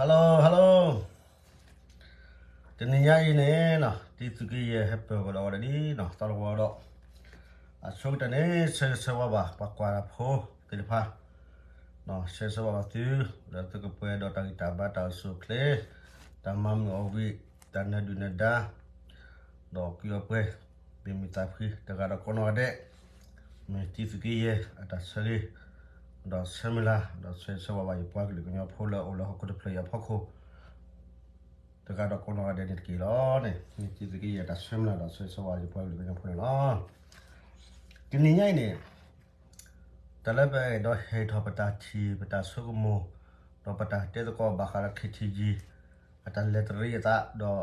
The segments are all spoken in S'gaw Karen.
hello hello, တနံၤညါအံၤန့ၣ်နီၤ တံသုးက့ယဲၢ်ဟဲပၢၢ်ကဒီးဝဲဒၣ်ဒ်နီၤ သီတဝီဒီး အဆိကတၢၢ်န့ၣ် ဆၢဂ့ၤဆၢဝါဘၣ် ပှၤကွၢ်တၢ်ဖိသ့ၣ်တဖၣ် ဆၢဂ့ၤဆၢဝါဘၣ်သု လၢသုကပှဲၤဒီးတၢ်ဂံၢ်တၢ်ဘါ တၢ်အိၣ်ဆူၣ်အိၣ်ချ့ တၢ်မၤမုာ်အီၣ်ဝံၣ် တၢ်နၢၤဒုၣ်နၢၤဒါ ဒီးကွံာ်အီၤပှဲၤ မ့ၢ်မုာ်သးဖှံ တဂၤဒီးကိးနီၢ်ဂၤဒဲး မ့ၢ်တံသုးက့ယဲၢ်အတၢ်ဆၢဂ့ၤ ဒီးဆၢမုၢ်လၢ် ဒီးဆၢဂ့ၤဆၢဝါဘၣ် ယပှၤကလုာ်ကညီဖိလၢအိၣ်လၢဟီၣ်ခိၣ်တဖျၢၣ်အံၤအဖီခိၣ် တဂၤဒီးကိးနီၢ်ဂၤဒဲးန့ၣ်တက့ၢ်လီၤန့ၣ် မ့ၢ်တံသုးက့ယဲၢ်အတၢ်ဆၢမုၢ်လၢ် ဒီးဆၢဂ့ၤဆၢဝါ ယပှၤကလုာ်ကညီဖိန့ၣ်လီၤ. တနံၤညါအံၤန့ၣ် တၢ်လၢပအဲၣ်ဒိးဟ့ၣ်ထီၣ်ပတၢ်ထံၣ် ပတၢ်ဆိကမိၣ် ဒီးပတၢ်တဲသကိးဘၣ်ဃးလၢ ခ့ထံယံၤ အတၢ်လဲၤတရံးအသး ဒီး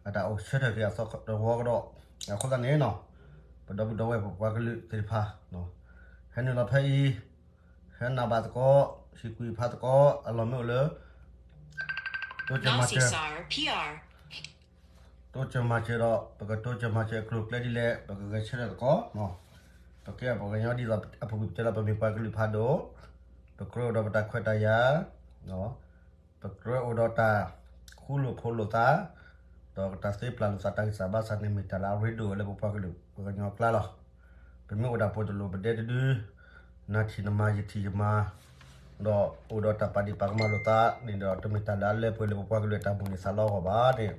အတၢ်အိၣ်ဆၢထၢၣ်က့ၤအသီတဝီကဒီး အဃိသတးန့ၣ်နီၤ ပဒီပုၢ်ဒီဝဲၢ်ပပှၤကလုာ်သ့ၣ်တဖၣ် ဟဲနုာ်လီၤဖဲအံၤ ဟဲနၢ်ဘၣ်သကိး ဟ့ၣ်ကူၣ်ဖးသကိး အလီၢ်မ့ၢ်အိၣ်လၢ တိစၢၤမၤစၢၤ တိစၢၤမၤစၢၤဒီး ပကတိစၢၤမၤစၢၤအကျိၤအကျဲဒ်လဲၣ် ပကဂဲၤဆၢထၢၣ်သကိး ပကဲပှၤကညီဒ်သိးအပူၤကွံာ်ပတဲလီၤ ပမ့ၢ်ပှၤကလုာ်ဖးဒိၣ် ပကြၢးအိၣ်ဒီးပတၢ်ခွဲးတၢ်ယာ် ပကြၢးအိၣ်ဒီးတၢ်ဃူလိာ်ဖိးလိာ်သး ဒီးတၢ်သ့ပျၢ်လိာ်သး တၢ်ဂံၢ်စၢ်ဘါစၢ်န့ၣ် မ့ၢ်တၢ်လၢအရ့ဒိၣ်ဝဲလၢပပှၤကလုာ်ပှၤကညီအကျါလီၤ. ပမ့ၢ်အိၣ်ဒၣ်ပှဲၤတလိၣ်ပဒဲတဒု နထံၣ်နမၤယထံၣ်ယမၤ ဒီးအိၣ်ဒီးတၢ်ပာ်ဒံးပာ်ကမၣ်လိာ်သးန့ၣ်ဒီး တမ့ၢ်တၢ်လၢအလၢပှဲၤလၢပပှၤကလုာ်အတၢ်ဘူၣ်န့ၢ်သးလီအဂီၢ်ဘၣ်န့ၣ်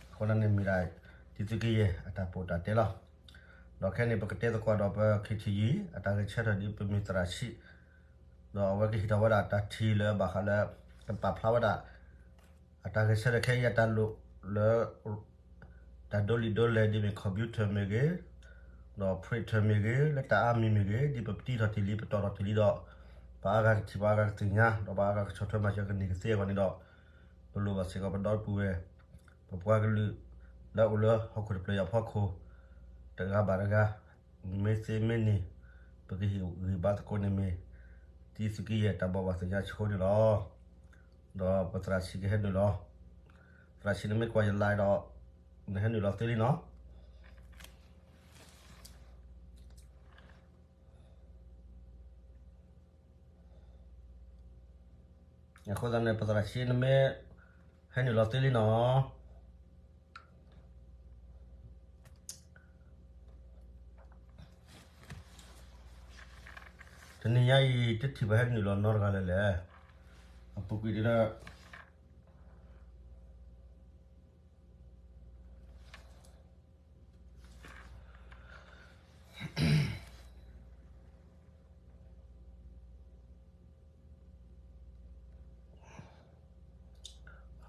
အဃိန့ၣ်မ့ၢ်ဒၣ် တံသုးက့ယဲၢ်အတၢ်ပီးတၢ်တဲလီၤ. ဒီးခဲန့ၣ် ပကတဲသကိးဒီးပ ခ့ထံယံၤ အတၢ်ဂဲၤဆၢထၢၣ်ဒ်ပမ့ၢ်သရၣ်ဆံး ဒီးအဝဲကဟ့ၣ်ထီၣ်ဝဲဒၣ်တၢ်ထံၣ်လၢဘၣ်ဃးလၢ ကပာ်ဖျါဝဲဒၣ် အတၢ်ဂဲၤဆၢထၢၣ်ခဲအံၤအတၢ်လိၣ်လၢ တၢ်ဒိးလံာ်ဒိးလဲၢ်ဒ်မ့ၢ် computer မ့ၢ်ဂ့ၤ, ဒီး printer မ့ၢ်ဂ့ၤ, လၢတၢ်အါမံၤမ့ၢ်ဂ့ၤ, ဒ်ပပတံထီၣ်တ့ၢ်လံ ပတီၢ်ထီၣ်တ့ၢ်လံဒီး ပှၤအါဂၤကထံၣ် ပှၤအါဂၤကသ့ၣ်ညါ ဒီးပှၤအါဂၤကဆီၣ်ထွဲမၤစၢၤကန့ၢ်ကသ့အဂီၢ်န့ၣ်ဒီး ပလိၣ်ဘၣ်စ့ၢ်ကီးပဒီပုၢ်ဝဲၢ် ပပှၤကလုာ် လၢအိၣ်လၢဟီၣ်ခိၣ်တဖျၢၣ်အံၤအဖီခိၣ် တဂၤဘၣ်တဂၤ မ့ၢ်သ့မ့ၢ်န့ၣ် ပကဟ့ၣ်ဂံၢ်ဘါသကိးန့ၣ်မ့ၢ် တံသုးက့ယဲၢ်တၢ်ဘိးဘၣ်သ့ၣ်ညါဆိန့ၣ်လီၤ. ဒီးပသရၣ်ဆံးကဟဲနုာ်လီၤ. သရၣ်ဆံးနမ့ၢ်ကွၢ်ယ live ဒီး နဟဲနုာ်လီၤသ့လံနီၤ. အဃိသတးန့ၣ် ပသရၣ်ဆံးနမ့ၢ် ဟဲနုာ်လီၤသ့လံနီၤ. တနံၤညါအံၤ တထံၣ်ပှၤဟဲနုာ်လီၤနီတဂၤလၢၤလဲၣ်. အပူၤကွံာ်ဒ်လၢ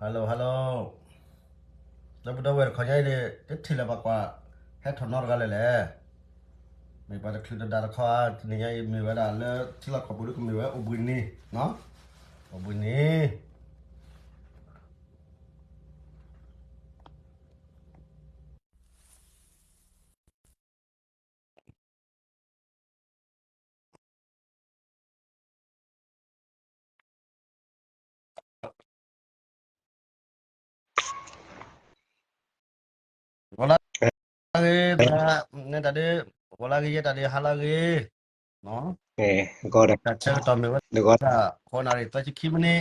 hello hello, ဒီပုၢ်ဒီဝဲၢ်တခီညါအံၤန့ၣ် တထံၣ်လၢၤပှၤကွၢ် ဟဲထီၣ်နီတဂၤလၢၤလဲၣ်. မ့ၢ်ပှၤတချုးတဒါတခီဧါ, တနံၤညါအံၤမ့ၢ်ဝဲဒၣ်လၢထံလီၢ်ကီၢ်ပူၤဒ်ကမ့ၢ်ဝဲအိၣ်ဘှံးနံၤ, အိၣ်ဘှံးနံၤ ဂီၤလၢဂ့ၤ, နတၢ်ဒ့, ဂီၤလၢဂ့ၤ ယဲတၢ်ဒ့ ဟါလၢဂ့ၤ, တၢ်ဆၢကတီၢ်မ့ၢ်ဝဲဒၣ် ဃိးနၣ်ရံၣ်သၢဆံခံမံးနံး,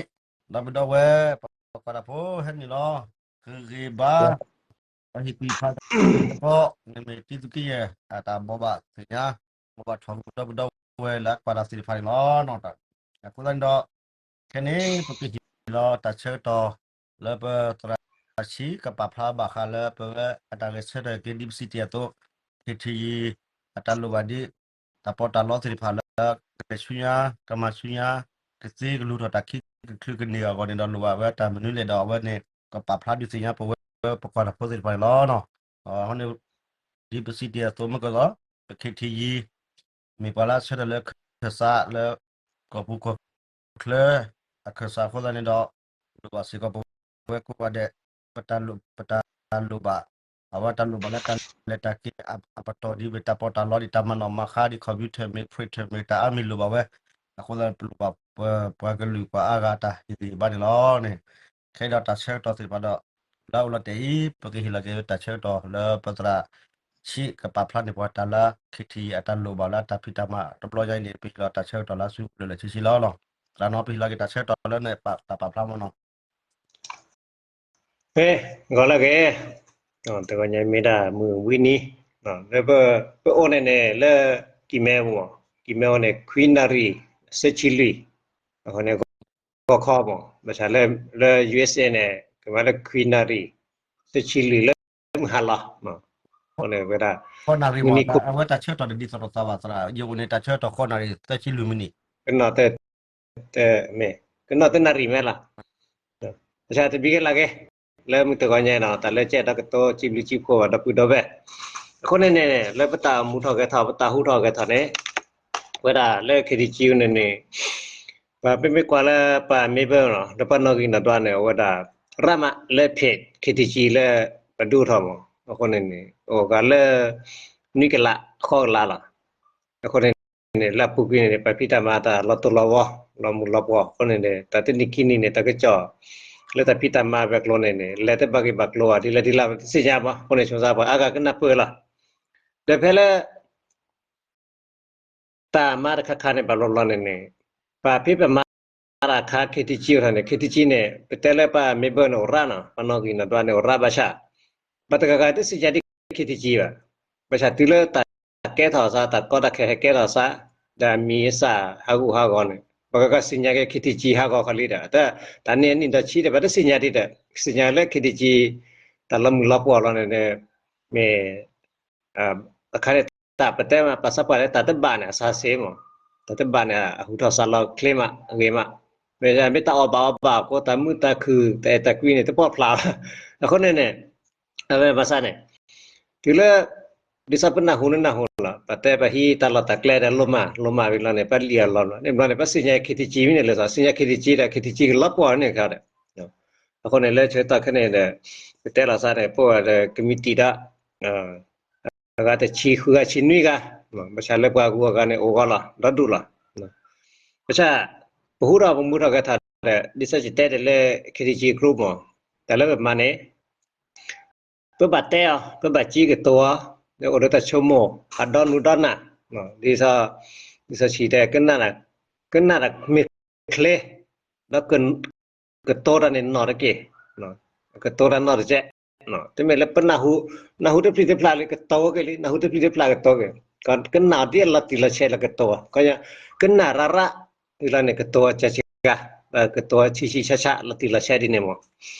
ဒီပုၢ်ဒီဝဲၢ် ပှၤကွၢ်တၢ်ဖိဟဲနုာ်လီၤ, ဂ့ၤဂ့ၤဘၣ်, ပှၤဟ့ၣ်ကူၣ်ဖးသကိး န့ၣ်မ့ၢ်တံသုးက့ယဲၢ် အတၢ်ဘိးဘၣ်သ့ၣ်ညါ, ဘိးဘၣ်ထီၣ်ကဒီး ဒီပုၢ်ဒီဝဲၢ်လၢအကွၢ်တၢ်သ့ၣ်တဖၣ်န့ၣ်လီၤ. အဃိသတးန့ၣ်ဒီး ခဲန့ၣ် ပကဟ့ၣ်လီၤတၢ်ဆၢကတီၢ် လၢပသရၣ်ဆံးကပာ်ဖျါဘၣ်ဃးလၢပဝဲအတၢ်ဂဲၤဆၢထၢၣ်က့ၤဒ်ပစံးတ့ၢ်အသိး, ခ့ထံယံၤ အတၢ်လိၣ်ဘၣ်ဒ် တၢ်ပီးတၢ်လီသ့ၣ်တဖၣ်လၢ ကလဲၤဆူညါ ကမၤဆူညါ ကသ့ကလူၤထီၣ်တၢ်ခံကချုးကန့ၢ်အဂီၢ်န့ၣ်ဒီး လိၣ်ဘၣ်ဝဲတၢ်မနုၤလဲၣ်ဒီး အဝဲန့ၣ် ကပာ်ဖျါဒုးသ့ၣ်ညါပဝဲပကွၢ်တၢ်ဖိသ့ၣ်တဖၣ်န့ၣ်လီၤ. အဃိန့ၣ် ဒ်ပစံးတ့ၢ်အသိးမ့ၢ်ကီးလီၤ, ပခ့ထံယံၤ မ့ၢ်ပှၤလၢအဆၢထၢၣ်လၢခၢၣ်စးလၢ ကီၢ်ပူၤကီၢ်ချၢ အခၢၣ်စးအဃိသတးန့ၣ်ဒီး လိၣ်ဘၣ်စ့ၢ်ကီးပဝဲကိးဂၤဒဲး ပတၢ်လိၣ်ဘၣ်, အဝဲတၢ်လိၣ်ဘၣ်လၢတၢ်လဲၤတၢ်က့ၤအပတီၢ်ဒ်မ့ၢ်တၢ်ပီးတၢ်လီဒ်တၢ်မၤနီၣ်မၤဃါဒ် computer မ့ၢ် printer မ့ၢ်တၢ်အါမံၤလိၣ်ဘၣ်ဝဲ, အဃိသတးပလိၣ်ဘၣ်ပပှၤကလုာ်ပှၤအါဂၤတၢ်ဟ့ၣ်ဂံၢ်ဘါန့ၣ်လီၤန့ၣ်, ခဲအံၤဒီးတၢ်ဆၢကတီၢ်သ့ၣ်တဖၣ်ဒီး လၢအအိၣ်လီၤတဲာ်အံၤ ပကဟ့ၣ်လီၤက့ၤတၢ်ဆၢကတီၢ်လၢပသရၣ်ဆံးကပာ်ဖျါန့ၢ်ပှၤတၢ်လၢခ့ထံယံၤအတၢ်လိၣ်ဘၣ်လၢတၢ်ဖံးတၢ်မၤတဘျီညါအံၤန့ၣ် ပဟ့ၣ်လီၤတၢ်ဆၢကတီၢ်လၢအစုပူၤလၢာ်လၢာ်ဆ့ဆ့လီၤ. သရၣ်နီၤ ပဟ့ၣ်လီၤက့ၤတၢ်ဆၢကတီၢ်လၢနတၢ်ပာ်ဖျါမ့ၢ်နီၤ. ဖဲ ဂီၤလၢအဂ့ၤ, တဂီၤညါမ့ၢ်ဒၣ်မုၢ်ဝံၤနံၤ, လၢပအိၣ်န့ၣ်န့ၣ် လၢ ကံၢ်မဲမ့ၢ်, ကံၢ်မဲအိၣ်န့ၣ် ခွံနၣ်ရံၣ် သၢဆံလွံၢ်, အဃိန့ၣ် ဂီၤခီမ့ၢ် ဘၣ်ဆၣ်လၢ လၢ ယူဢ့စ့ န့ၣ် ကမၤလၢခွံနၣ်ရံၣ် သၢဆံလွံၢ်လၢမုၢ်ဟါလီၤ, အဃိန့ၣ်ဝဲဒၣ် မုၢ်နံၤခိၣ် အဝဲတၢ်ဆၢကတီၢ်တဒ်သိးဒီးသးဘၣ်သရၣ်, ယအိၣ်န့ၣ် တၢ်ဆၢကတီၢ်ဃိးနၣ်ရံၣ် သၢဆံလွံၢ်မံးနံး, ကနီၣ် မ့ၢ် ကနီၣ်သၢနၣ်ရံၣ်မ့ၢ်လီၤ, ဘၣ်ဆၣ်တဘံးက့ၤလၢ်က့ၤ လၢမုၢ်တဂီၤညါနီၤ တၢ်လၢကဲဒီးကတိၤ စံးဘျုးစံးဖှိၣ်ဘၣ်ဒီပုၢ်ဒီဝဲၢ်, အဃိန့ၣ်န့ၣ် လၢပတၢ်မူထီၣ်ဂဲၤထီၣ် ပတၢ်ဟူထီၣ်ဂဲၤထီၣ်န့ၣ် ဝဲဒၣ်လၢ ခ့ထံကံ န့ၣ်န့ၣ် ပမ့ၢ်ကွၢ်လၢပှၤ member နီၤ လၢပှၤနီၣ်ဂံၢ်နီၣ်ဒွးန့ၣ် အဝဲဒၣ် ရၣ်မးလၢ page ခ့ထံကံ လၢပဒုးအိၣ်ထီၣ်မး, အဃိန့ၣ်န့ၣ် အိၣ်ဂၤလၢ နွံကလး ဃိးကလးလီၤ, အဃိန့ၣ်န့ၣ် လၢအပူၤကွံာ်န့ၣ်န့ၣ် ပှၤဖံးတၢ်မၤတၢ်လီၤတိၢ်လီၤဝီ လီၤမုၢ်လီၤပှီၢ် အဃိန့ၣ်န့ၣ် တၢ်တနံၣ်ခံနံၣ်န့ၣ် တၢ်ကစီၣ် လၢတၢ်ဖံးတၢ်မၤဝဲၤကျိၤန့ၣ်န့ၣ် လဲၤတဘၣ်ဂ့ၢ်ဘၣ်ကျိၤဘၣ် ဒ်လဲၣ်ဒ်လဲၣ်တသ့ၣ်ညါဘၣ်, အဃိန့ၣ် ဆိမိၣ်သးပှၤအါဂၤကနၢ်ပၢၢ်လီၤ, ဒီးဖဲလၢ တၢ်မၤတခါခါန့ၣ် ဘၣ်ဘျီဘျီန့ၣ်န့ၣ် ပှၤဖံးပမၤတၢ်အခါ ခ့ထံကံ အိၣ်ထီၣ်န့ၣ် ခ့ထံကံ န့ၣ် ပတဲလၢပှၤ member န့ၣ် အိၣ်ရၣ်နီၤ ပှၤနီၣ်ဂံၢ်နီၣ်ဒွးန့ၣ် အိၣ်ရၣ်ဘၣ်ဆၣ် ပှၤတဂၤဂၤတသ့ၣ်ညါဒ် ခ့ထံကံ ဘၣ်, ဘၣ်ဆၣ်တုၤလၢတၢ်ကဲထီၣ်စး တၢ်ကီတၢ်ခဲဟဲကဲထီၣ်စး ဒီးအမံၤအသၣ်ဟးဂူာ်ဟးဂီၤန့ၣ် ပှၤဂၤဂၤသ့ၣ်ညါက့ၤ ခ့ထံကံ ဟးဂီၤခီလံဒီး တၢ်န့ၣ်အနံၣ်ဒီးဆံးဒီး ပှၤတသ့ၣ်ညါဒ်ဒီး သ့ၣ်ညါလၢ ခ့ထံကံ တၢ်လီၤမုၢ်လီၤပှီၢ်လီၤန့ၣ် မ့ၢ် အခါန့ၣ် တၢ်ပတဲမး ပှၤသးပှၢ်လၢတၢ်တဘၣ်န့ၣ် အစှၤစ့မး, တၢ်တဘၣ်န့ၣ် အဟူးထီၣ်စးလီၤချ့မး အဂ့ၤမး, မ့ၢ်မ့ၢ်တၢ်အီၣ်ဘၣ်အီဘၣ်အဃိ တၢ်မုာ်တၢ်ခုၣ် တၢ်အဲၣ်တၢ်ကွံန့ၣ် တပိၢ်ဖျါဘၣ်, အဃိန့ၣ်န့ၣ် အဝဲဘၣ်ဆၣ်န့ၣ် တုၤလၢ ဒ်သိးပနၢ်ဟူလၢနၢ်ဟူလီၤ ပတဲပှၤဟံးတၢ်လီၢ်တၢ်ကျဲဒီးလိၣ်မး လိၣ်မးဝံၤလီၤန့ၣ် ပှၤလံၣ်အီၤလီၤလီၤ န့ၣ်ဘျီန့ၣ် ပှၤသ့ၣ်ညါ ခ့ထံကံ မ့ၢ်န့ၣ်လၢ သ့ၣ်ညါ ခ့ထံကံ ဒီး ခ့ထံကံ ကလီၤပှီၢ်န့ၣ်ခါဒီး အဃိန့ၣ် လၢဆၢကတီၢ်ခဲအံၤန့ၣ်ဒီး ပတဲလီၤသးန့ၣ် ပအိၣ်ဒီး committee ဒီး အဂၤတဆံဃုဂၤဆံနွံဂၤ, ဘၣ်ဆၣ်လၢပှၤဂုၤအဂၤန့ၣ် အိၣ်ဂီၢ်လီၤ ဒီဒူၣ်လီၤ, ဘၣ်ဆၣ် ပဟူထီၣ်ပမူထီၣ်ဂဲၤထီၣ်ဒီး ဒ်သိးယတဲတ့ၢ်လၢ ခ့ထံကံ group မး, တၢ်လၢပမၤန့ၣ် ပဘၣ်တဲအီၤ ပဘၣ်ကံၣ်ကတိၤအီၤ, လၢအိၣ်ဒီးတၢ်ဆိကမိၣ် အဒီနုာ်ဒီနၢ်, ဒ်သိး ဒ်သိးဆံးတဲ ကနၣ်တၢ်မ့ၢ်ချ့, ဒီး ကတိၤတၢ်န့ၣ်နီၢ်တက့ၢ်, ကတိၤတၢ်နီၢ်တက့ၢ်, တမ့ၢ်လၢပနၢ်ဟူ, နၢ်ဟူတပျံၤတဖျါလၢကတိၤက့ၤလံ နၢ်ဟူတပျံၤတဖျါကတိၤက့ၤ, ကနၣ်ဒ်အလီၤတံၢ်လီၤဆဲးလၢကတိၤ, ကနၣ်ရၣ်ရၣ်, ဒ်လီၤန့ၣ် ကတိၤကကါ, ကတိၤဆံးဆံးဆးဆး လီၤတံၢ်လီၤဆဲးဒ်န့ၣ်မး,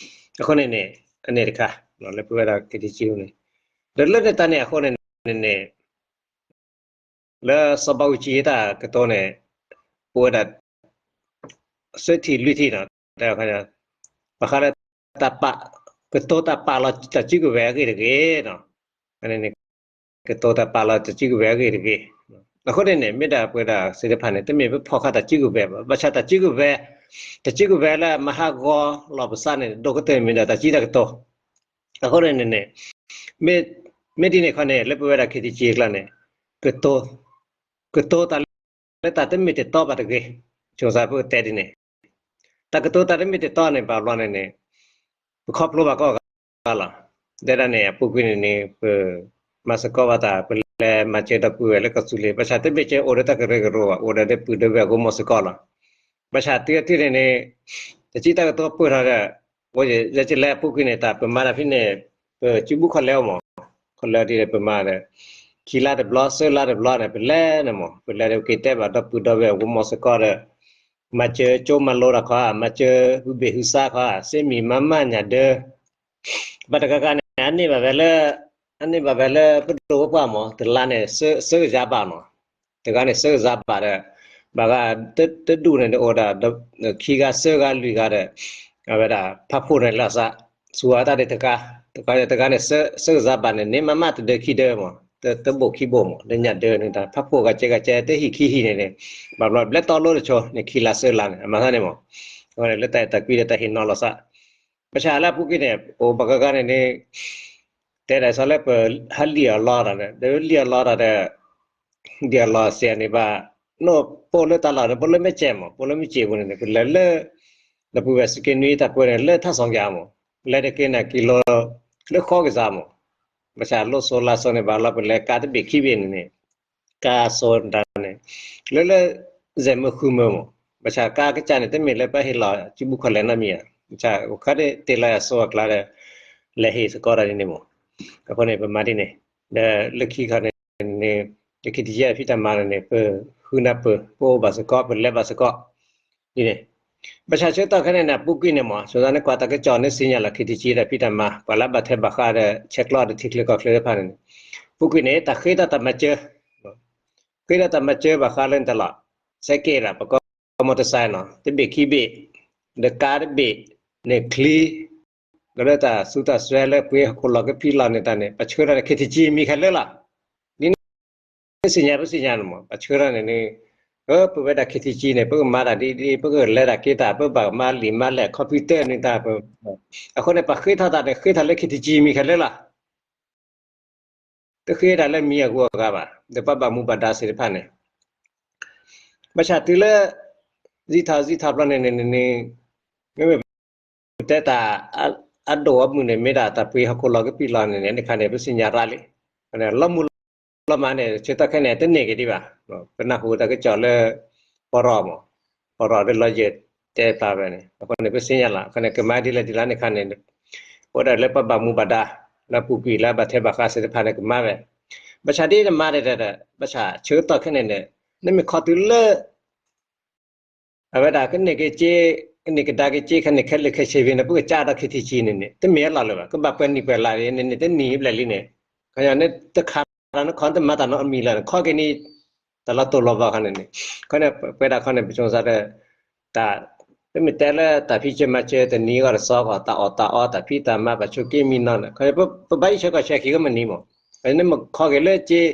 အဃိန့ၣ်န့ၣ် အန့ၣ်တခါ လၢပဝဲဒၣ် ခ့ထံကံ န့ၣ်, ဒီးလၢန့ၣ်တၢ်န့ၣ်အဃိန့ၣ်န့ၣ် လၢစီၤဘးအူကၠံတၢ်ကတိၤန့ၣ် ပဝဲဒၣ် သၢထံၣ်လွံၢ်ထံၣ်နီၤ, တဲ ဘၣ်ဃးလၢ တၢ်ပာ် ကတိၤတၢ်ပာ်လီၤတၢ်စုကဝဲၤအဂ့ၢ်တဂ့ၤနီၤ, န့ၣ် ကတိၤတၢ်ပာ်လီၤတၢ်စုကဝဲၤအဂ့ၢ်တဂ့ၤ, အဃိန့ၣ်န့ၣ် မ့ၢ်ဒၣ်ပဝဲဒၣ်သ့ၣ်တဖၣ်န့ၣ် တမ့ၢ်ပဖီၣ်ဃာ်တၢ်စုကဝဲၤဘၣ်, ဘၣ်ဆၣ်တၢ်စုကဝဲၤ, တၢ်စုကဝဲၤလၢမၤဟးဂီၤလီၤပသးန့ၣ် ဒိၣ်ကတၢၢ်မ့ၢ်ဒၣ်တၢ်စံးတၢ်ကတိၤ, အဃိန့ၣ်န့ၣ် မ့ၢ်ဒ်န့ၣ်ခီန့ၣ် လၢပဝဲဒၣ် ခ့ထံကံ အကျါန့ၣ် ကတိၤ, ကတိၤတၢ်လၢတၢ်တမ့ၢ်တတီဘၣ်တဂ့ၤ, ဆိမိၣ်သးပကတဲဒ်န့ၣ်, တၢ်ကတိၤတၢ်တမ့ၢ်တတီန့ၣ် ဘၣ်ဘျီန့ၣ်န့ၣ် ပခီဖျိဘၣ်ကိးဂၤလီၤ, တဲဒၣ်န့ၣ် အပူၤကွံာ်န့ၣ်န့ၣ် ပမၤစ့ၢ်ကီးဘၣ်တၢ် ပလဲၤမၤစၢၤဒီပုၢ်ဝဲၢ်လၢကီၢ်သူလ့ၤ ဘၣ်ဆၣ်တမ့ၢ်ကဲအိၣ်ဒီးတၢ်ကရၢကရိဘၣ် အိၣ်ဒီးဒီပုၢ်ဒီဝဲၢ်အဂီၢ်မ့ၢ်စ့ၢ်ကီးလီၤ, ဘၣ်ဆၣ်တုၤအထံၣ်န့ၣ်န့ၣ် တၢ်စံးတၢ်ကတိၤပၢၢ်ထီၣ်ဒီး ယဲကလဲအပူၤကွံာ်န့ၣ် တၢ်ပမၤတၢ်ဖဲန့ၣ် ပစုဘူးခီၣ်လဲအီၤမး, ခီၣ်လဲဒ်ဒီးပမၤဒီး ခံလါတဘျီ သၢလါတဘျီန့ၣ် ပလဲၤန့ၣ်မး ပလဲၤဒီးပက့ၤတဲဘၣ်ဒီပုၢ်ဒီဝဲၢ်အဂီၢ်မ့ၢ်စ့ၢ်ကီးဒီး မၤစၢၤကၠိမၤလိတၢ်ခီဧါ မၤစၢၤဟုဘ့ၣ်ဟုသါခီဧါ စ့မံၤမၤမၢ်ညၣ်ဒၢ ဘၣ်တဂၤဂၤန့ၣ် အန့ၢ်ဘၣ်ဝဲလၢ အန့ၢ်ဘၣ်ဝဲလၢပဒိၣ်ပပှၢ်မး တလါန့ၣ် သၢကယၤဘးနီၤ, တဂၤန့ၣ် သၢကယၤဘးဒီး ဘၣ်ဂၤ တဒူၣ်န့ၣ် အိၣ်ဒၣ် ခံဂၤ သၢဂၤ လွံၢ်ဂၤဒီး အဝဲဒၣ် ဖးဖှိၣ်န့ၣ်လီၤသး သူအတၢ်ဒ်တဂၤ တဂၤန့ၣ် သၢကယၤဘးန့ၣ် န့ၢ်မးမးတဒၢခံဒၢမး တဘိၣ်ခံဘိၣ်မး လၢညၣ်ဒၢန့ၣ် တၢ်ဖးဖှိၣ်ဂၤကဲဂၤကဲ တဟံၣ်ခံဟံၣ်န့ၣ်န့ၣ် ဘၣ်ဘျီဘျဲတီလိၤတဆိန့ၣ် ခံလါသၢလါန့ၣ် အမၤသးန့ၣ်မး လၢတၢ်အဲၣ်တၢ်ကွံဒီးတၢ်ဟ့ၣ်နီၤလီၤသး ဘၣ်ဆၣ်လၢအပူၤကွံာ်န့ၣ် အိၣ်ဘၣ်ဂၤဂၤန့ၣ်န့ၣ် တဲဒၣ်ဆီလၢပဟးလံၣ်အီၤလီတၢ်ဒီး လံၣ်အီၤလီတၢ်ဒီး ဒ်အလီၢ်စ့ၢ်န့ၣ်ဘၣ် နီၢ်ပိာ်လၢတၢ်လီၢ်န့ၣ် ပိာ်လၢမဲာ်ကဲမး ပိာ်လၢမဲာ်ကဲပူၤန့ၣ် ပလဲၤလၢ ဒီပုၢ်ဝဲၢ်စက့နွံတၢ်ပၢန့ၣ် လၢထါစီၤကၤမး လဲၤတက့ၤန့ၣ် ကံလိ လၢဃီကစၢ်မး ဘၣ်ဆၣ်လိၣ်စိၤလါစိၤန့ၣ် ဘၣ်လီၤပလဲၤ ကါတဘ့ၣ်ခံဘ့ၣ်န့ၣ်န့ၣ် ကါစိၤတၢ်န့ၣ် လၢလၢ စဲးမုာ်ဃုမုာ်မး ဘၣ်ဆၣ်ကါကစၢ်န့ၣ် တမ့ၢ်လၢပဟ့ၣ်လီၤစုဘူးခီၣ်လဲနီတမံၤဧါ ဘၣ်ဆၣ်အိၣ်ခါဒ်တ့ၢ်လီၤယၤစိၤအကျါဒီး လဲၤဟ့ၣ်သကိးတၢ်ဒ်န့ၣ်မး. အဃိန့ၣ် ပမၤဒ်န့ၣ်, ဒီးလၢခံခီန့ၣ် လၢခံတယဲၢ်ဖံးတၢ်မၤန့ၣ် ပဃုနၢ်ပၢၢ် ပအိၣ်ဘၣ်စ့ၢ်ကီး ပလဲၤဘၣ်စ့ၢ်ကီး ဒ်န့ၣ်. ဘၣ်ဆၣ်ဆၢကတီၢ်ခဲအံၤန့ၣ် အပူၤကွံာ်န့ၣ်မး ဆိသးန့ၣ်ကွၢ်တၢ်ကစီၣ်န့ၣ် သ့ၣ်ညါလီၤ ခံထံၣ်ကံ ဒီးဖံးတၢ်မၤ ပှၤလၢအဘၣ်ထွဲဘၣ်ဃးဒီး ဆဲးကျိးဒီးထံချၢကီၢ်ချၢတဖၣ်န့ၣ်န့ၣ် ပူၤကွံာ်န့ၣ် တၢ်ဃ့ထီၣ်တၢ်မၤစၢၤ ဃ့ထီၣ်တၢ်မၤစၢၤဘၣ်ဃးလၢန့ၣ်တၢ်လီၤ. စဲးက့ၤဒီး ပကိးမီၢ်တစဲးနီၤ တဘ့ၣ်ခံဘ့ၣ် ဒီးကါတဘ့ၣ် န့ၣ်ချံ ကလၢတၢ်စူးတၢ်စွဲလၢပှ့ၤဟီၣ်ခိၣ်လီၢ်ကဖံးလီၤန့ၣ်တၢ်န့ၣ် ပဆှၢထီၣ်န့ၣ် ခံထံၣ်ကံ မံၤခဲလၢာ်လီၤ. ဒ်န့ၣ်သ့ၣ်ညါ ပသ့ၣ်ညါန့ၣ်မး ပဆှၢထီၣ်န့ၣ်န့ၣ် ပဝဲဒၣ် ခံထံၣ်ကံ န့ၣ် ပကမၤတၢ်ဒ်ဒ် ပကလဲၤတၢ်က့ၤတၢ် ပဘၣ်မၤလံာ်မၤလဲၢ် computer န့ၣ်တၢ် အဃိန့ၣ် ပဃ့ထီၣ်တၢ်န့ၣ် ဃ့ထီၣ်လၢ ခံထံၣ်ကံ မံၤခဲလၢာ်လီၤ. တဃ့တၢ်လၢမံၤအဂုၤအဂၤဘၣ် ဒီးပှၤဘၣ်မူဘၣ်ဒါသ့ၣ်တဖၣ်န့ၣ် ဘၣ်ဆၣ်တုၤလၢ စံးထီၣ်စံးထီၣ်ဘျီန့ၣ်န့ၣ်န့ၣ် မ့မ့ၢ်ပတဲတၢ် အဒိၣ်အမုၢ်န့ၣ် မ့ၢ်ဒၣ်တၢ်ပှ့ၤဟီၣ်ခိၣ်လီၢ်ကဖံးလီၤန့ၣ်န့ၣ် တခါန့ၣ် ပသ့ၣ်ညါရၣ်လံ. လီၤမုၢ်လီၤမၤန့ၣ် ဆၢကတီၢ်ခဲအံၤန့ၣ် တန့ၢ်က့ၤဒံးဘၣ်. ပနၢ်ဟူတၢ်ကစီၣ်လၢ ပီၢ်ရီၣ်မး ပီၢ်ရီၣ်ဒီးလီၤယၢၢ်တဲပာ်ဝဲန့ၣ် အဃိန့ၣ် ပသ့ၣ်ညါလီၤ. အဃိန့ၣ် ကမၤဒ်လဲၣ်ဒ်လဲၣ်န့ၣ်ခါန့ၣ် အိၣ်ဒၣ်လၢပှၤဘၣ်မူဘၣ်ဒါ လၢအပူၤကွံာ်လၢအဘၣ်ထွဲဘၣ်ဃးသ့ၣ်တဖၣ်န့ၣ် ကမၤဝဲ. ဘၣ်ဆၣ်ဒ်နမၤဒ်ဒီး ဘၣ်ဆၣ်ဆၢကတီၢ်ခဲအံၤန့ၣ် နမ့ၢ်ခီတုၤလၢ အဝဲဒၣ်ကန့ၢ်က့ၤစ့ ကန့ၢ်ကဒါက့ၤစ့ခဲန့ၣ် ခဲလၢာ်ခဲဆ့ဖဲန့ၣ် ပကစးထီၣ် ခံထံၣ်ကံ န့ၣ်န့ၣ် တမ့ၢ်အလီၢ်လၢၤဘၣ်. ကဘၣ်ပှဲၤနံၣ်ပှဲၤလါန့ၣ်န့ၣ် တနံၣ်ဘျဲၣ်လံန့ၣ် ခီန့ၣ်တခးဒီးနခီတမၤတၢ်နီတမံၤလၢၤန့ၣ် ခီက့ၤန့ၣ် တၢ်လီၤတိၢ်လီၤဘၣ်ခီန့ၣ်န့ၣ် ခီန့ၣ် ပဝဲဒၣ်ခီန့ၣ် ပဆိကမိၣ်သးဒီး တၢ် ပမ့ၢ်တဲလၢတၢ်ဖံးဆၢမၤဆၢ တနံၤဂီၢ်တသီဂီၢ် တၢ်အီၣ်တၢ်အီ တၢ်ဖံးတၢ်မၤ ပှၤဆိးက့မံနီၤန့ၣ် ခီန့ၣ် ပဘၣ်အံးဆၢကီၢ်ဆၢခံကမုၢ်နံၤမး နမ့ၢ်ခီက့ၤလၢစ့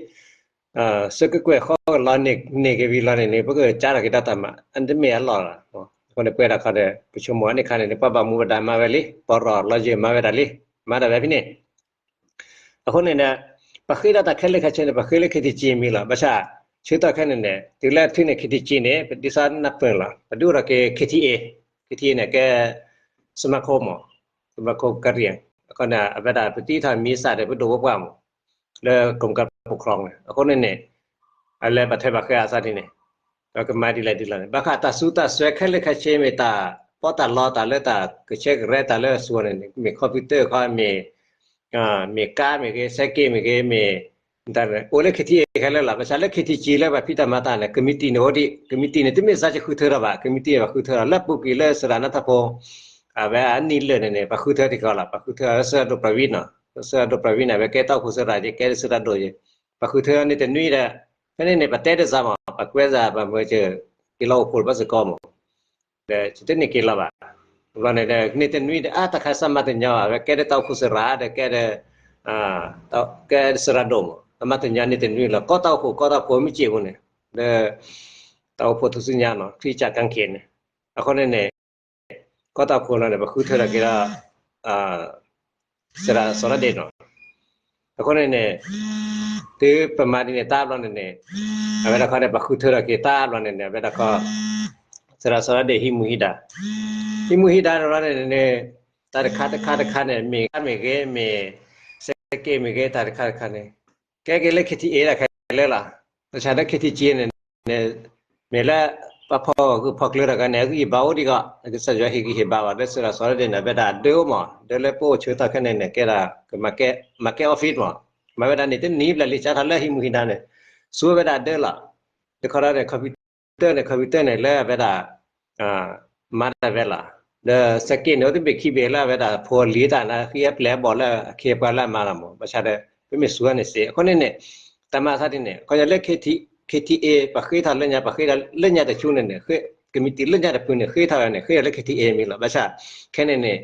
ဆၢကကွဲၢ်ဃီကလီၤန့ၢ်က့ၤဝံၤလီၤန့ၣ်န့ၣ် ပကစးထီၣ်က့ၤဒီးတၢ်မၤ အတမ့ၢ်အလီၢ်လီၤ. အဃိန့ၣ် ပဝဲဒၣ်ခီဒီး ပဆိကမိၣ်အန့ၣ်ခါန့ၣ်န့ၣ် ပှၤဘၣ်မူဘၣ်ဒါမၤဝဲလံ ပီၢ်ရီၣ်လီၤယၢၢ်မၤဝဲဒၣ်လံ မၤတၢ်ဝဲဖဲန့ၣ် အဃိန့ၣ်န့ၣ် ပဃ့ဒီးတၢ်ခဲလၢာ်ခဲဆ့န့ၣ် ပဃ့လၢ ခံထံၣ်ကံ မံၤလီၤ. ဘၣ်ဆၣ် ဆၢကတီၢ်ခဲအံၤန့ၣ်န့ၣ် တုၤလၢထုးန့ၢ် ခံထံၣ်ကံ န့ၣ် ပဒုးသ့ၣ်နီၣ်ပၢၢ်လီၤ. ပဒုးအိၣ်ထီၣ်က့ၤ KTA, KTA န့ၣ် ကဲ စမၤခိၣ်မး, စမၤခိၣ်ကရံၣ်, အဃိန့ၣ် အဝဲဒၣ်ပတံထီၣ်မံၤစၢ်ဒီးပဒိၣ်ပပှၢ်မး လၢ ကရူၢ်ကရၢၢ်ပူၤချီန့ၣ် အဃိန့ၣ်န့ၣ် အလဲၤဘၣ်ထွဲဘၣ်ဃဲအသးဒ်န့ၣ် ဒီးကမၤဒ်လဲၣ်ဒ်လဲၣ်န့ၣ် ဘၣ်ဃးတၢ်စူးတၢ်စွဲခဲလၢာ်ခဲဆ့ မ့ၢ်တၢ်ပီးတၢ်လီတၢ်လၢတၢ်ကဆှဲကရဲတၢ်လၢအစူၤန့ၣ် မ့ၢ် computer ခီ မ့ၢ် မ့ၢ်ကါမ့ၢ်ဂ့ၤ စဲးက့မ့ၢ်ဂ့ၤ မ့ၢ် အိၣ်လၢ KTA ခဲလၢာ်လီၤ. ဘၣ်ဆၣ်လၢ ခံထံၣ်ကံ လၢပှၤဖံးတၢ်မၤတၢ်န့ၣ် ကမံးတံာ်န့ၣ်အိၣ်ဒံး ကမံးတံာ်န့ၣ် တမ့ၢ်စ့ၢ်ကီးဃုထၢထီၣ်ဘၣ် ကမံးတံာ်န့ၣ် ပှၤဃုထၢထီၣ် လၢအပူၤကွံာ်လၢစရၣ်နါထီၣ်ဖိ အဝဲအနံၣ်လၢာ်န့ၣ်န့ၣ် ပှၤဃုထၢတံၢ်ဃီလီၤ. ပှၤဃုထၢလၢစရၣ်ဒိၣ်ပြဝံၣ်နီၤ စရၣ်ဒိၣ်ပြဝံၣ်န့ၣ် အဝဲကဲတၢ်အိၣ်ဖှိၣ်စရၣ် ကဲစရၣ်ဒိၣ်ယဲ ပှၤဃုထၢန့ၢ်တနွံဒီး ဖဲန့ၣ်န့ၣ် ပတဲတစၢ်မး ပကွဲစၢ်ပှၤမၢစၢၤ က့ၤလီၤအိၣ်ဖှိၣ်ဘၣ်စ့ၢ်ကီးမး ဒီးတန့ၢ်က့ၤလီၤဘၣ်. ဘျီန့ၣ်ဒီး န့ၢ်တနွံဒီး အါ တၢ်ခါစၢ်မၤတညီ အဝဲကဲဒီးတၢ်အိၣ်ဖှိၣ်စရၣ်ဒီးကဲဒီး ကဲစရၣ်ဒိၣ်မး အမၤတညီန့ၢ်တနွံလီၤ. ကီတၢ်အိၣ်ဖှိၣ် ကီတၢ်အိၣ်ဖှိၣ်မ့ၢ်စ့ၢ်ပူၤန့ၣ် ဒီး တၢ်အိၣ်ဖှိၣ်ထူၣ်စုညါနီၤ ခရံာ်ကၢ်ကၣ်ခ့န့ၣ် အဃိန့ၣ်န့ၣ် ကီတၢ်အိၣ်ဖှိၣ်လီၤန့ၣ် ပဃုထၢထီၣ်က့ၤဒီး စရၣ်စီၤရၤဒ့ၣ်နီၤ. အဃိန့ၣ်န့ၣ် တုၤပမၤဒ်န့ၣ်တၢ်ဘျီန့ၣ်န့ၣ် အဝဲဒၣ်ခီန့ၣ် ပဃုထၢထီၣ်က့ၤတၢ်ဘျီန့ၣ်န့ၣ် အဝဲဒၣ်ခီ စရၣ်စီၤရၤဒ့ၣ်ဟံးမူဟံးဒါ ဟံးမူဟံးဒါတဘျီန့ၣ်န့ၣ် တၢ်တခါတခါတခါန့ၣ် မ့ၢ်ကါမ့ၢ်ဂ့ၤ မ့ၢ်စဲးက့မ့ၢ်ဂ့ၤ တၢ်တခါတခါန့ၣ် ကဲက့ၤလၢ KTA ဒၣ်ခဲလၢာ်လီၤ. ဘၣ်ဆၣ်လၢ ခံထံၣ်ကံ န့ၣ်န့ၣ် မ့ၢ်လၢ ပှၤဖီၣ်ဂုာ်ဖီၣ်ကျၢၤတၢ်ဂၤန့ၣ် အဂံၢ်အဘါအိၣ်ဒံးဂီၢ် ကစၢ်ယွၤဟ့ၣ်ဂံၢ်ဟ့ၣ်ဘါဘၣ် လၢစရၣ်စီၤရၤဒ့ၣ်န့ၣ် အဝဲဒၣ်ဒၢအိၣ်မး ဒၢလၢပအိၣ်ဆၢကတီၢ်ခဲအံၤန့ၣ် ကဲဒၣ် ကမၤကဲ office မး မၤဝဲဒၣ်န့ၣ် တနံၤဘျဲၣ်လံ စးထီၣ်လၢဟံးမူဟံးဒါန့ၣ် စူးဝဲဒၣ်ဒၢလီၤ. တခီဒီးန့ၣ် computer န့ၣ် computer န့ၣ် လၢအဝဲဒၣ် မၤတၢ်ဝဲလီၤ. ဒီးစဲးက့န့ၣ် အိၣ်တဘ့ၣ်ခံဘ့ၣ်လၢအဝဲဒၣ်ဖိလံၤတၢ်န့ၣ် ဃ့အပျဲၢ်အဘီၣ်လၢအခ့အပှၤလၢအမၤလီၤမး ဘၣ်ဆၣ်ဒီး ပမ့ၢ်စူးန့ၣ်စ့ၢ် အဃိန့ၣ်န့ၣ် တၢ်မၤအသးဒ်န့ၣ် ခီညီလၢ KT, KTA ပှၤဃ့ထီၣ်လၢညါ ပှၤဃ့ထီၣ်လၢညါတဆူန့ၣ်န့ၣ် ကမံးတံာ်လၢညါတဖုန့ၣ် ဃ့ထီၣ်ဝဲန့ၣ် ဃ့ထီၣ်လၢ KTA မံၤလီၤ. ဘၣ်ဆၣ် ခဲန့ၣ်န့ၣ်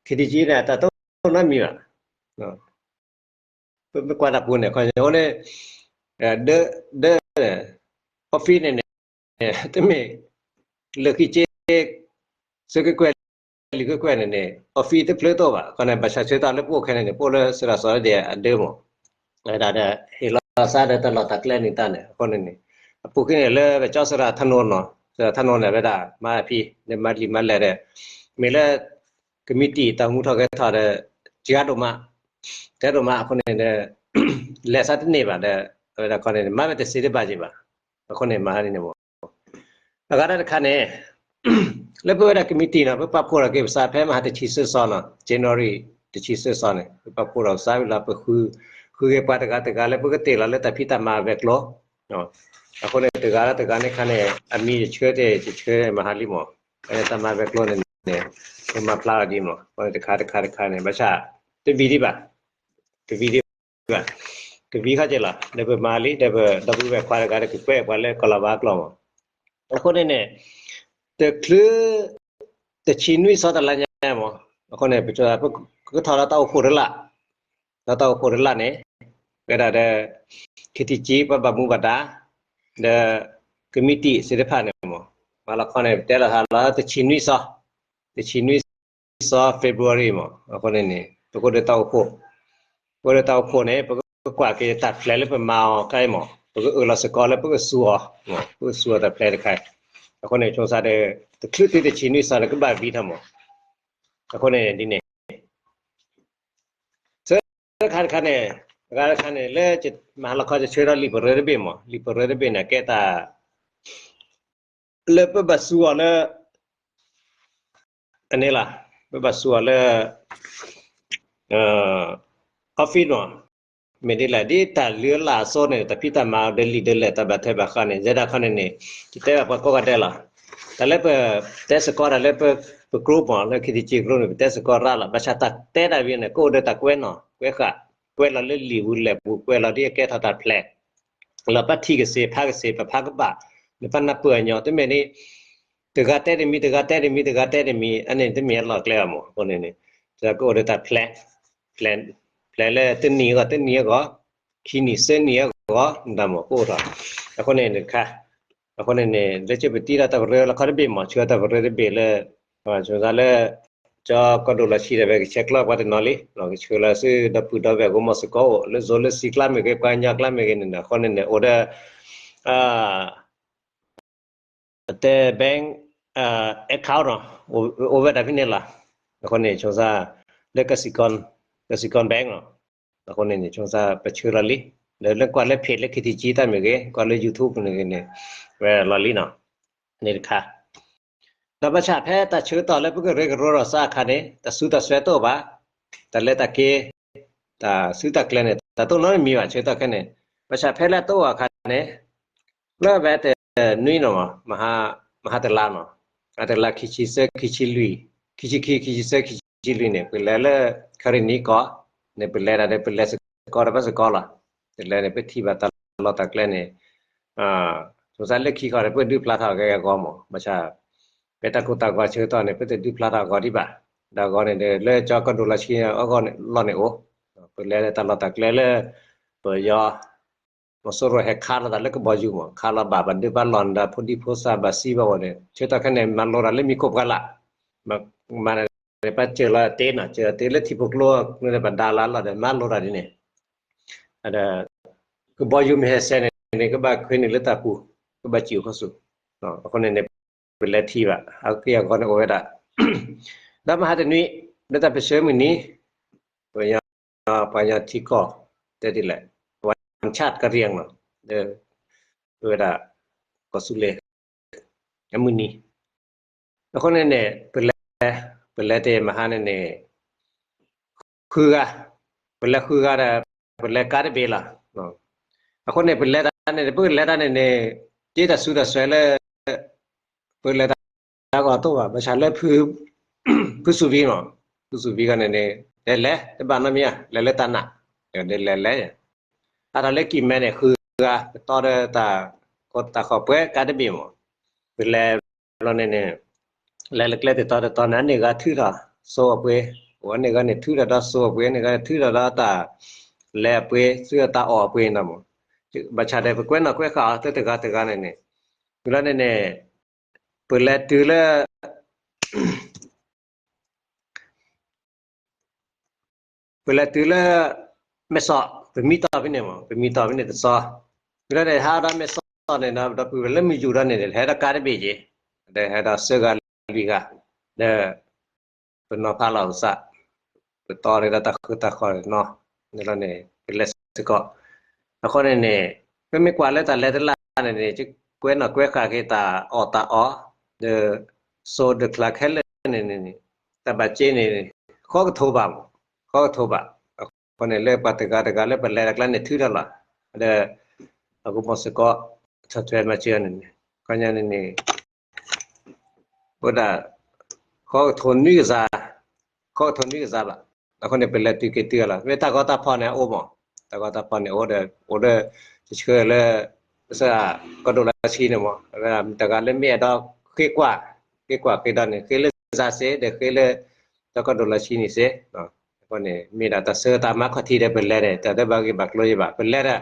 ခံထံၣ်ကံ န့ၣ် တၢ်တအိၣ်နီတမံၤဘၣ် ပမ့ၢ်ကွၢ်တၢ်ပူၤန့ၣ် ခီညီအိၣ်လၢ ဒၢ ဒၢ office န့ၣ်န့ၣ် တမ့ၢ် လၢခံက့ ဆၢကကွဲၢ် လံာ်ကကွဲၢ်န့ၣ်န့ၣ် office တဖျၢၣ်တအိၣ်ဘၣ်. ခီန့ၣ် ဘၣ်ဆၣ်ဆၢကတီၢ်လၢပအိၣ်ခဲန့ၣ်န့ၣ် ပအိၣ်လၢစရၣ်စီၤရၤဒ့ၣ်အဒၢမး ဝဲဒၣ်ဒီး ဟ့ၣ်လီၤသးဒီးတၢ်လီၢ်တၢ်ကျဲန့ၣ်တၢ်န့ၣ် အဃိန့ၣ်န့ၣ် အပူၤကွံာ်န့ၣ် လၢပကၠီစရၣ်ထးနိနီၤ စရၣ်ထးနိန့ၣ် အဝဲဒၣ်မၤဖံး ဒီးမၤလံာ်မၤလဲၢ်ဒီး မ့ၢ်လၢ ကမံးတံာ်တၢ်မူထီၣ်ဂဲၤထီၣ်ဒီး စှၤဒိၣ်မး စှၤဒိၣ်မးအဃိန့ၣ်ဒီး လဲၤသးတန့ၢ်ဘၣ်ဒီး အဝဲဒၣ်ခီန့ၣ် မၤဝဲတသ့တဘၣ်က့ဘၣ်. အဃိန့ၣ် မၤဒ်န့ၣ်မး အဂၤတၢ်တခါန့ၣ် လၢပဝဲဒၣ်ကမံးတံာ်နီၤ ပပာ်ဖှိၣ်ထီၣ်က့ၤပသးဖဲမဟါတဆံသၢသီနီၤ January တဆံသၢစီၤန့ၣ် ပပာ်ဖှိၣ်ဒီးကစၢ်ဝံၤလီၤ ပဃု, ဃုက့ၤပှၤတဂၤတဂၤလၢပကတ့ၢ်လီၤလၢတၢ်ဖံးတၢ်မၤအဝဲၤကျိၤ, အဃိန့ၣ် တဂၤလၢတဂၤန့ၣ်ခါန့ၣ် အမံၤယဆၢတ့ၢ်ယဆၢမဟါလံမး, တၢ်မၤဝဲၤကျိၤန့ၣ်န့ၣ် ပမၤဖျါအီၤဒ်မး, အဃိန့ၣ်တခါတခါတခါန့ၣ် ဘၣ်ဆၣ် တဝံၤဒံးဘၣ်, တဝံၤဒံးဘၣ်, တဝံၤခီက့ၤလီၤ ဒီးပမၤလံ ဒီးပဒီပုၢ်ဝဲၢ်ခွါတဂၤဒီးကကွဲးပှၤလၢကီၢ်လီၤဝါကျိာ်မး, အဃိန့ၣ်န့ၣ် တချုး တဆံနွံစီၤတလါညါမး, အဃိန့ၣ် ပက ပကထီၣ်ဒီးတၢ်အိၣ်ဖှိၣ်တလၢ်, ဒီးတၢ်အိၣ်ဖှိၣ်တလၢ်န့ၣ် ကဲဒၣ်ဒီး ခ့ထံကၠံ ပှၤဘၣ်မူဘၣ်ဒါ ဒီး ကမံးတံာ်သ့ၣ်တဖၣ်န့ၣ်မး, မၤလီၤခီန့ၣ် ပတဲလီၤသးလီၤတဆံနွံစီၤ, တဆံနွံစီၤ February မး, အဃိန့ၣ်န့ၣ် ပကအိၣ်ဒီးတၢ်အိၣ်ဖှိၣ်, ပအိၣ်ဒီးတၢ်အိၣ်ဖှိၣ်န့ၣ် ပကကွၢ်က့ၤတၢ်ဖျဲးလၢပမၤအီၤခဲအံၤမး, ပကအၢၣ်လီၤစ့ၢ်ကီးလၢပကစူၤအီၤ, ပကစူၤအီၤတၢ်ဖျဲးတခါအံၤ, အဃိန့ၣ် ဆိကမိၣ်ဒီး တချုးတုၤတဆံနွံစီၤဒီးကဘၣ်ဝံၤထီၣ်မး, အဃိန့ၣ်ဒ်န့ၣ် ဆၢတခါတခါန့ၣ်, တခါတခါန့ၣ် လၢမဟါလီၤခီယဆၢထီၣ်လံာ်ပရၢတဘ့ၣ်မး, လံာ်ပရၢတဘ့ၣ်န့ၣ် ကဲတၢ် လၢပဘၣ်စူၤအီၤလၢ အန့ၣ်လီၤ, ပဘၣ်စူၤအီၤလၢ office မး, မ့ၢ်ဒ်လဲၣ် ဒ်တၢ်လၢအလၢအစီန့ၣ် တၢ်ဖံးတၢ်မၤအီၤဒီးလံာ်ဒီးလဲၢ် တၢ်ဘၣ်ထွဲဘၣ်ဃးန့ၣ် ယဲဒၣ်ခီန့ၣ်န့ၣ် ယတဲဘၣ်ပှၤကိးဂၤဒဲးလီၤ. တၢ်လၢပတဲစ့ၢ်ကီးတၢ်လၢပ ပ group မး လၢ ခ့ထံကၠံ group န့ၣ် ပတဲစ့ၢ်ကီးရၣ်လီၤ. ဘၣ်ဆၣ်တၢ်တဲတၢ်ဝံၤန့ၣ် ကအိၣ်ဒီးတၢ်ကွဲးနီၣ်ကွဲးဃာ်, ကွဲးလီၤလၢလံာ်ပူၤလဲၢ်ပူၤ ကွဲးလီၤဒ်အကဲထီၣ်တၢ်ဖျဲး လီၤပထံၣ်ကစ့ၢ်ဖးကစ့ၢ် ပဖးကဘၣ် နပနၢ်ပၢၢ်အညီ တမ့ၢ်ဒ် တဂၤတဲတမံၤ တဂၤတဲတမံၤ တဂၤတဲတမံၤ အန့ၣ်တမ့ၢ်အလီၢ်ကျဲဘၣ်မး. အဃိန့ၣ်န့ၣ် ကအိၣ်ဒီးတၢ်ဖျဲး, ဖျဲးလၢတနံၣ်အဂီၢ် တနံၣ်အဂီၢ်, ခံနံၣ်သၢနံၣ်အဂီၢ် ဒၣ်မးကအိၣ်ထီၣ်. အဃိန့ၣ်တခါ, အဃိန့ၣ်န့ၣ် လၢကပတံထီၣ်တၢ်ပရၢလီၤခီတဘ့ၣ်မး ဆှၢတၢ်ပရၢတဘ့ၣ်လၢ ဆိကမိၣ်လၢ ကၠီကီၢ်ဒိၣ်လီၢ်ဆံးဒီး ပကဆဲးကျိးပှၤတနီၤလံ, ကဆှၢလီၤဆူဒီပုၢ်ဒီဝဲၢ် ဂိၢ်မီၢ်စ့ၢ်ကီးအိၣ် လၢ Zoom လၢ Skype မ့ၢ်ဂ့ၤ ပှၤကညီကျါမ့ၢ်ဂ့ၤန့ၣ် အဃိန့ၣ်န့ၣ် အိၣ်ဒီး တဲ bank account နီၤ, အိၣ်ဝဲဒၣ်ဖဲန့ၣ်လီၤ. အဃိန့ၣ် ဆိကမိၣ် လၢ ကစံၣ်ကီၢ် bank နီၤ. အဃိန့ၣ်န့ၣ် ဆိကမိၣ် ပဆှၢလီၤလံ, လၢလၢကွၢ်လၢ page လၢ ခ့ထံကၠံ တၢ်မ့ၢ်ဂ့ၤ ကွၢ်လၢ YouTube မ့ၢ်ဂ့ၤန့ၣ် ဝဲလီၤလံနီၤ. န့ၣ်တခါ ဒီးဘၣ်ဆၣ်ဖဲတၢ်ဆၢကတီၢ်လၢပကရၢကရိထီၣ်စးအခါန့ၣ် တၢ်စုတၢ်စွဲတအိၣ်ဘၣ်, တၢ်လဲၤတၢ်က့ၤ တၢ်စုတၢ်ကျဲၤန့ၣ် တၢ်တအိၣ်နီတမံၤဘၣ် ဆၢကတီၢ်ခဲန့ၣ်. ဘၣ်ဆၣ်ဖဲလၢတအိၣ်အခါန့ၣ် လၢအဝဲတနွံနီၤ မဟါတလါနီၤ, မဟါတလါ ခံဆံသၢ ခံဆံလွံၢ်, ခံဆံခံ ခံဆံသၢ ခံဆံလွံၢ်န့ၣ် ပလဲၤလၢ ခရံနံကီၢ်န့ၣ် ပလဲၤဒၣ်ဒီး ပလဲၤစ့ၢ်ကီးဒီးဘၣ်စ့ၢ်ကီးလီၤ. တလဲၤန့ၣ် ပထံၣ်ဘၣ်တၢ်လီၢ်တၢ်ကျဲန့ၣ် ဆိကမိၣ်လၢခံခီန့ၣ် ပဒုးဖျါထီၣ်က့ၤအဂီၢ်မး, ဘၣ်ဆၣ် ဖဲတၢ်ကိၢ်တၢ်ဂီၤဆၢကတီၢ်န့ၣ် ပတဒုးဖျါထီၣ်အဂီၢ်ဒံးဘၣ်. ဒီးအဂီၢ်န့ၣ်ဒီး လၢကၠီကီၢ်ဒိၣ်လီၢ်ဆံးအဂီၢ်န့ၣ် လီၢ်န့ၣ်အိၣ်, ပလဲၤလၢတၢ်လီၢ်တၢ်ကျဲလၢ ပယီၤ မီၤစိရိၤဟဲခးလိာ်သးလၢကဘီယူၤမး, ခးလီၤဘၣ် ဘၣ်ဒုးဘၣ်လီၢ်န့ၣ်ဒီး ဖိဒံဖိသၣ်ဘၣ်စံဘၣ်ဝဲန့ၣ် ဆၢကတီၢ်ခဲန့ၣ် မၤလိတၢ်လၢမံၤခိၣ်ပှၢ်လၢ်, မၤန့ၣ် ပှၤစၢၤလီၤတ့နီၤ, စၢၤတ့လၢထံဖိကျိန့ၣ် ပှၤဒါလၢလီၢ်ဒီး မၤလိတၢ်ဒ်န့ၣ် ဒီး ကဘီယူၤမ့ၢ်ဟဲစဲးန့ၣ်န့ၣ် ကဘၣ်ခွဲးနုာ်လၢတၢ်ပူၤ, ကဘၣ်စံၣ်အိၣ်ခီဆူၣ်, အဃိန့ၣ်န့ၣ် ပလဲၤထံၣ်ဘၣ် အက့ၢ်အဂီၤန့ၣ်အိၣ်ဝဲဒၣ်. ဒီးမဟါတနွံ လၢတၢ်ပၢၢ်ဆၢမုၢ်နံၤ ပှၤကညီ ပှၤကညီထံကီၢ် တဲဒ်လဲၣ် ပှၤကညီကရံၣ်နီၤ, ဒီး ဝဲဒၣ် ကီၢ်သူလ့ၤ အမုၢ်နံၤ, အဃိန့ၣ်န့ၣ် ပလဲၤ ပလဲၤတ့ၢ်မဟါန့ၣ်န့ၣ် ဃုဂၤ, ပလဲၤဃုဂၤဒီး ပလဲၤကါတဘ့ၣ်လီၤ. အဃိန့ၣ် ပလဲၤတၢ်န့ၣ် ပကလဲၤတၢ်န့ၣ်န့ၣ် က့တၢ်စုတၢ်စွဲလၢ ပလဲၤတၢ်ဂီၢ်တအိၣ်ဘၣ်, ဘၣ်ဆၣ်လၢ ဖုစူၤဘံမး, ဖုစူၤဘံဂီၢ်န့ၣ်န့ၣ် လဲၤလဲၤ တဘၣ်နီတမံၤဧါ, လဲၤလၢတၢ်နာ်, ဒီးလဲၤလဲၤ အါထီၣ်လၢကံၢ်မဲန့ၣ် ဃုဂၤ ပတီဒီးတၢ် တၢ်ဃီၤပှဲၤကါတဘ့ၣ်မး, ပလဲၤဘျီန့ၣ်န့ၣ် လဲၤလၢကျဲတတီတတီန့ၣ် အန့ၢ်ဂၤထုးထီၣ်စိအပှ့ၤ, အိၣ်အန့ၢ်ဂၤန့ၣ်ထုးထီၣ်ဒီးစိအပှ့ၤ, အန့ၢ်ဂၤထုးထီၣ်ဒီးတၢ်လဲၤအပှ့ၤ သုတၢ်အီၣ်အပှ့ၤန့ၣ်မး, ဘၣ်ဆၣ်ဒီး ပကွဲးနီၣ်ကွဲးဃာ်အီၤ တဂၤတဂၤန့ၣ်န့ၣ်, ဝံၤလီၤန့ၣ်န့ၣ် ပလဲၤတုၤလၢ ပလဲၤတုၤလၢ မဲၢ်ဆီး ပမံတီၢ်ဖဲန့ၣ်မး, ပမံတီၢ်ဖဲန့ၣ်တဆီ, ဝံၤလီၤန့ၣ် ဟးဒီးမဲၢ်ဆီးန့ၣ် ဒီပုၢ်ဝဲၢ်လၢမုၢ်ယူာ်ဒီးန့ၣ် ဟဲဒီးကါတဘ့ၣ်က့ၤ, ဒီးဟဲဒီးသၢဂၤလွံၢ်ဂၤ, ဒီး ပနီၤဖးလီၤပသး, ပတီဒီးတၢ်ဃူတၢ်ဃီၤနီၤ, န့ၣ်လီၤန့ၣ် ပလဲၤစ့ၢ်ကီး, အဃိန့ၣ်န့ၣ် ပမ့ၢ်ကွၢ်လၢတၢ်လဲၤတလၢ်န့ၣ်န့ၣ် ကွဲးနီၣ်ကွဲးဃာ်က့ၤတၢ်အီၣ်တၢ်အီ, ဒီး စိဒီးချါခဲလၢာ်န့ၣ်န့ၣ် တၢ်ဘၣ်စ့န့ၣ် ဃီကထိဘၣ်မး, ဃ ကီကထိဘၣ်. အဃိန့ၣ် လၢပှၤတဂၤတဂၤလၢပလဲၤတကျါန့ၣ်ထုးထီၣ်လီၤ. ဒီး အကမီၤစ့ၢ်ကီး ထီၣ်ထွဲမၤစၢၤန့ၣ်န့ၣ် ခီညါန့ၣ်န့ၣ် ဝဲဒၣ် ကီကထိနွံကစၢ် ကီကထိနွံကစၢ်ဘၣ်. အဃိန့ၣ် ပလဲၤတုၤက့ၤတုၤလီၤ. မ့ၢ်တၢ်ဂီၤတၢ်ဖီၣ်န့ၣ်အအိၣ်မး, တၢ်ဂီၤတၢ်ဖီၣ်န့ၣ်အိၣ်ဒီး အိၣ်ဒီး တဆှၢလၢ ကီၢ်ဒိၣ်လါဆံန့ၣ်မး, တဂၤလၢမ့ၢ်အဲၣ်ဒိးဃ့ကွၢ်, ဃ့ကွၢ်ဃ့ဒီးန့ၣ် ဃ့လၢစၢ်စ့ ဒီးဃ့လၢ ဒီးကီၢ်ဒိၣ်လါဆံန့ၣ်စ့ အဃိန့ၣ် မ့ၢ်ဒၣ်တၢ်ဆၢတၢ်မၤခီၣ်ထံးဒီးပလဲၤန့ၣ် တၢ်တဘၣ်ဂ့ၢ်ဘၣ်ကျိၤယဘၣ် ပလဲၤဒီး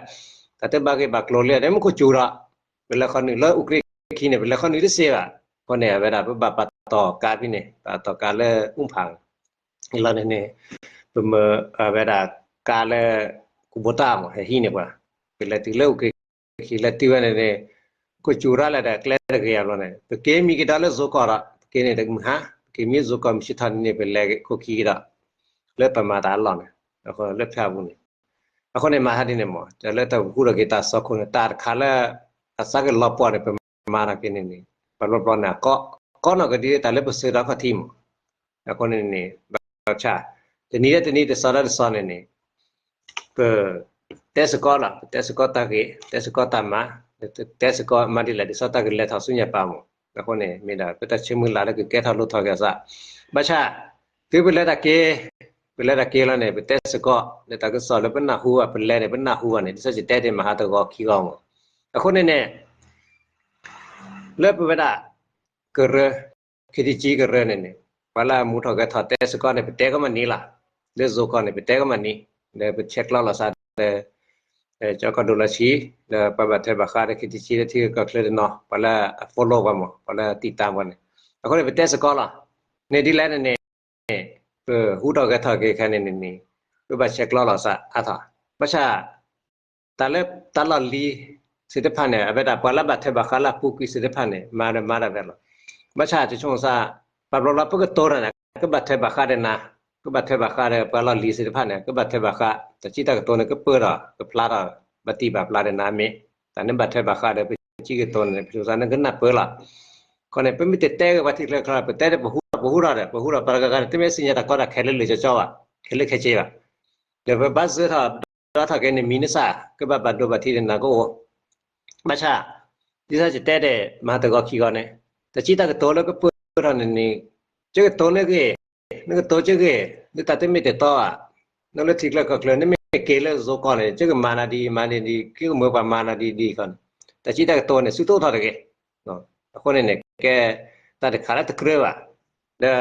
တၢ်တဘၣ်ဂ့ၢ်ဘၣ်ကျိၤလံဒီး မ့ၢ်ခိၣ်စူၤဒီး ပလဲၤခီနုာ်လၢအူးကြ့ၢ်ခံန့ၣ် ပလဲၤခီနုာ်တစ့ဘၣ်. အဃိန့ၣ် အဝဲဒၣ် ပဘၣ်ပာ်တီၢ်ကါဖဲန့ၣ် ပာ်တီၢ်ကါလၢအူဖၣ် လီၤန့ၣ်န့ၣ် ပမၢအဝဲဒၣ်ကါလၢ ကူဘိတၢ်မး ဟဲဟံးန့ၢ်ပှၤ ပလဲၤတုၤလၢအူးကြ့ၢ်ခံ လဲၤတုၤဝဲန့ၣ်န့ၣ် ခိၣ်စူၤရၣ်လဲၣ်ဒီးကျဲတဂ့ၤအဘျီန့ၣ် ပက့ၤမံကဒီးလၢဇိကီၢ်ဒီး ပက့ၤန့ၣ်တမုၢ်ဟါ ပက့ၤမံဇိကီၢ်မုၢ်ဆ့ၣ်ထီၣ်န့ၣ်န့ၣ် ပလဲၤခိၣ်ခံကဒီး လၢပမၤတၢ်အလီၢ်န့ၣ် လၢဖၠၣ်ပူၤန့ၣ် အဃိန့ၣ် မၤဟးဒ်န့ၣ်မး တၢ်လၢတၢ်ဟူထီၣ်က့ၤတၢ်စီခိၣ်န့ၣ် တၢ်တခါလၢ အသးကလီၤပှီၢ်န့ၣ် ပမၤထီၣ်က့ၤန့ၣ်န့ၣ် ပှၤဘျီဘျီန့ၣ် ကီနီၢ်ကဒံတၢ်လၢပဆၢဒီးခီၣ်ထံးမး အဃိန့ၣ်န့ၣ် ဘၣ်ဆၣ် တနံၤလၢတနံၤတစီၤလၢတစီၤန့ၣ်န့ၣ် ပ တဲစ့ၢ်ကီးလီၤ ပတဲစ့ၢ်ကီးတၢ်ဂ့ၢ် တဲစ့ၢ်ကီးတၢ်မၤ တဲစ့ၢ်ကီးမၤဒ်လဲၣ် ဒ်သိးတၢ်ကလဲၤထီၣ်ဆူညါပၤမး အဃိန့ၣ် မ့ၢ်ဒၣ်ပတၢ်ဆၢမုၢ်လၢ်လၢကကဲထီၣ်လိၣ်ထီၣ်က့ၤအသး ဘၣ်ဆၣ် သုပလဲၤတၢ်က့ၤ ပလဲၤတၢ်က့ၤလီၤန့ၣ် ပတဲစ့ၢ်ကီး လၢတၢ်ကစီၣ်လၢပနၢ်ဟူဘၣ် ပလဲၤန့ၣ် ပနၢ်ဟူဘၣ်န့ၣ် ဒ်သိးယတဲတ့ၢ်မဟါတဂီၤခံဂီၤမး အဃိန့ၣ်န့ၣ် လၢပဝဲဒၣ် ကရၢ ခ့ထံကၠံကရၢန့ၣ်န့ၣ် ပှၤလၢအမူထီၣ်ဂဲၤထီၣ်တဲစ့ၢ်ကီးန့ၣ် ပတဲကမၣ်နံၤလီၤ လၢဇိကီၢ်န့ၣ် ပတဲကမၣ်နံၤ လၢပဆဲးကျိးလိာ်သးဒီး ကၠီကီၢ်ဒိၣ်လီၤဆံ လၢပှၤဘၣ်ထွဲဘၣ်ဃးဒီးခ့ထံကၠံလၢထံဂုၤကီၢ်ချၢတနီၤ ပှၤလၢအ follow ပှၤမး ပှၤလၢအတံာ်တာ်ပှၤန့ၣ် အဃိန့ၣ် ပတဲစ့ၢ်ကီးလီၤ န့ၣ်ဒ်လဲၣ်န့ၣ်န့ၣ် ပဟူထီၣ်ဂဲၤထီၣ်က့ၤခဲန့ၣ်န့ၣ်န့ၣ် ပဘၣ်ဆဲးကျိးလိာ်သးအါထီၣ် ဘၣ်ဆၣ် တၢ်လၢတၢ်လီၢ်လံၤသ့ၣ်တဖၣ်န့ၣ် အဝဲဒၣ်ပှၤလၢဘၣ်ထွဲဘၣ်ဃးလၢအပူၤကွံာ်သ့ၣ်တဖၣ်န့ၣ် မၤဒီးမၤဒၣ်ဝဲလီၤ. ဘၣ်ဆၣ်တဆိကမိၣ်သး ပှၤဘျီဘျီပကတိၤတၢ်န့ၣ် ကဘၣ်ထွဲဘၣ်ဃးဒီးနၤ ကဘၣ်ထွဲဘၣ်ဃးဒီးပှၤလီၢ်လံၤသ့ၣ်တဖၣ်န့ၣ် ကဘၣ်ထွဲဘၣ်ဃး တၢ်စံးတၢ်ကတိၤန့ၣ် ကပၢၢ်ထီၣ် ကဖျါထီၣ် ဘၣ်တံၢ်ဘၣ်ပျၢ်ဒီးနၤမ့ၢ် တၢ်န့ၣ်ဘၣ်ထွဲဘၣ်ဃးဒီးပစံးကတိၤန့ၣ် ပဆိကမိၣ်သးန့ၣ်ကနၢ်ပၢၢ်လီၤ. ခီန့ၣ် ပမ့ၢ်တတဲက့ၤပှၤထံချၢချၢ ပတဲဒီးပဟူထီၣ်ပဟူထီၣ်ဒီး ပဟူထီၣ်ပှၤတဂၤဂၤန့ၣ် တမ့ၢ်သ့ၣ်ညါတၢ်ကီတၢ်ခဲလၢာ်လၢာ်ကၠီကၠီဘၣ် ခဲလၢာ်ခဲဆ့ဘၣ် ဒီးပဘၣ်စၢၤထီၣ် ဒီးထီၣ်က့ၤန့ၣ်မံၤနစၢ် ကဘၣ်ဘၣ်ဒိဘၣ်ထံးဒီးနၤကအိၣ် ဘၣ်ဆၣ် ဒ်သိးယတဲဒီး မၤတဂီၤခံဂီၤန့ၣ် တၢ်စံးတၢ်ကတိၤလၢကပၢၢ်ထီၣ်န့ၣ်န့ၣ် ကကတိၤန့ၢ်ဂ့ၤ နကတိၤကဂ့ၤ နတၢ်တမ့ၢ်တတီဧါ နလၢထံချၢကီၢ်ချၢ နမ့ၢ်က့ၤလၢဇိကီၢ်န့ၣ် ကကမၤနၤဒ်အံၤမၤနၤဒ်အံၤ ကကမၢပှၤမၤနၤဒ်အံၤဒ်အံၤခီန့ၣ် တၢ်စံးတၢ်ကတိၤန့ၣ် ဆူတအိၣ်ထီၣ်တဂ့ၤ အဃိန့ၣ်န့ၣ် ကဲ တၢ်တခါလၢတကြၢးဘၣ် ဒီး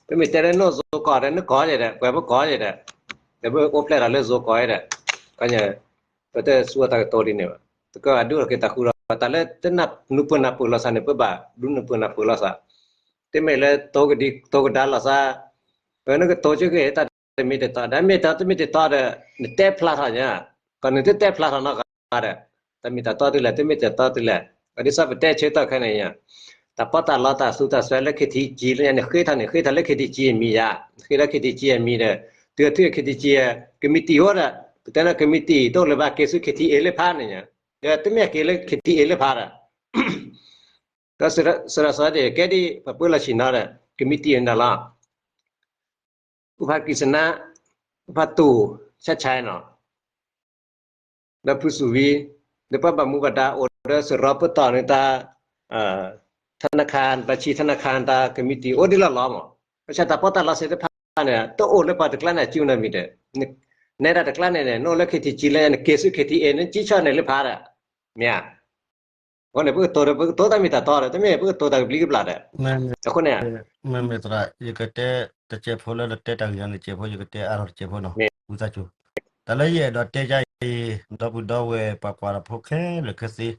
ပမ့ၢ်တဲလၢနအိၣ်ဇိကီၢ်ဒီး နကီၢ်ယဲဒီး ပှၤပကီၢ်ယဲဒီး ဒီးပအိၣ်ဖျဲၣ်ထီၣ်လၢဇိကီၢ်ယဲဒီး ခီန့ၣ် ပတစူးအတၢ်ကတိၤဒ်န့ၣ်ဘၣ် တကးဘၣ်ဒုးထီၣ်က့ၤတၢ်ဃူဒီး တၢ်လၢတနၢ်နူၤပၢၢ်နၢ်ပၢၢ်လိာ်သးန့ၣ် ပဘၣ်ဒုးနူၤပၢၢ်နၢ်ပၢၢ်လိာ်သး တမ့ၢ်လၢတိၤကဒံတိၤကဒါလိာ်သး ပနကတိၤကဂ့ၤ တၢ်တမ့ၢ်တတီ တၢ်မ့ၢ်တတီတမ့ၢ်တတီဒီး နတဲဖျါထီၣ်ညါ ကီၢ်နုာ်တတဲဖျါထီၣ်နီတဂၤဒီး တၢ်မ့ၢ်တၢ်တီတုၤလဲၣ် တမ့ၢ်တၢ်တီတုၤလဲၣ် အဒ်သိးပတဲဆၢကတီၢ်ခဲန့ၣ် တၢ်ပီးတၢ်လီတၢ်သူတၢ်စွဲလၢ ခ့ထံကၠံ လၢညါန့ၣ် ဃ့ထီၣ်န့ၣ် ဃ့ထီၣ်လၢ ခ့ထံကၠံ အမံၤယါ ဃ့လၢ ခ့ထံကၠံ အမံၤဒီး တုၤအထုး ခ့ထံကၠံ ကမံးတံာ်အိၣ်ဒီး ပတဲလၢကမံးတံာ် တအိၣ်လၢၤဘၣ် က့ၤဆူ ခ့ထံအ့ လၢဖးန့ၣ်ညါ ဒီးတမ့ၢ်က့ၤလၢ ခ့ထံအ့ လၢဖးဒီး ဒီးစရၢစီၤဒၣ် ကဲဒ်ပှၤပၢလီၤဆ့ၣ်နီၤဒီး ကမံးတံာ်န့ၣ်လီၤ အိၣ်ဖးကံၢ်စနါ အိၣ်ဖးတူၢ် ဆၣ်ဆဲနီၤ ဒီးဖုစူၤဝံၤ ဒီးပှၤဘၣ်မူဘၣ်ဒါအိၣ်ဒီးစရီပတီၢ်န့ၣ်တၢ် ထနခါ ဘၣ်ဆံထနခါတၢ်ကမံးတံာ်အိၣ်ဒ်လီၢ်လီၤမး ဘၣ်ဆၣ်တၢ်ပီးတၢ်လီသ့ၣ်တဖၣ်န့ၣ် တအိၣ်လၢပှၤတကျါန့ၣ် အစုနီတမံၤဒီး နဲဒၣ်တကျါန့ၣ် နအိၣ်လၢ ခ့ထံကၠံ လၢညါန့ၣ် က့ၤဆူ ခ့ထံအ့ နကံဆၢၣ်န့ၣ်လၢဖးဒီး မ့ၢ်ဧါ အဃိန့ၣ် ပကတိၤဒီး ပကတိၤတၢ်မ့ၢ်တၢ်တီဒီး တမ့ၢ်ပကတိၤတၢ်ကဘျံးကဘျၣ်ဒီး အဃိန့ၣ် မ့မ့ၢ်သရၣ် ယကတဲတစဲးဖိလၢနတဲတၢ်ဂ့ၢ်ညါန့ၣ် တစဲးဖိ ယကတဲအါထီၣ်တစဲးဖိနီၤ ဝံသးစူၤ တၢ်လၢယအဲၣ်ဒိးတဲယါအံၤ ဒီပုၢ်ဒီဝဲၢ်ပှၤကွၢ်တၢ်ဖိခဲလၢာ်ခဲဆ့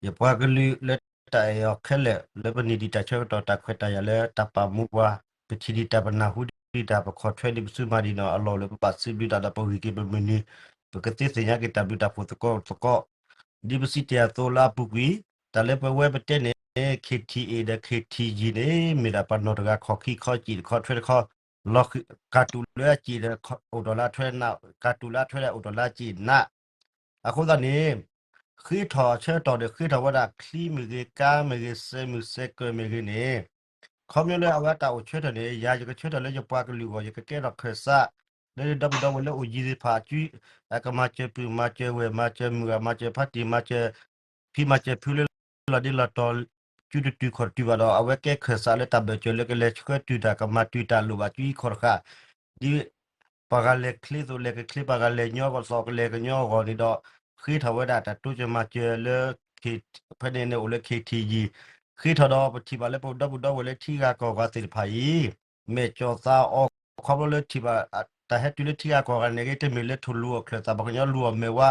ယပှၤကလုာ်လၢတၢ်အဲၣ်အီၤခဲလၢာ် လၢပန့ၢ်ဒံးတၢ်ဆၢကတီၢ်တၢ်ခွဲးတၢ်ယာ်လၢတၢ်ပာ်မူပှၤ ပထံၣ်ဒံးတၢ်ပနၢ်ဟူဒံးတၢ် ပခီၣ်ထွဲဒံးပစုမၤဒံးနီၤ အလီၢ်လၢပဘၣ်စံးဘျုးတၢ်ဒီးပဂံၢ်က့ၤပမုၢ်နံၤ ပကသ့သ့ၣ်ညါက့ၤတၢ်ဘျုးတၢ်ဖှိၣ်သကိးသကိး ဒ်ပစံးတ့ၢ်အသိးလၢအပူၤကွံာ် တၢ်လၢပဝဲပတဲန့ၣ် ခ့ထံအ့ ဒီး ခ့ထံယံၤ န့ၣ် မ့ၢ်ဒၣ်ပှၤနီၢ်တဂၤခီၣ်ခံခီစံၣ်တခီထွဲတခီ လီၤဃံ ကၢ်တူာ်လၢအစံၣ်ဒီး အိၣ်ဒီးလၢအထွဲ ကၢ်တူာ်လၢအထွဲဒီးအိၣ်ဒီးလၢအစံၣ်နး အဃိသတးန့ၣ် ဃ့ထီၣ်ဆၢကတီၢ်ဒီးဃ့ထီၣ်ဝဲဒၣ်ချံမ့ၢ်ဂ့ၤ ကါမ့ၢ်ဂ့ၤ စဲးမုၢ်စဲးကၢၢ်မ့ၢ်ဂ့ၤန့ၣ် ခီဖျိလၢအဝဲတၢ်အိၣ်ဆၢထၢၣ်န့ၣ် ယၤယကဆၢထၢၣ်လၢယပှၤကလုာ်အဂီၢ် ယကကဲထီၣ်ခၢၣ်စး လၢဒီပုၢ်ဒီဝဲၢ်လၢအိၣ်ယံၤသ့ၣ်တဖၣ်အစု အကမၤစၢၤပုၢ်မၤစၢၤဝဲၢ် မၤစၢၤမုၢ်ဂၤ မၤစၢၤဖါတံၢ် မၤစၢၤဖံမၤစၢၤဖုလၢလီၤဒ့လီၤတီၤ စုတတုၤခီၣ်တတုၤဘၣ်ဒီး အဝဲကဲခၢၣ်စးလၢတၢ်ဘၢၣ်စၢၤလၢကလဲၤဆှၢတုၤတၢ် ကမၤတုၤတၢ်လိၣ်ဘၣ်စုဟံၣ်ခီၣ်တဃာ် ဒ် ပှၤဂၤလဲၤချ့သိးလဲၤကချ့ ပှၤဂၤလဲၤညီဂီၢ်သိးကလဲၤကညီဂီၢ်န့ၣ်ဒီး ဃ့ထီၣ်ဝဲဒၣ်တၢ်တိစၢၤမၤစၢၤလၢ ဖဲန့ၣ်န့ၣ်အိၣ်လၢ ခ့ထံယံၤ ဃ့ထီၣ်ဒီးပထံၣ်ဘၣ်လၢပဒီပုၢ်ဒီဝဲၢ်လၢထံဂၤကီၢ်ဂၤသ့ၣ်တဖၣ်အံၤ မဲာ်ကၠီၣ်သးအီၣ်ခီဖျိလၢထံၣ်ဘၣ် တၢ်ဟဲတုၤလၢထံဂၤကီၢ်ဂၤန့ၣ်ဂ့ၤ တမ့ၢ်လၢထိၣ်လူၤအီၣ်ချၢၣ်သး ပှၤကညီလူၤအီၣ်မဲာ်ဝါ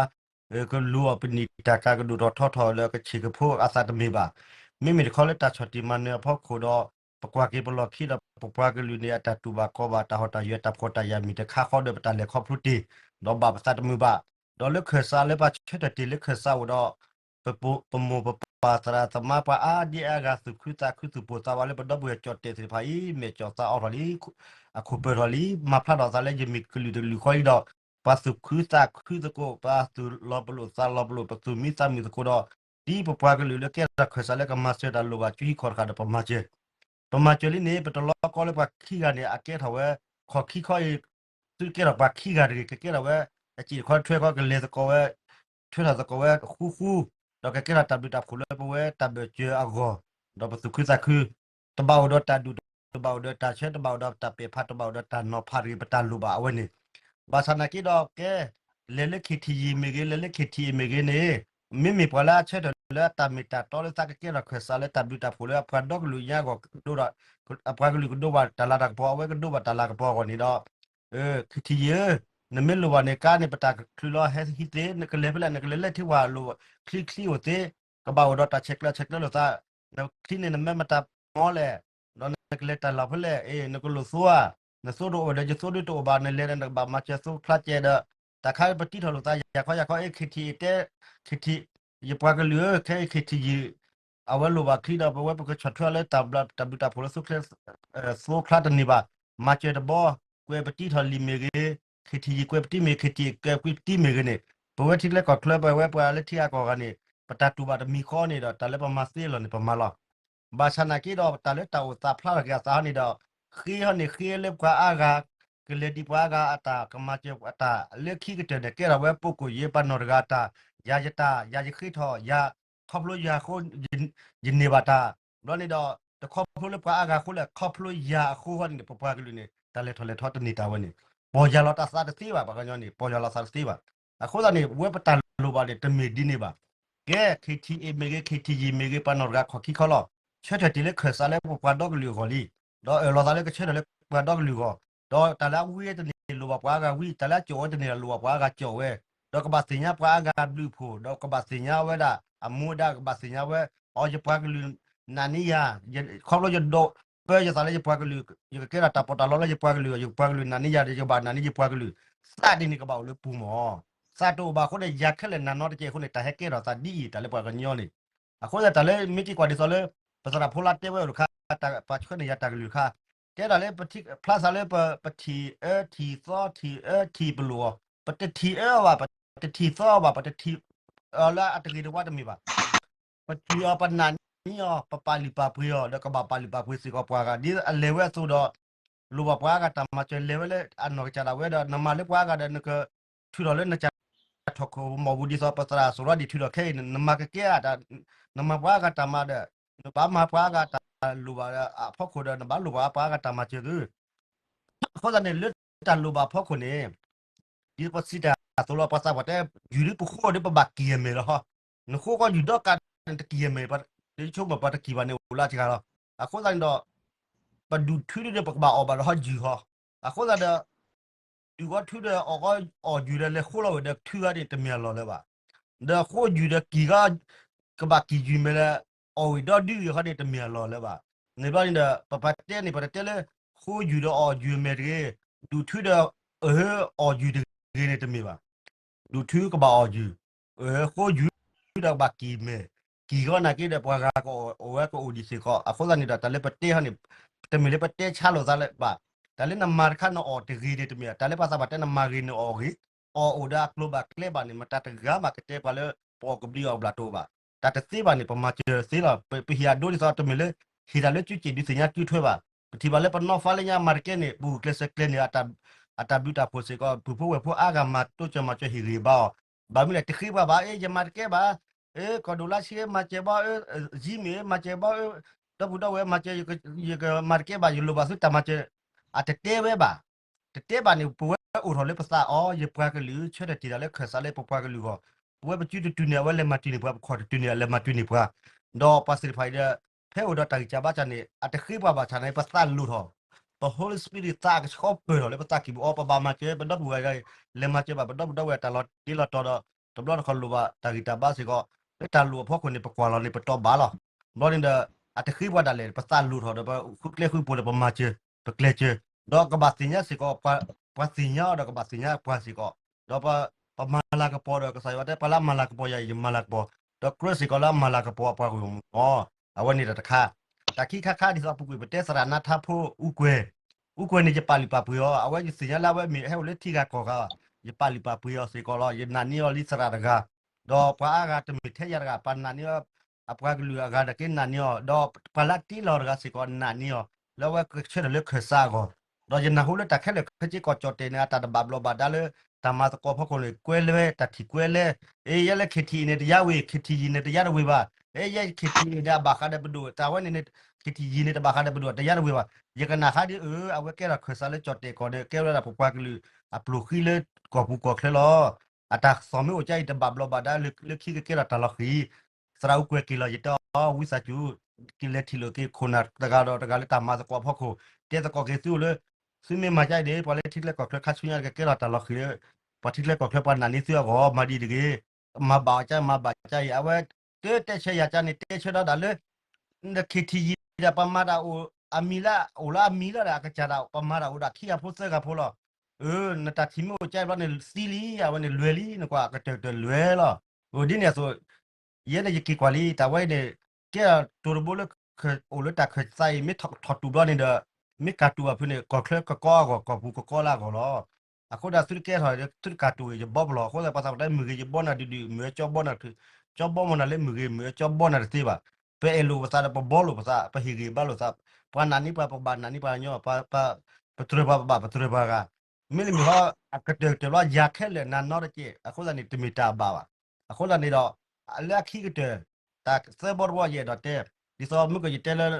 ကလူၤအီၣ်ပနံာ်တၢ်ကၤကဒိၣ်ထီၣ်ထီထီၣ်လၢကဆံးကဖိအသးတမ့ၢ်ဘၣ်. မ့မ့ၢ်တခီလၢတၢ်ဆီၣ်တံၢ်မၤနၢၤအဖီခိၣ်ဒီး ပကွၢ်က့ၤပလီၢ်ခံဒီး ပပှၤကလုာ်န့ၣ် အတၢ်တူၢ်ဘၣ်ခီၣ်ဘၣ် တၢ်ဟီၣ်တၢ်ယၢၤတၢ်ဖှီၣ်တၢ်ယာ်မ့ၢ်တခါဃီဒီး ပတၢ်လဲၤခီဖျိတ့ၢ် ဒီးဘၣ်ပသးတမုာ်ဘၣ်. ဒီးလၢခၢၣ်စးလၢပှၤဆၢထၢၣ်တ့ၢ်လၢခၢၣ်စးအိၣ်ဒီး ပမိၢ်ပပၢ်သရၣ်သမါပှၤအါဒံအါဂၤသူၣ်ခုသးခု သူၣ်ပိၢ်သးဝးလၢပဒီပုၢ်ဝဲၢ်ကၠီၣ်တဲၣ်သ့ၣ်တဖၣ်အံၤ မဲာ်ကၠီၣ်သးအီၣ်ထီၣ်လံ အခိၣ်ပၢၢ်ထီၣ်လံ မၤဖျါထီၣ်သးလၢယမ့ၢ်ကလုာ်တကလုာ်ဃီလံဒီး ပှၤသူၣ်ခုသးခုသကိး ပှၤသူၣ်လီၤပလိာ်သးလီၤပလိာ် ပသူၣ်မံသးမုာ်သကိးဒီး ဒ်ပပှၤကလုာ်လၢကဲထီၣ်ခၢၣ်စးလၢကမၤစၢၤတၢ်လိၣ်ဘၣ်စုဟံၣ်ခီၣ်တဃာ်ဒီးပမၤစၢၤ ပမၤစၢၤလံန့ၣ် ပတလီၤကီလၢပှၤခံဂၤန့ၣ် အကဲထီၣ်ဝဲ ခီၣ်ခံခီအံၤ သုကဲထီၣ်ပှၤခံဂၤတဂ့ၤ ကကဲထီၣ်ဝဲ အစံၣ်တခီထွဲခီကလဲၤသကိးဝဲ ထွဲထီၣ်သကိးဝဲဃူဃူ ဒီးကကဲထီၣ်တၢ်ဘျုးတၢ်ဖှိၣ်လၢပဝဲတၢ်ဘၢၣ်စၢၤအဂီၢ် ဒီးပသူၣ်ခုသးခု တဘၣ်အိၣ်ဒီးတၢ်ဒူၣ် တဘၣ်အိၣ်ဒီးတၢ်ဆၢ တဘၣ်အိၣ်ဒီးတၢ်ပဲာ်ဖး တဘၣ်အိၣ်ဒီးတၢ်နီၤဖးတဂ့ၤ ပတၢ်လိၣ်ဘၣ်အဝဲန့ၣ် ဘၣ်ဆၣ်နာ်က့ဒီးကဲ လဲၤလၢ ခ့ထံယံၤ မ့ၢ်ဂ့ၤ လဲၤလၢ ခ့ထံအ့ မ့ၢ်ဂ့ၤန့ၣ် မ့မ့ၢ်ပှၤလၢအဆၢထၢၣ်လၢအတၢ်မ့ၢ်တၢ်တီလၢသးကကဲထီၣ်ခၢၣ်စးလၢတၢ်ဘျုးတၢ်ဖှိၣ်လၢအပှၤဒီကလုာ်ညါအဂီၢ် အပှၤကလုာ်ကဒိးဘၣ်တၢ်လၤတၢ်ကပီၤ အဝဲကဒိးဘၣ်တၢ်လၤကပီၤအဂီၢ်န့ၣ်ဒီး ခ့ထံယံၤဧၢ, နမ့ၢ်လိၣ်ဘၣ်န့ၣ် ကါန့ၣ် ပတၢ်ကချုးလီၤဟဲဟံးသ့, နကလဲၤဖဲလဲၣ် နကလဲၤလဲၣ်ထံဝဲလိၤ, ချံချံအိၣ်သ့, ကဘၣ်အိၣ်ဒီးတၢ်ဆဲးကျၢဆဲးကျၢလိာ်သး, နချံန့ၣ် နမ့ၢ်မတၤမီလဲၣ်, ဒီးနကလဲၤတၢ်လီၢ်ဖဲလဲၣ်, အ့ နကလိၣ်သိဧါ, နသိတအိၣ်ဒီး ယသိဒုတအိၣ်ဘၣ်, နလဲၤဒီးနကဘၣ်မၤစၢၤသိဖျါကဲဒီး, တၢ်ခါပတံထီၣ်လိာ်သး ယၤခီယၤခီ အ့ ခ့ထံအ့တဲ, ခ့ထံ, ယပှၤကလုာ်ဧၢ, ခဲအံၤ ခ့ထံယံၤ အဝဲလိၣ်ဘၣ်ချံဒီး ပဝဲပကဆီၣ်ထွဲအီၤလၢတၢ်ဘျုးတၢ်ဖှိၣ်လၢ သိချါတန့ၢ်ဘၣ်, မၤစၢၤတဘီ, ကွဲးပတံထီၣ်လံာ်မ့ၢ်ဂ့ၤ, ခ့ထံယံၤကွဲးပတံမ့ၢ် ခ့ထံယံၤကွဲးပတံမ့ၢ်ဂ့ၤန့ၣ်, ပဝဲထံချၢကီၢ်ချၢ ပဝဲပှၤလၢထံဂၤကီၢ်ဂၤန့ၣ် ပတၢ်တူၢ်ဘၣ်တမံၤဃီန့ၣ်ဒီး တၢ်လၢပမၤသ့လီၤန့ၣ် ပမၤလီၤ. ဘၣ်ဆၣ်နာ်က့ဒီး တၢ်လၢတၢ်အိၣ်သးဖျါထီၣ်က့ၤအသးဟီန့ၣ်ဒီး, ဃ့ဟီန့ၣ် ဃ့လၢပှၤအါဂၤ, ကလဲၤဒံးပှၤအါဂၤအတၢ် ကမၤစၢၤအတၢ် လၢခံကတၢၢ်န့ၣ် ကဲထီၣ်ဝဲ ပုၢ်ကိၢ်ယ့ ပှၤနီၢ်တဂၤအတၢ်, ယၤယတၢ်, ယၤယဃ့ထီၣ်, ယၤခီဖျိယၤအဃိ ယန့ၢ်ဘၣ်တၢ်, ဘျီန့ၣ်ဒီး တခီဖျိလၢပှၤအါဂၤအဃိလဲၣ်, ခီဖျိယၤအဃိဃီန့ၣ် ပပှၤကလုာ်န့ၣ် တၢ်လဲၤထီၣ်လဲၤထီတန့ၢ်တၢ်ဝဲန့ၣ်, ပီၢ်ယၢ်လီၤတၢ်သးတသ့ဘၣ်, ပှၤကညီန့ၣ် ပီၢ်ယၢ်လီၤသးတသ့ဘၣ်. အဃိသတးန့ၣ် ဝဲပတၢ်လိၣ်ဘၣ်န့ၣ် တမ့ၢ်ဒ်န့ၣ်ဘၣ်. ကဲ ခ့ထံအ့ မ့ၢ်ဂ့ၤ ခ့ထံယံၤ မ့ၢ်ဂ့ၤ ပှၤနီၢ်တဂၤခီၣ်ခံခီလီၤ, ဆၢထၢၣ်တ့ၢ်လၢခၢၣ်စးလၢပပှၤဒီကလုာ်အဂီၢ်လံ, ဒီးအၢၣ်လီၤသးလၢကဆၢထၢၣ်လၢပှၤဒီကလုာ်အဂီၢ်, ဒီးတၢ်လၢအဝံဝဲတန့ၢ်လိၣ်ဘၣ်ပှၤအါဂၤဝံ, တၢ်လၢအကၠီၣ်ဝဲတန့ၢ်လိၣ်ဘၣ်ပှၤအါဂၤကၠီၣ်ဝဲ, ဒီးကဘၣ်သ့ၣ်ညါပှၤအါဂၤဘျုးဖှိၣ်, ဒီးကဘၣ်သ့ၣ်ညါဝဲဒၣ် အမူအဒါကဘၣ်သ့ၣ်ညါဝဲ, အီ ယပှၤကလုာ်နာ်န့ၢ်ယၤ, ခီဖျိယဒိးပၢယသးလၢယပှၤကလုာ်, ယကကဲထီၣ်တၢ်ပီးတၢ်လီလၢယပှၤကလုာ်, ယပှၤကလုာ်နာ်န့ၢ်ယၤဒီး ယကဘၣ်နာ်န့ၢ်ယပှၤကလုာ်, သးဒ်န့ၣ်ကဘၣ်အိၣ်လၢပူၤမၢ်. သးတအိၣ်ဘၣ်အဃိန့ၣ် ယၤခဲလၢာ်နာ်နီတကဲအဃိန့ၣ် တၢ်ဟဲကဲထီၣ်သးဒ်အံၤ တၢ်လၢပှၤကညီန့ၣ်, အဃိသတးတၢ်လၢမ့ၢ်က့ၤကွၢ်ဒ်သိးလၢ ပသရၣ်ဖိလၢတဲဝဲအိၣ်တခါ, ပှၤဆှၢန့ၢ်ယၤတၢ်ကလုၢ်တခါ, တဲဒၣ်လၢ ဖျါသးလၢပထံၣ်အၢထံၣ်သီထံၣ်အၢထံၣ်ပလိာ်အီၤ, ပတထံၣ်အၢအီၤဘၣ်, ပတထံၣ်သီအီၤဘၣ်, ပတထံၣ်အၢလၢအတဂ့ၤတဝါတမ့ၢ်ဘၣ်. ပထံၣ်အီၤ ပနာ်န့ၢ်အီၤ ပပာ်လုၢ်ပာ်ပှ့ၤအီၤ ဒီးကဘၣ်ပာ်လုၢ်ပာ်ပှ့ၤစ့ၢ်ကီးပှၤဂၤ ဒ်အလဲၤဝဲအသိးဒီး လိၣ်ဘၣ်ပှၤအါဂၤတၢ်မၤစၢၤ လဲၤဝဲလၢအနီၢ်ကစၢ်ဒၣ်ဝဲဒီး နမၤလၢပှၤအါဂၤဒီး နကထုးထီၣ်လၢနကစၢ်ထီၣ်ခိၣ်မီၢ်ပူၤ ဒ်သိးပသရၣ်စီၤရၤဒံၣ်ထုးထီၣ်ခဲအံၤ နမၤကကဲအတၢ်, နမၤပှၤအါဂၤတၢ်မၤဒီး နဘၣ်မၤပှၤအါဂၤတၢ်လိၣ်ဘၣ်အဖီခိၣ်ဒီး နဘၣ်လိၣ်ဘၣ်ပှၤအါဂၤတၢ်မၤစၢၤသု အဃိသတးန့ၣ် လၢတၢ်လိၣ်ဘၣ်အဖီခိၣ်န့ၣ် ဒ်ပစံးတၢ်အသိးလီၤ ပှၤသးပှၢ်တဲ ယုၢ်ဒ်ပဃိဒီးပဘၣ်ကံၢ်အမဲာ်လီၤ. နဃိဃီယုၢ်ဒီးကး နတကံၢ်အမဲာ်, ဆိကမိၣ်ပှၤတကံၢ်ဘၣ်န့ၣ် အိၣ်လၢအစှၤလီၤ. အဃိသတးန့ၣ်ဒီး ပဒုးထုဒ်ဒီး ပကဘၣ်အီၣ်ဘၣ်ဒီးဟီယုၢ်ဟီ. အဃိသတးဒီး ဒုးဃီထုဒီး အီၣ်ဃီအီၣ်ယုၢ်ဒီး လဲၤဃိလီၤဝဲဒီးထုဂၤန့ၣ် တမ့ၢ်အလီၢ်လၢၤဘၣ်. ဒီးဃိယုၢ်ဒီးကံၢ်ဃီ ကဘၣ်ကံၢ်ယုၢ်မဲာ်လၢ အီၣ်ဝံၤဒီဒုအံၤဃီန့ၣ် တမ့ၢ်အလီၢ်လၢၤဘၣ်. န့ၣ်ဘျီန့ၣ်ဒီး ပပှၤတဲန့ၣ် ပှၤတတဲလၢ ဃိယုၢ်ဒီးအီၣ်ယုၢ်မဲာ်တဂ့ၤ, ဒုးထုဒီး အၢ အီၣ်ယုၢ်တဂ့ၤန့ၣ်တမ့ၢ်ဘၣ်. ဒုးထုကဘၣ်အီၣ်ယုၢ်, ဃိယုၢ်ဒီးကဘၣ်ကံၢ်မဲာ်, ကံၢ်ဃီနာ်က့ဒီး ပှၤဂၤကအိၣ်ဝဲကအိၣ်ဒံးစ့ၢ်ကီး. အဃိသတးန့ၣ်ဒီး တၢ်လၢပတဲဟီန့ၣ် တမ့ၢ်လၢပတဲဆါလိာ်သးလၢၤဘၣ်. တၢ်လၢနမၤတခါနအီၣ်တဂ့ၤန့ၣ်တမ့ၢ်, တၢ်လၢပှၤသးပှၢ်တဲနမၤဂ့ၤနအီၣ်ဂ့ၤ, အီၣ်အိၣ်ဒီးအကျိၤဘၣ်ကျဲဘၣ်န့ၣ် မတၤတဂၤမးကတဲပှၤလၢ ပအီၣ်ကဘျံးအီၣ်ဘျၣ်တအိၣ်ဘၣ်. တၢ်တသ့ဘၣ်န့ၣ် ပမၤစၢၤသ့လီၤ. ပဟ့ၣ်အဒိဒ်သိးတမ့ၢ်လၢ ဟ့ၣ်တၢ်လၢစုစ့ၣ်ဒုးသ့ၣ်ညါစုထွဲဘၣ်. ပထံၣ်ဘၣ်လၢပနီၢ်ဖးလၢညါမၤတကဲန့ၣ် ပဂုာ်ကျဲးစၢးကျဲၤန့ၣ် အတၢ်ဘျုးတၢ်ဖှိၣ်စ့ၢ်ကီး ပုၢ်ဖိဝဲၢ်ဖိအါဂၤမၤတိစၢၤမၤစၢၤဟ့ၣ်ဂံၢ်ဘါအီၤ, ဘၣ်မနုၤလဲၣ် တဃ့ပှၤဘၣ် အ့ ယမၤတကဲဘၣ်, အ့ ကီၢ်ဒိၣ်လါဆံမၤစၢၤဘၣ် အ့ ယံမ့ၢ်မၤစၢၤဘၣ် အ့ ဒီပုၢ်ဒီဝဲၢ်မၤစၢၤ ယကမၤတကဲဘၣ် ယလိၣ်ဘၣ်သုတၢ်မၤစၢၤ အတတဲဝဲဘၣ်. တတဲဘၣ်န့ၣ် ပဝဲအိၣ်ထီၣ်လၢပသးအီၤ ယပှၤကလုာ် ဆၢထၢၣ်တ့ၢ်တၢ်လၢခၢၣ်စးလၢပပှၤကလုာ်အဂီၢ်, ပဝဲပစုတတုၤန့ၣ် အဝဲလဲၤမၤတုၤန့ၢ်ပှၤ, ပခီၣ်တတုၤန့ၣ် အလဲၤမၤတုၤန့ၢ်ပှၤ, ဒီးပှၤသ့ၣ်တဖၣ်အံၤဒီး ဖဲအိၣ်ဒီးတၢ်ဂံၢ်စၢ်ဘါစၢ်န့ၣ် အတဃ့ပှၤဘၣ်ဆၣ်န့ၣ် ပသးလိၣ်ထီၣ်, ပ Holy Spirit သးအကဆှီပၢၢ်ထီၣ်လၢပသးကံၢ်ပူၤအီၤ ပဘၣ်မၤစၢၤ ပဒီပုၢ်ဝဲၢ်ဂၤအံၤ လဲၤမၤစၢၤဘၣ် ပဒီပုၢ်ဒီဝဲၢ်တၢ်လီၤတ့လီၤတီၤဒီး တဘျီတခီၣ်လိၣ်ဘၣ်တၢ်ဂံၢ်တၢ်ဘါစ့ၢ်ကီး, လၢတၢ်လိၣ်အဖီခိၣ်န့ၣ် ပကွၢ်လီၤန့ၣ် ပတီဘၣ်လီၤ. ဘျီန့ၣ်ဒီး အတဃ့ပှၤဒၣ်လဲာ် ပသးလိၣ်ထီၣ်ဒီး ပဃုကျဲဃုပူၤဒီး ပမၤစၢၤ ပကျဲးစၢၤ, ဒီးကဘၣ်သ့ၣ်ညါစ့ၢ်ကီး ပှၤသ့ၣ်ညါအီၤဒီး ကဘၣ်သ့ၣ်ညါပှၤစ့ၢ်ကီး, ဒီးပမၤလၤကပီၤဒီး ကစၢ်ယွၤတဲ ပှၤလၢအမၤလၤကပီၤယၤအံၤ ယမၤလၤကပီၤ, ဒီးကြၢးစ့ၢ်ကီးလၢအမၤလၤကပီၤအပှၤဂီၢ်မုၢ်အီၤ, အဝဲန့ၣ်ဒီးတခါ တၢ်ခံခါခါဒ်သိးအပူၤကွံာ် ပတဲသရၣ်နါထါဖိ အူကွဲၤ, အူကွဲၤန့ၣ် ယပာ်လုၢ်ပာ်ပှ့ၤအီၤ, အဝဲယသ့ၣ်ညါလၢအဝဲမ့ၢ်ဟဲအိၣ်လၢထံဂၤကီၢ်ဂၤ, ယပာ်လုၢ်ပာ်ပှ့ၤအီၤစ့ၢ်ကီးလီၤ. ယနာ်န့ၢ်အီၤလံသရၣ်တဂၤ, ဒီးပှၤအါဂၤတမ့ၢ်ထဲယၤတဂၤ ပှၤနာ်န့ၢ်အီၤ, အပှၤကလုာ်အဂၤဒၣ်က့နာ်န့ၢ်အီၤ, ဒီးပှၤလၢအတ့လီၤတဂၤစ့ၢ်ကီးနာ်န့ၢ်အီၤ, လၢအဝဲကဆၢထၢၣ်လၢခၢၣ်စးအဂီၢ်, ဒီးယနၢ်ဟူလၢတၢ်ခဲလၢာ်ခဲဆ့ကီၢ်ကၠီၣ်တဲၣ်န့ၣ် အတၢ်တဘၣ်ဘျီးဘၣ်ဒါလၢ တၢ်မၤသကိးဖီခိၣ်န့ၣ် ကွဲလၢတၢ်ထံၣ်ကွဲလဲၣ်, အ့ ယဲလၢ KTG န့ၣ်တယါဝ့ၢ်, KTG န့ၣ်တယါတဝ့ၢ်ဘၣ်, အ့ ယဲ KTG န့ၣ် အဘၣ်ဃးဒီးပဒိၣ်, တၢ်ဝဲန့ၣ်န့ၣ် KTG န့ၣ် တဘၣ်ဃးဒီးပဒိၣ် တယါတဝ့ၢ်ဘၣ်. ယကနၣ်ဃါဒ်အၢ အဝဲကဲထီၣ်ခၢၣ်စးလၢကၠီၣ်တဲၣ်ကီၢ်န့ၣ် ကဲဝဲဒၣ်ပပှၤကလုာ်အပျိၢ်ဃံလၢကီၢ်ပူၤကီၢ်ချၢလီၤ. အတၢ်သီၣ်မ့ၢ်အိၣ်ကါအံၤ တဘၣ်ဘျီးဘၣ်ဒါလၢခံကကဲထီၣ်တၢ်လီၤဃံၤ, သရၣ်အူကွဲၤက့ၤလီၤ ယတဲအီၤ ဝံသးစူၤ ကလဲၤထံၣ်လိာ်က့ၤခိၣ်နၢ်တဂၤဒီးတဂၤလၢတၢ်မၤသကိးအဖီခိၣ်, တဲသကိးက့ၤသုအိၣ်လၢ သုမ့ၢ်မၤကါအံၤန့ၣ် ပှၤလၢထံချၢကီၢ်ချၢခါဆူညါကကဲထီၣ်တၢ်လီၤဃံၤလၢ ပှၤထံချၢကီၢ်ချၢပှၤနာ်န့ၢ်သုအဂီၢ် မၤဒ်တဂ့ၤ, မၤဘၣ်အီၤကါ မၤဘၣ်ကါအံၤ အဝဲ တတဲဆၢယၤကါန့ၣ် တဲဆၢဒီးဒၣ်လၢ နKTGဒၣ် ပမၤတၢ်အိၣ်အမံၤလၢ အိၣ်လၢအမံၤလီၤဒီး အကစၢ်ဒၣ် ပမၤတၢ်အိၣ်ဒၣ်ခံဂၤဖိသၢဂၤဖိလီၤ. အၢ နတၢ်ထံၣ်မ့ၢ်အိၣ်ကါအံၤဘျီန့ၣ်သံလံ အဝဲန့ၣ်လွဲၤလံ နကွၢ်ကတၢၢ်ကတၢၢ်လွဲၤလီၤ. အၢ ဒ်န့ၣ်အသိး ယဲန့ၣ်ယက့ၤကွၢ်လံ တၢ်ဝဲအံၤန့ၣ် ကဲတိၤတဘိလၢ အိၣ်လၢတၢ်ခၢၣ်သးအံၤ မ့ၢ်ထီၣ်တူာ်ဘျီန့ၣ်ဒီး မ့ၢ်ကၢ်တူာ်ဘၣ်ဖုးန့ၣ် ကီၢ်ချၢကကီအဂီၢ် ကီၢ်ပူၤကကီလၢအဂီၢ်လီၤ. အဃိဒၣ်သုတကဲထီၣ် သုတကၢ်တူာ်ဂ့ၤ ယဘီပလီၢ် အဃိသတး ပှၤသးပှၢ်တဲမုၢ်ဂ့ၤယဘီနၤဒုးဒုး မုၢ်အကၠီဘီနၤ ကၠီဘီမနၤလၢမုၢ်ဂ့ၤ မုၢ်အကၠီဘီနၤတသ့ဘၣ်. ပအဲၣ်လိာ်ပသးဒီးပဘီလိာ်ပသး ပဟ့ၣ်ဂံၢ်ဘါလိာ်သး ပှၤနာ်န့ၢ်ပှၤ ပဘၣ်နာ်န့ၢ်ပှၤညီ ပတြၢၤပှၤ ပဘၣ်ပတြၢၤပှၤဂၤ မ့တမ့ၢ်ဟီ အကတၢၢ်ကတၢၢ်လီၤ ယၤခဲလၢာ်နၤနီတက့ၢ် အဃိသတးန့ၣ် တမ့ၢ်တၢ်အဘၣ်ဘၣ်. အဃိသတးန့ၣ်ဒီး လၢအခံကတၢၢ် တၢ်သၢဘီတဘီယအဲၣ်ဒိးတဲ ဒ်သိးမုၢ်ကယတဲလၢ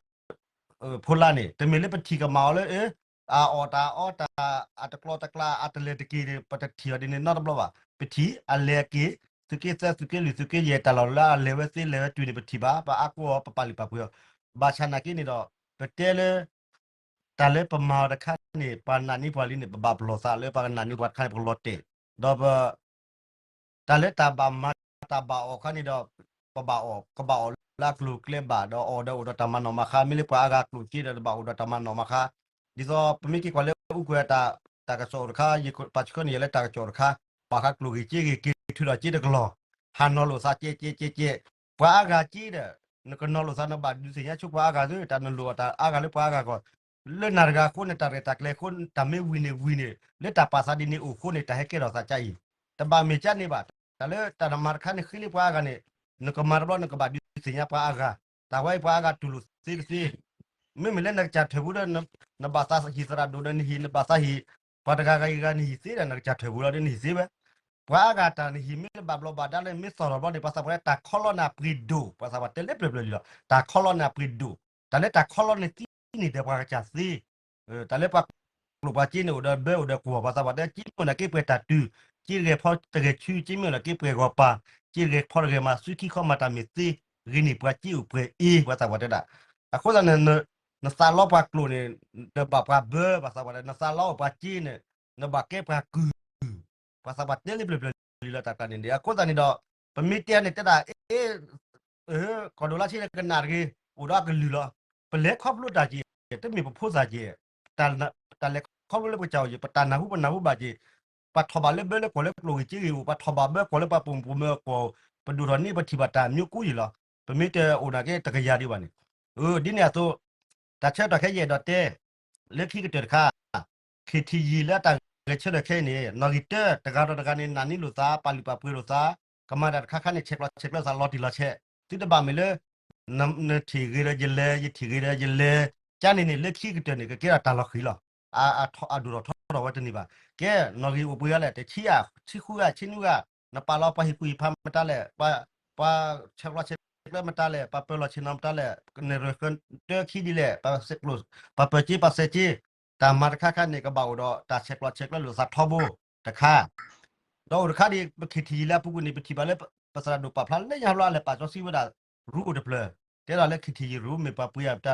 ဖိလါန့ၣ် တမ့ၢ်လၢပထံၣ်ကမၣ်အီၤလၢ အအီၣ်တၢ်အီတၢ် အတကျီတကျါ အတလဲၤတက့ၤန့ၣ် ပတထံၣ်အီၤဒ်န့ၣ်နီတဘျီဘၣ်. ပထံၣ်အလဲၤအက့ၤ သုးက့သၢ သုးက့လွံၢ် သုးက့ယဲၢ် တၢ်လီၢ်လၢအလဲၤဝဲသ့လဲၤဝဲတုၤန့ၣ် ပထံၣ်ဘၣ် ပအါကိးအီၤ ပပာ်လုၢ်ပာ်ပှ့ၤအီၤ. ဘၣ်ဆၣ်နာ်က့န့ၣ်ဒီး ပတဲလၢ တၢ်လၢပမၤအီၤတခါန့ၣ် ပှၤနာ်န့ၢ်ပှၤလံန့ၣ် ပဘၣ်ပလီၢ်သးလၢပှၤကနာ်န့ၢ်ပှၤတခါန့ၣ် ပကလီၤတဲာ် ဒီးပ တၢ်လၢတၢ်ဘၣ်မၤတၢ်ဘၣ်အီၣ်ခါန့ၣ်ဒီး ပဘၣ်အီၣ် ကဘၣ်အီၣ်လၢအကျိၤအကျဲဘၣ် ဒီးအီၣ်ဒီးအိၣ်ဒီးတၢ်မၤနီၣ်မၤဃါ မ့ၢ်လၢပှၤအါဂၤကျိၣ်စ့ဒီး တဘၣ်အိၣ်ဒီးတၢ်မၤနီၣ်မၤဃါ ဒ်သိးပမ့ၢ်က့ၤကွၢ်လၢအူကွဲၤအတၢ် တၢ်ကစီၣ်အိၣ်တခါ ယပာ်ဆှၢန့ၢ်ယၤလၢတၢ်ကစီၣ်တခါ ဘၣ်ဃးကျိၣ်ဂ့ၤစ့ဂ့ၤ က့ၤထုးဒီးစ့တကလီၢ် ဟးနီၤလိာ်သးကဲကဲကဲကဲ ပှၤအါဂၤစ့ဒီး နကနီၤလိာ်သး နဘၣ်ဒုးသ့ၣ်ညါဆိပှၤအါဂၤသ့ တၢ်နလိၣ်အတၢ်အါဂၤလၢပှၤအါဂၤအဂီၢ် လၢနၤတဂၤအဃိန့ၣ် တၢ်ရဲၣ်တၢ်ကျဲၤအဃိ တၢ်မ့ၢ်ဝံၤန့ၣ်ဝံၤန့ၣ် လၢတၢ်ပာ်သးဒ်န့ၣ်အိၣ်အဃိန့ၣ် တၢ်ဟဲကဲထီၣ်သးကါအံၤ တဘၣ်မ့ၢ်ကါန့ၣ်ဘၣ် တၢ်လၢတၢ်နမၤတခါန့ၣ် ဃ့လၢပှၤအါဂၤန့ၣ် နကမၤတဘျီ နကဘၣ်ဒုးသ့ၣ်ညါပှၤအါဂၤ တၢ်ဝဲအံၤပှၤအါဂၤတူၢ်လိာ်သ့တသ့ မ့မ့ၢ်လၢနကစၢ်ထၢၣ်ပူၤဒီး နဘၣ်သးဟ့ၣ်သရၣ်ဒိၣ်ဒီးနဟ့ၣ် နဘၣ်သးဟ့ၣ် ပှၤတဂၤဂၤအံၤဂၤနဟ့ၣ်သ့ဒီး နကစၢ်ထၢၣ်ပူၤလီၤဒီးနဟ့ၣ်သ့ဝဲ ပှၤအါဂၤတၢ်နဟ့ၣ်မ့ၢ်လၢဘၣ်ဘျီးဘၣ်ဒါလၢမ့ၢ်သီၣ်ထီၣ်ဘျီန့ၣ် ပှၤသးပှၢ်တဲတၢ်ခီလီနၢ်ပှ့ၤဒိၣ် ပှၤသးပှၢ်တဲလၢပျၢၤပျၢၤလံလီၤ တၢ်ခီလီနၢ်ပှ့ၤဒိၣ် တၢ်လၢတၢ်ခီလီနၢ်သံန့ၣ်ဒီးပှၤကစၢ်သ့ တၢ်လၢပှၤကျိၣ်ပှၤစ့န့ၣ်အိၣ်ဒီးဘၢအိၣ်ဒီးကွီၢ် ပှၤသးပှၢ်တဲ က့မ့ၢ်အိၣ်န့ၣ်က့ပှဲၤတၢ်တုၤ က့တဂဲၤဖီတဂဲၤဆူ က့မ့ၢ်အိၣ်န့ၣ်က့ပှဲၤဂီၤပၤ က့တဂဲၤဖီတဂဲၤမၤ စုခံခီမၤတၢ်မ့ၢ်သ့ ဂ့ၤန့ၢ်ပှၤစ့အိၣ်ပှဲၤအ့ ပှၤသးပှၢ်တဲဒၣ် အဃိသတးန့ၣ် နသးလီပှၤကျိၣ်န့ၣ် နဘၣ်ပှၤဘၢ ပှၤသးပှၢ်တဲ နသးလီအိၣ်ပှၤစ့န့ၣ် နဘၣ်ကဲပှၤကုၢ် ပှၤသးပှၢ်တဲလၢပျၢၤပျၢၤလံလီၤ တၢ်ကျါန့ၣ်န့ၣ် အဃိသတးန့ၣ်ဒီး ပမ့ၢ်တဲန့ၣ်တဲဒၣ် အ့ ကီၢ်ဒိၣ်လါဆ့န့ၣ်ကနၣ်တဂ့ၤ အိၣ်ဒီးအကလုၢ်လီၤ ပလဲၤခီဖျိတၢ်က့ၤ တမ့ၢ်ပဖိသၣ်က့ၤ တၢ်လဲၤခီဖျိလၢပကစၢ်အိၣ်က့ၤ ပတၢ်နၢ်ဟူပနၢ်ဟူဘၣ်က့ၤ ပှၤထီၣ်ဘၣ်လၢဘၢလၢကွီၢ်လၢကျိၣ်ဂ့ၤစ့ဂ့ၤအိၣ် ပှၤထီၣ်ဘၣ်ဘၢကွီၢ်လၢပှၤပိာ်မုၣ်ပိာ်မၢၤအကွီၢ် ပဒိၣ်ထီၣ်န့ၢ်ပထံၣ်ဘၣ်တၢ်မျိုးကူယံာ်လီၤ ပမ့ၢ်တအိၣ်နာ်က့တကယၤဒံးဘၣ်န့ၣ် အၢ ဒ်န့ၣ်အသိး တၢ်ဆၢကတီၢ်ခဲယဲၢ်ဒီးတဲ လၢခံကတၢၢ်တခါ KTG လၢအတၢ်ဂဲၤဆၢထၢၣ်ခဲအံၤန့ၣ် နီၣ်ဂံၢ်တၢ တဂၤဒီးတဂၤန့ၣ် နာ်န့ၢ်လိာ်သး ပာ်လုၢ်ပာ်ပှ့ၤလိာ်သး ကမၤတၢ်တခါခါန့ၣ် ဆဲးကျိးဆဲးကျၢသးလီၤတံၢ်လီၤဆဲး သုတဘၣ်မ့ၢ်လၢ နထံၣ်ဂ့ၤဒီးယလဲၤ ယထံၣ်ဂ့ၤဒီးယလဲၤ, ကန့ၣ်န့ၣ် လၢခံကတၢၢ်န့ၣ် ကကဲထီၣ်တၢ်လီၤဃံၤလီၤ. အဒိၣ်ထီၣ်ထီထီၣ်ဝဲတန့ၢ်ဘၣ်. ကဲ နီၣ်ဂံၢ်အိၣ်ပှဲၤဂၤလဲၣ် တဆံဧါ ဆံဃုဂၤ ဆံနွံဂၤ, နပာ်လီၤပှၤဟံၣ်ကူၣ်ဟံၣ်ဖးမတၤလဲၣ်, ပှၤဆဲးကျိးဆဲးကျၢမတၤလဲၣ်, ပှၤပၢၤလီၢ်ဆ့ၣ်နီၤမတၤလဲၣ်, နရဲၣ်ဃၢတၢခံဒ်လဲၣ်, ပှၤစဲးကျိး, ပှၤပၢၤစ့ပှၤစဲးစ့, တၢ်မၤတခါခါန့ၣ် ကဘၣ်အိၣ်ဒီးတၢ်ဆဲးကျိးဆဲးကျၢလိာ်သးထီဘိတခါ ဒီးအိၣ်တခါဒ် ပခ့ၣ်ထံၣ်ယံၤလၢအပူၤကွံာ်န့ၣ် ပထံၣ်ဘၣ်လၢ ပသရၣ်ဒိၣ်ပာ်ဖျါလၢညါဘျီ အလဲၤပာ်စီဆှံဝဲဒၣ် ရူအိၣ်တဖျၢၣ်, တဲဒၣ်လၢခ့ၣ်ထံၣ်ယံၤရူမ့ၢ်ပှၤပှ့ၤဧါ,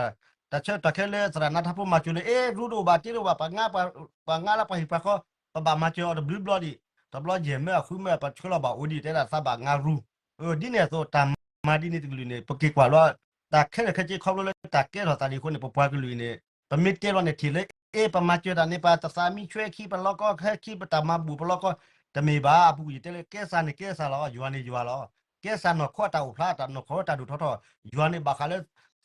တၢ်ဆၢကတီၢ်ခဲလၢသရၣ်နါထါဖိမၤစၢၤလၢ အ့ ရူတအိၣ်ဘၣ် တ့တအိၣ်ဘၣ်, ပှၤငါလၢပှၤဟံၣ်ပှၤဃီ, ပဘၣ်မၤစၢၤအီၤတဘျုးဘျီဒံး, တဘျီယဲၢ်မၢအဃုမၢ ပှၤဆှၢလီၤဘၣ်အိၣ်ဒံး တဲဒၣ်သးဘၣ်ငါရူ, ဒ်န့ၣ်အသိး တၢ်မၤဒ်န့ၣ်တကလုာ်န့ၣ် ပက့ၤကွၢ်လီၤ, တၢ်ခဲလၢာ်ခဲဆ့ခီဖျိလၢတၢ်ကဲထီၣ်သးဒ်အဃိန့ၣ် ပပှၤကလုာ်အံၤန့ၣ် ပမ့ၢ်တဲလီၤန့ၣ်ထံၣ်လၢ အ့ ပမၤစၢၤတၢ်န့ၣ် ပတသးမံဆွဲခံ ပလီကီခဲခံ ပတၢ်မၤဘူၣ်ပလီကီ, တမ့ၢ်ဘၣ်, အပူၤကွံာ်ယတဲလၢကဲစးန့ၣ်ကဲစးလီၤ, ယွၤန့ၣ်ယွၤလီၤ, ကဲစးနီၢ်ခိအတၢ်အိၣ်ဖျါ တၢ်နီၢ်ခိတၢ်ဒိၣ်ထီၣ်ထီၣ်, ယွၤန့ၣ်ဘၣ်ဃးလၢ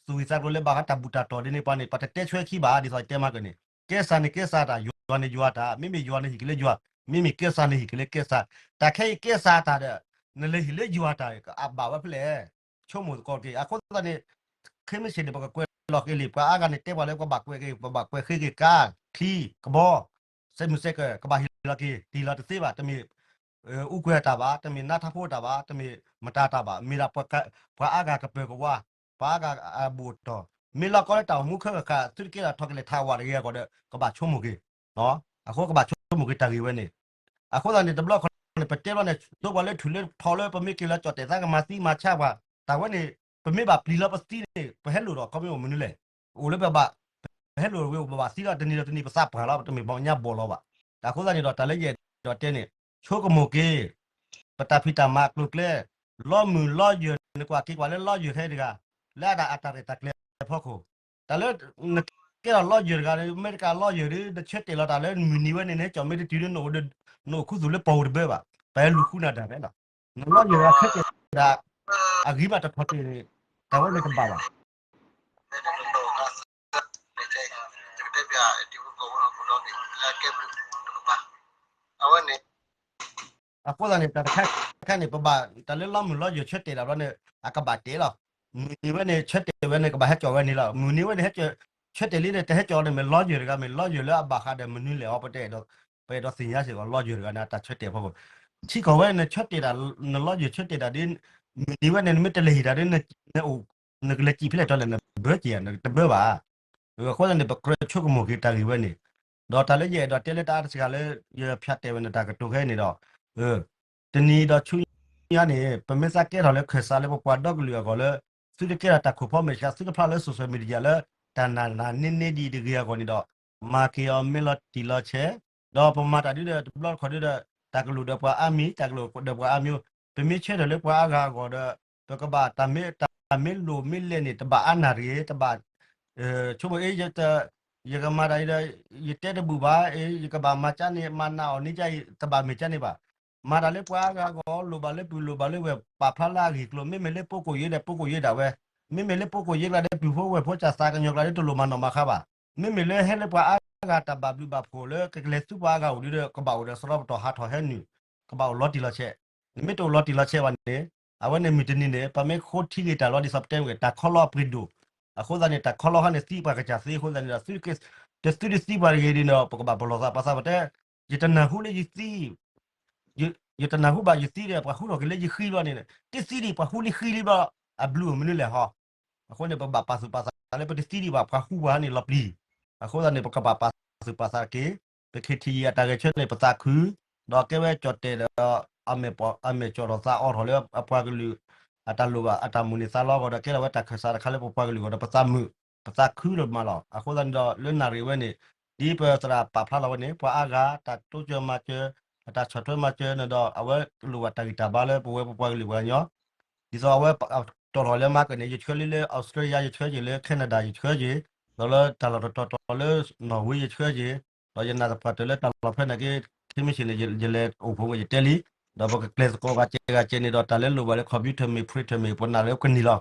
သူၣ်ဝံၣ်သးကျိၤလၢဘၣ်ဃးတၢ်ဘူၣ်တၢ်တီၢ်ဒ်န့ၣ်ပှၤန့ၣ် ပတတဲဆွဲခံဘၣ်, ဒ်သိးယတဲမၤကၢၢ်န့ၣ် ကဲစးန့ၣ်ကဲစးတၢ်, ယွၤန့ၣ်ယွၤတၢ်, မ့မ့ၢ်ယွၤန့ၣ်ဟံၣ်က့ၤလၢယွၤ, မ့မ့ၢ်ကဲစးန့ၣ်ဟံၣ်က့ၤလၢကဲစး, တၢ်ခဲအံၤကဲစးတၢ်ဒီး နလဲၤဟံၣ်လၢယွၤတၢ် အဘၣ်ဝဲဖဲလဲၣ်, ဆိကမိၣ်သကိးက့ၤ, အဃိသတးန့ၣ် ခဲမုၢ်ဆ့ၣ်န့ၣ် ပကကွဲးလီၤက့ၤလံ, ပှၤအါဂၤန့ၣ်တဲပှၤလၢပှၤဘၣ်ကွဲးက့ၤ ပဘၣ်ကွဲးဃ့က့ၤကါ, ချံ, ကဘီ, စဲးမုၢ်စဲးကၢၢ် ကဘၣ်ဟ့ၣ်လီၤက့ၤ တဟ့ၣ်လီၤတသ့ဘၣ်, တမ့ၢ် အူကွဲၤအတၢ်ဘၣ်, တမ့ၢ်နါထါဖိအတၢ်ဘၣ်, တမ့ၢ်မတၤတၢ်ဘၣ်, မ့ၢ်ဒၣ် ပှၤအါဂၤကပၢၤကဝါ, ပှၤအါဂၤအဘူၣ်အတီၢ်, မ့ၢ်လီၤကီလၢတၢ်အိၣ်မူခဲဂၤဃၣ် သုတကဲထီၣ်ထီၣ်ကလဲၤထးဝးတဂ့ၤအဂီၢ်ဒီး ကဘၣ်ဆိကမိၣ်က့ၤ, အဃိကဘၣ်ဆိကမိၣ်က့ၤတၢ်ဂ့ၢ်ဝဲန့ၣ်, အဃိသတးန့ၣ် တဘျီခီန့ၣ် ပတဲဘျီန့ၣ် ဒိပှၤလၢထူၣ်လၢထီလၢပမ့ၢ်က့ၤလီၤကၠီၣ်တဲာ်သးကမၤသံမၤဆါပှၤ, တၢ်ဝဲန့ၣ် ပမ့ၢ်ဘၣ်ပျံၤလီၤပသံန့ၣ် ပဟဲလိာ်ဒီးခီမ့ၢ်အိၣ်မနုၤလဲၣ်, အိၣ်လၢပဘၣ် ပဟဲလိာ်ဝဲအိၣ်ဘၣ်သံဒီးတနံၤဒီးတနံၤပသးပှၢ်လီၤ ပတမ့ၢ်ပှၤညါဘီၣ်လီၤဘၣ်, တၢ်အဃိသတးန့ၣ်ဒီး တၢ်လၢယအဲၣ်ဒိးတဲန့ၣ် ဆိကမိၣ်က့ၤ ပတၢ်ဖံးတၢ်မၤအကျိၤအကျဲ, လီမုၢ်လီယၢၢ် နကွၢ်က့ၤကွၢ်လၢလီယၢၢ်ခဲတဂၤ, လၢအတၢ်ရဲၣ်တၢ်ကျဲၤအဖီခိၣ်, တၢ်လၢ နကဲထီၣ်လီယၢၢ်တဂၤ မ့ၢ်တကးလီယၢၢ်ဒီး နဆၢတဲာ်လီၤတၢ်လၢမုၢ်နံၤဝဲန့ၣ် နဟဲကၠီၣ်မ့ၢ်တတုၤဒီး နအိၣ်ခူသူၣ်လၢပီၢ်ပူၤတဘၢဘၣ်, ပဟဲလူၤဃုနၤတၢ်ဖဲလီၤ, နလီယၢၢ်တဂၤဆၢတဲာ်ဒၣ် အဂံၢ်ဘၣ်တထီၣ်တ့ၢ်န့ၣ် တၢ်ဝဲန့ၣ်တဘၣ်ဘၣ် အဃိသတးန့ၣ် တၢ်တခါခါန့ၣ် ပဘၣ်တၢ်လၢလီမုၢ်လီယၢၢ်ဆၢတဲာ်တၢ်ဘျီန့ၣ် အကဘၣ်တဲလီၤ, မုၢ်နံၤဝဲန့ၣ် ဆၢတဲာ်ဝဲန့ၣ် ကဘၣ်ဟဲကၠီၣ်ဝဲန့ၣ်လီၤ, မုၢ်နံၤဝဲန့ၣ် ဆၢတဲာ်လံန့ၣ် တဟဲကၠီၣ်န့ၣ် မ့ၢ်လီယၢၢ်တဂၤ မ့ၢ်လီယၢၢ်လၢအဘၣ်ဃးဒီးမနုၤလဲၣ်အီၤ ပတအဲၣ်ဒိး ပအဲၣ်ဒိးသ့ၣ်ညါစ့ၢ်ကီး လီယၢၢ်တဂၤန့ၣ် အတၢ်ဆၢတဲာ်အဖီခိၣ်, ထံကီၢ်ဝဲန့ၣ် ဆၢတဲာ်တၢ် နလီယၢၢ်ဆၢတဲာ်တၢ်ဒ် မုၢ်နံၤဝဲန့ၣ် နမ့ၢ်တလဲၤဟ့ၣ်တၢ်ဒီး နအိၣ် နကလဲၤစံးဖဲလဲၣ်တီလဲၣ် နဘၢက့ၤဧါ နတဘၢဘၣ်, အဃိသတးန့ၣ် ပကြၢးဆိကမိၣ်က့ၤတၢ်ဂ့ၢ်ဝဲန့ၣ်, ဒီးတၢ်လၢယအဲၣ်ဒိးတဲလၢတအါတစှၤလၢ ယဖၠးတဲာ်ဝဲန့ၣ် တၢ်ကတိၤခဲအံၤန့ၣ်ဒီး တနံၤဒီးဆူညါန့ၣ် ပမ့ၢ်သးကဲထီၣ်လၢခၢၣ်စးလၢပပှၤဒီကလုာ်အဂီၢ်လၢ သုတကဲထီၣ်တၢ်ခိၣ်ဖီမဲာ်ဆှး သုတဖျါလၢ social media လၢ တၢ်နာ်နာ်န့ၢ်န့ၢ်ဒံးတဂ့ၤအဂီၢ်န့ၣ်ဒီး မၤက့ၤအီၤမ့ၢ်လီၤတံၢ်လီၤဆဲး, ဒီးပမၤတၢ်ဒ်ဒီးတဘျီတခီၣ်ဒ်ဒီး တၢ်ကလုာ်ဒီးပှၤအါမံၤ တၢ်ကလုာ်ဒီးပှၤအါမံၤ, ပမ့ၢ်ဆၢထၢၣ်လၢပှၤအါဂၤအဂီၢ်ဒီး ပကဘၣ်တၢ်မ့ၢ် တၢ်မ့ၢ်လိၣ်မ့ၢ်လဲၢ်န့ၣ် တဘၣ်အါနၢ်တဂ့ၤ တဘၣ် ဆိကမိၣ်အ့ ယကမၤတၢ်အံၤဒီး ယတဲတဘူၣ်ဘၣ် အ့ ယကဘၣ်မၤကၠါန့ၣ် မၤနာ်အီၤန့ၣ်ကၠါအံၤ တဘၣ်မ့ၢ်ကၠါန့ၣ်ဘၣ်. မၤတၢ်လၢပှၤအါဂၤအဂီၢ် လိၣ်ဘၣ်လၢပုၢ်လိၣ်ဘၣ်လၢဝဲၢ် ပာ်ဖျါလၢအဂ့ၢ်အကျိၤ မ့မ့ၢ်လၢပိကိၣ်ယ့ဒီး ပိကိၣ်ယ့ဒၣ်ဝဲ, မ့မ့ၢ်လၢပိကိၣ်ယ့ကျါဒီး ပုၢ်ဖိဝဲၢ်ဖိ ကၢ်သးကညီၤကျါဒီး တလိၣ်မၤနီၣ်မၤဃါဘၣ်. မ့မ့ၢ်လၢဟဲလၢပှၤအါဂၤတၢ်ဘၣ်ဘျုးဘၣ်ဖှိၣ်လၢ ကကလဲၤဆူပှၤအါဂၤအိၣ်ဒီး ကဘၣ်အိၣ်ဒီးစရီပတီၢ်ဟးထီၣ်ဟဲနုာ် ကဘၣ်အိၣ်လီၤတံၢ်လီၤဆဲး, နမ့ၢ်တအိၣ်လီၤတံၢ်လီၤဆဲးဘၣ်န့ၣ် အဝဲန့ၣ်မုၢ်တနံၤန့ၣ် ပမ့ၢ်ဃိထံဂ့ၤတၢ်လီၤဒ်သိးပတဲဝဲ တၢ်ခီလီအပှ့ၤဒိၣ်, အဃိသတးန့ၣ် တၢ်ခီလီခါန့ၣ် သံပှၤကစၢ်သ့အဃိသတးန့ၣ်ဒီး တသုတသံပှၤတဂ့ၤဒ်န့ၣ်ဒီး ပကဘၣ်ပလီၢ်သးပာ်သးပတဲ, ယတနၢ်ဟူလၢယသံ ယတနၢ်ဟူဘၣ်ယသံဒီး ပှၤဟူထီၣ်က့ၤလၢယဃံဘျီန့ၣ် တသံဒံး ပှၤဟူလံဃံလံဘျီ အဘျုးအမနုၤလဲၣ်ဟီ. အဃိန့ၣ် ပဘၣ်ပာ်သူၣ်ပာ်သးလၢပတသံဒံးဘၣ် ပှၤဟူပှၤန့ၣ်လီၤပျံၤ, အဃိသတးန့ၣ် ပကဘၣ်ပာ်သူၣ်ပာ်သးက့ၤ, ပခ့ၣ်ထံၣ်ယံၤအတၢ်ဂဲၤဆၢန့ၣ် ပသးခု, ဒီးကဲဝဲကၠီၣ်တဲာ်ဒီး အမဲာ်ကၠီၣ်ထီၣ်သးအိးထီၣ်လၢအပှၤကလုာ် အတၢ်လိၣ်ဘၣ်အတၢ်မိၣ်န့ၢ်သးလီအဂီၢ်ဒီး ကဲထီၣ်ဝဲတၢ်ခၢၣ်စးတခါလၢပပှၤကလုာ်အဂီၢ်ဒီး ပသးမုာ်, ပသးခုလီၤမးလီၤ. အဃိသတးန့ၣ်ဒီး လၢနၣ်ရံၣ်ဝဲန့ၣ် ဒ်ပသရၣ်ပာ်ဖျါလီၤဝဲန့ၣ် ပှၤအါဂၤ တၢ်တိစၢၤမၤစၢၤ အတၢ်ဆီၣ်ထွဲမၤစၢၤန့ၣ်ဒီး အဝဲလိၣ်ဘၣ်တၢ်ဂံၢ်တၢ်ဘါလၢပဝဲပပှၤကလုာ်ပှၤကညီ ဒ်သိးအဝဲတီၣ်ထီၣ်လၢမၤကၢၢ်န့ၣ် ယဆှၢလံလၢ Australia ယဆှၢက့ၤ လၢ Canada ယဆှၢက့ၤ ဒီးလၢတၢ်လီၢ်တတီၤတီၤလၢ Norway ယဆှၢက့ၤ ဒီးယနာ်သပှၢ်တၢၢ်လၢတၢ်လီၢ်ဖဲန့ၣ်က့ ခဲမုၢ်ဆ့ၣ်န့ၣ် ယလဲၤအိၣ်ဖှိၣ်ဝဲယတဲလံ, ဒီးပကကျဲၤသကိးဂၤကဲဂၤကဲန့ၣ်ဒီး တၢ်လၢလိၣ်ဘၣ်လၢ computer မ့ၢ် printer မ့ၢ် ပနာ်လၢကနံၤလီၤ.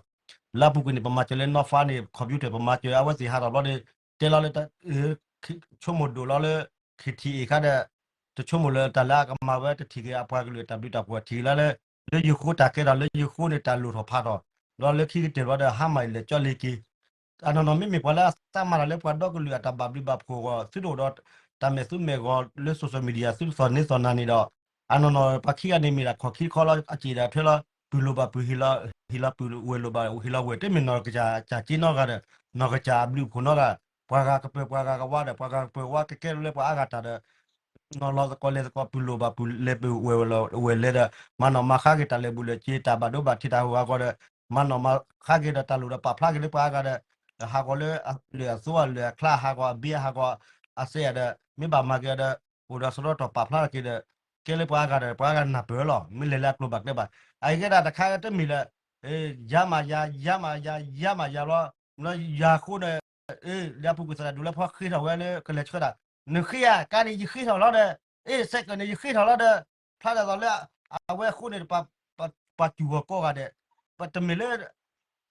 လၢအပူၤကွံာ်န့ၣ် ပမၤစၢၤလၢနီၢ်ဖးန့ၣ် computer ပမၤစၢၤ အဝဲသ့ၣ်ဟးထီၣ်ဘျီန့ၣ် တဲလီၤလၢ ဆိကမိၣ်ဒိၣ်လီၤလၢ ခ့ၣ်ထံၣ်အံၤခါဒီး တဆိကမိၣ်လၢတၢ်လၢအကမၤဝဲ တထံၣ်က့ၤအပှၤကလုာ်တၢ်ဘျုးတၢ်ဖှိၣ် ထံၣ်လီၤလၢ လၢယဃိတၢ်ကဲထီၣ်လၢယဃိန့ၣ် တၢ်လိၣ်ထီၣ်ဖးထီၣ် ဒီးလၢခံကတၢၢ်ဘျီဒီး ဟါမၢ်အံၤလဲၤကၠီလ့ၤက့ၤ အနီၢ်နီၢ်မ့မ့ၢ်ပှၤလၢအသးမၤတၢ်လၢပှၤဒီကလုာ်အတၢ်ဘၣ်ဘျုးဘၣ်ဖှိၣ်အဂီၢ် သုတအိၣ်ဒီးတၢ်မဲာ်သူမဲာ်ဂီၤလၢ social media သုတသီၣ်န့ၢ်သီၣ်နၤန့ၣ်ဒီး အနီၢ်နီၢ်ပှၤခံဂၤန့ၣ်မ့ၢ်ဒၣ်ခီၣ်ခံတခီလီၤ အစံၣ်ဒီးထွဲလီၤ ပုၢ်လိၣ်ဘၣ်ပုၢ်ဟ့ၣ်လီၤ ဟ့ၣ်လီၤပုၢ်ဝဲၢ်လိၣ်ဘၣ်ဟ့ၣ်လီၤဝဲၢ် တမ့ၢ်နီၢ်ကစၢ်ကၠၢ်က့နီတဂၤဒီး နီၢ်ကစၢ်အဘျုးအဖှိၣ်နီတဂၤ ပှၤဂၤကပၢၤပှၤဂၤကဝါဒီး ပှၤဂၤကပၢၤဝါကကဲထီၣ်လၢပှၤအါဂၤတၢ်ဒီး နီၢ်လီၤသကိးလဲၤသကိး ပုၢ်လိၣ်ဘၣ်ပုၢ်လဲၤပုၢ်ဝဲၢ်ဝဲၢ်လဲၤဒီး မၤနီၣ်မၤဃါက့ၤတၢ်လၢာ်ဘူၣ်လၢာ်စ့ တၢ်ဘၣ်ဒိဘၣ်ထံးတၢ်ဟူးဂီၤဒီး မၤနီၣ်မၤဃါက့ၤဒီးတၢ်လိၣ်ဒီးပာ်ဖျါက့ၤလၢပှၤအါဂၤဒီး ဟးဂီၤလၢအလၢာ်အသိအလၢာ်အချါ ဟးဂီၤအဘ့ဟးဂီၤအစဲးဒီး မ့ၢ်ဘၣ်မၤက့ၤဒီး အိၣ်ဒီးစရီတီၢ်ပာ်ဖျါထီၣ်က့ၤဒီး ကဲလၢပှၤအါဂၤဒီး ပှၤအါဂၤနၢ်ပၢၢ်လီၤ မ့ၢ်လဲၤလၢအကျိၤဘၣ်ကျဲဘၣ် အဂ့ၢ်ဒၣ်တခါတမ့ၢ်လၢ ယၤမၤယၤ ယၤမၤယၤ ယၤမၤယၤဘျီ လၢယၤအဃိန့ၣ် လၢအပူၤကွံာ်သရၣ်ဒိၣ်လၢဖီဃ့ထီၣ်ဝဲလၢကလဲၤဆှၢတၢ် နဃ့ဧါ ကါန့ၣ်ယဃ့ထီၣ်လီၤဒီး အ့ၣ် စဲးကၢးန့ၣ်ယဃ့ထီၣ်လီၤဒီး ဖျါဒ်သိးလၢ အဝဲအဃိန့ၣ် ပှၤစူၢ်ဂီၤကိးဂၤဒဲး ပတမ့ၢ်လၢ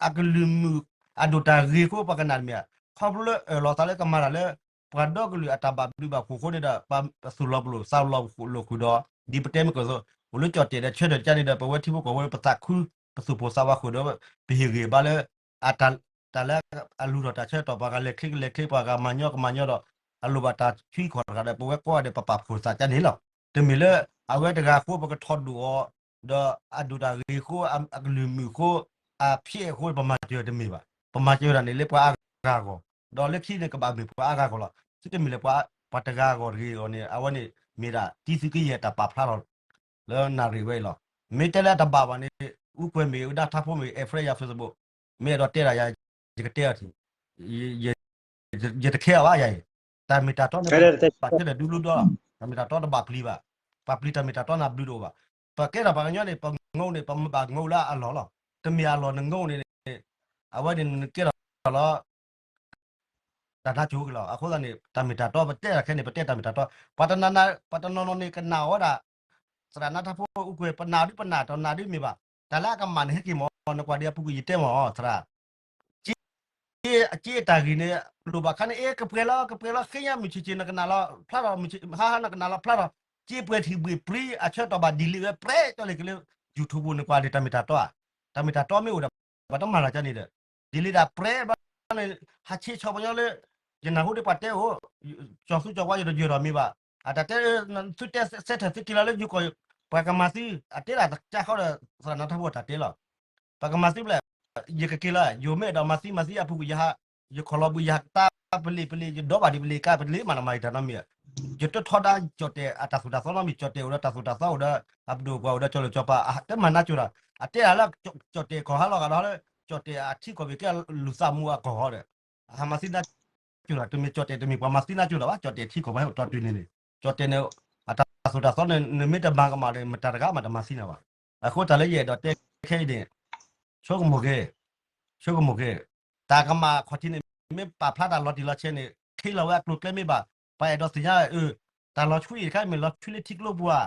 အကလုၢ်မုာ် အဒိၣ်တၢ်ဂ့ၤအဃိပှၤကနၣ်တမ့ၢ်ဧါ ခီဖျိလၢအၢၣ်လီၤသးလၢကမၤတၢ်လၢ ပှၤဒီကလုာ်အတၢ်ဘၣ်ဘျုးဘၣ်ဖှိၣ်အဃိန့ၣ်ဒီး ပသူၣ်လီၤပလိာ်သးလီၤပလိာ်ဃုာ်ဒီး ဒ်ပတဲမ့ၢ်ကီၢ်သိး အိၣ်လၢကၠီၣ်တဲာ်ဒီးဆၢထၢၣ်ကါန့ၣ်ဒီး ပဝဲထံဖိကီၢ်ဖိပသးခု ပသူၣ်ပိၢ်သးဝးဃုာ်ဒီး ပဟ့ၣ်ဂံၢ်ဘါလၢ အတၢ် တၢ်လၢအလူၤထီၣ်တၢ်ဆၢကတီၢ် ပှၤဂၤလဲၤချ့ကလဲၤချ့ ပှၤဂၤမၤညီကမၤညီဒီး အလိၣ်ဘၣ်တၢ်ဆှံကီၢ်တဂၤဒီး ပဝဲကိးဂၤဒဲးပပာ်ဖှိၣ်သးကါန့ၣ်လီၤ. တမ့ၢ်လၢ အဝဲတဂၤအဃိပကထီၣ်ဒိၣ်အီၤ ဒီးအဒိၣ်တၢ်ဂ့ၤအဃိ အကလုၢ်မုာ်အဃိ အဖျဲးအဃိ ပမၤစၢၤတမ့ၢ်ဘၣ်. ပမၤစၢၤတၢ်န့ၣ်လၢပှၤအါဂၤအဂီၢ် ဒီးလၢခံန့ၣ်ကဘၣ်မ့ၢ်ပှၤအါဂၤအဂီၢ်လီၤ. သုတမ့ၢ်လၢပှၤတဂၤအဂီၢ်တဂ့ၤအဂီၢ်န့ၣ် အဝဲန့ၣ် မ့ၢ်ဒၣ်တံသုးက့ယဲၢ်တၢ်ပာ်ဖျါထီၣ် လၢနၣ်ရံၣ်ဝဲအံၤလီၤ. မ့ၢ်တဲလၢအတဘၣ်ဘၣ်န့ၣ် အူကွဲၤမ့ၢ်ဝဲဒၣ်ထါဖိမ့ၢ် အဲၣ်ဖရဲယၤ Facebook မ့ၢ်အဲၣ်ဒိးတဲဒၣ်ယၤ ယကတဲအီၤထံး ယတခဲအီၤဘၣ်ယၤအံၤ တၢ်မ့ၢ်တၢ်တီန့ၣ် ဘၣ်ထွဲဒီးဒူလူဒီလီၤ. တၢ်မ့ၢ်တၢ်တီတဘၣ်ပျံၤဘၣ်. ပှၤပျံၤတၢ်မ့ၢ်တၢ်တီနၢ်ဘျုးတအိၣ်ဘၣ်. ပကဲထီၣ်ပှၤကညီန့ၣ် ပငိးန့ၣ် ပဘၣ်ငိးလၢအလီၢ်လီၤ. တမ့ၢ်အလီၢ်နငိးန့ၣ် အဝဲန့ၣ်နကဲထီၣ်လီၤ တၢ်နါစိၤက့ၤလီၤ. အဃိသတးန့ၣ် တၢ်မ့ၢ်တၢ်တီ ပတဲတၢ်ခဲန့ၣ် ပတဲတၢ်မ့ၢ်တၢ်တီ ပှၤတနီၤနီၤန့ၣ် ကနၣ်အီၤဝဲဒၣ် သရၣ်နါထါဖိအူကွဲၤ ပနာ်ဒုပနာ် တနာ်ဒုမ့ၢ်ဘၣ်. တၢ်လၢအကမၣ်န့ၣ် ဟဲက့ၤမၢ် နကွၢ်ဒံးအပူၤကွံာ်ယတဲမၢ် သရၣ် က့အတၢ်ဂ့ၢ်န့ၣ် လိၣ်ဘၣ်ခါန့ၣ် အ့ ကပှဲၤလီၤ ကပှဲၤလီၤ ဃ့ညါမုၢ်ဆ့ၣ်ဆ့ၣ် နကနၣ်လီၤ ဖျါထီၣ် ဟါဟါ နကနၣ်လီၤ ဖျါထီၣ် က့ပှဲၤထံၣ်ဘှ့ၣ်ပြံ အဆၢကတီၢ်ဘၣ် delete ဝဲ ပြဲကၠီလ့ၤက့ၤလၢ YouTube ပူၤ နကွၢ်န့ၣ် တၢ်မ့ၢ်တၢ်တီဧါ. တၢ်မ့ၢ်တၢ်တီမ့ၢ်အိၣ်ဒီး ပှၤတမၤတၢ်ကန့ၣ်ဒီး delete ဒၣ်ပြဲဘျီန့ၣ် ဟးဆ့ဆီပှၤကညီလၢ ယနၢ်ဟူဒီးပှၤတဲအိၣ် ကၠီၤသူကၠီၤဝါယတယၢၤထီၣ်မ့ၢ်ဘၣ်. အတၢ်တဲ သုတဲစဲထဲၣ် သုက့ၤလီၤလၢယိၤကီၢ် ပှၤကမၤသံ အတဲဒၣ်တကးဃီဒီး သရၣ်နါထါဖိတၢ်တဲလီၤ. ပှၤကမၤသံဘျဲၣ် ယကက့ၤလီၤ ယိၤမ့ၢ်အဲၣ်ဒိးမၤသံမၤသံအပူၤကွံာ် ယဟး ယခီၣ်လီၤဘှံးယဟးကတၢၢ်ပလ့ၤပလ့ၤ ယဒီဘၣ်ဒံးပလ့ၤကါပလ့ၤမး နမၤယတၢ်နီတမံၤ ယတထီဒါကၠီၣ်တဲာ်အတၢ်သိၣ်တၢ်သီနီတမံၤ ကၠီၣ်တဲာ်အိၣ်ဒီးတၢ်သိၣ်တၢ်သီအိၣ်ဒီး အပဒိၣ်ပှၤအိၣ်ဒီးကၠီၣ်လိာ်ကၠီၣ်ပၤ တမၤနါစိၤဒီး အတဲဒၣ်လၢ ကၠီၣ်တဲာ်ကီၢ်ဟးလီၤဂာ်ဒီး ကၠီၣ်တဲာ်အထံကီၢ်ဘ့ၣ်ကဲလူၤသးမူအကီၢ်ဟီဒီး အဟးမၤသံနါစိၤဒီး တမ့ၢ်ကၠီၣ်တဲာ်တမ့ၢ်ပှၤမၤသံနါစိၤဒီးဘၣ် ကၠီၣ်တဲာ်ထံကီၢ်ပှၤဟဲအိၣ်တီတုၤန့ၣ်န့ၣ် ကၠီၣ်တဲာ်န့ၣ် အတၢ်သိၣ်တၢ်သီန့ၣ် နမ့ၢ်တမၤကမၣ်ဒီး မတၤတဂၤမးတမၤသံနၤဘၣ်. အဃိတၢ်လၢယအဲၣ်ဒိးတဲခဲအံၤန့ၣ် ဆိကမိၣ်က့ၤ ဆိကမိၣ်က့ၤ တၢ်ကမၣ်ခီၣ်ထံးန့ၣ် မ့ၢ်ပာ်ဖျါတၢ်လီၤတံၢ်လီၤဆဲးန့ၣ် ခ့လီၤဝဲအကျိၤကျဲမ့ၢ်ဘၣ် ပှၤအဲၣ်ဒိးသ့ၣ်ညါ အၢ တၢ်လီၤဆှံအံၤတခါ မ့ၢ်လီၤဆှံလၢထံကျိပူၤဧါ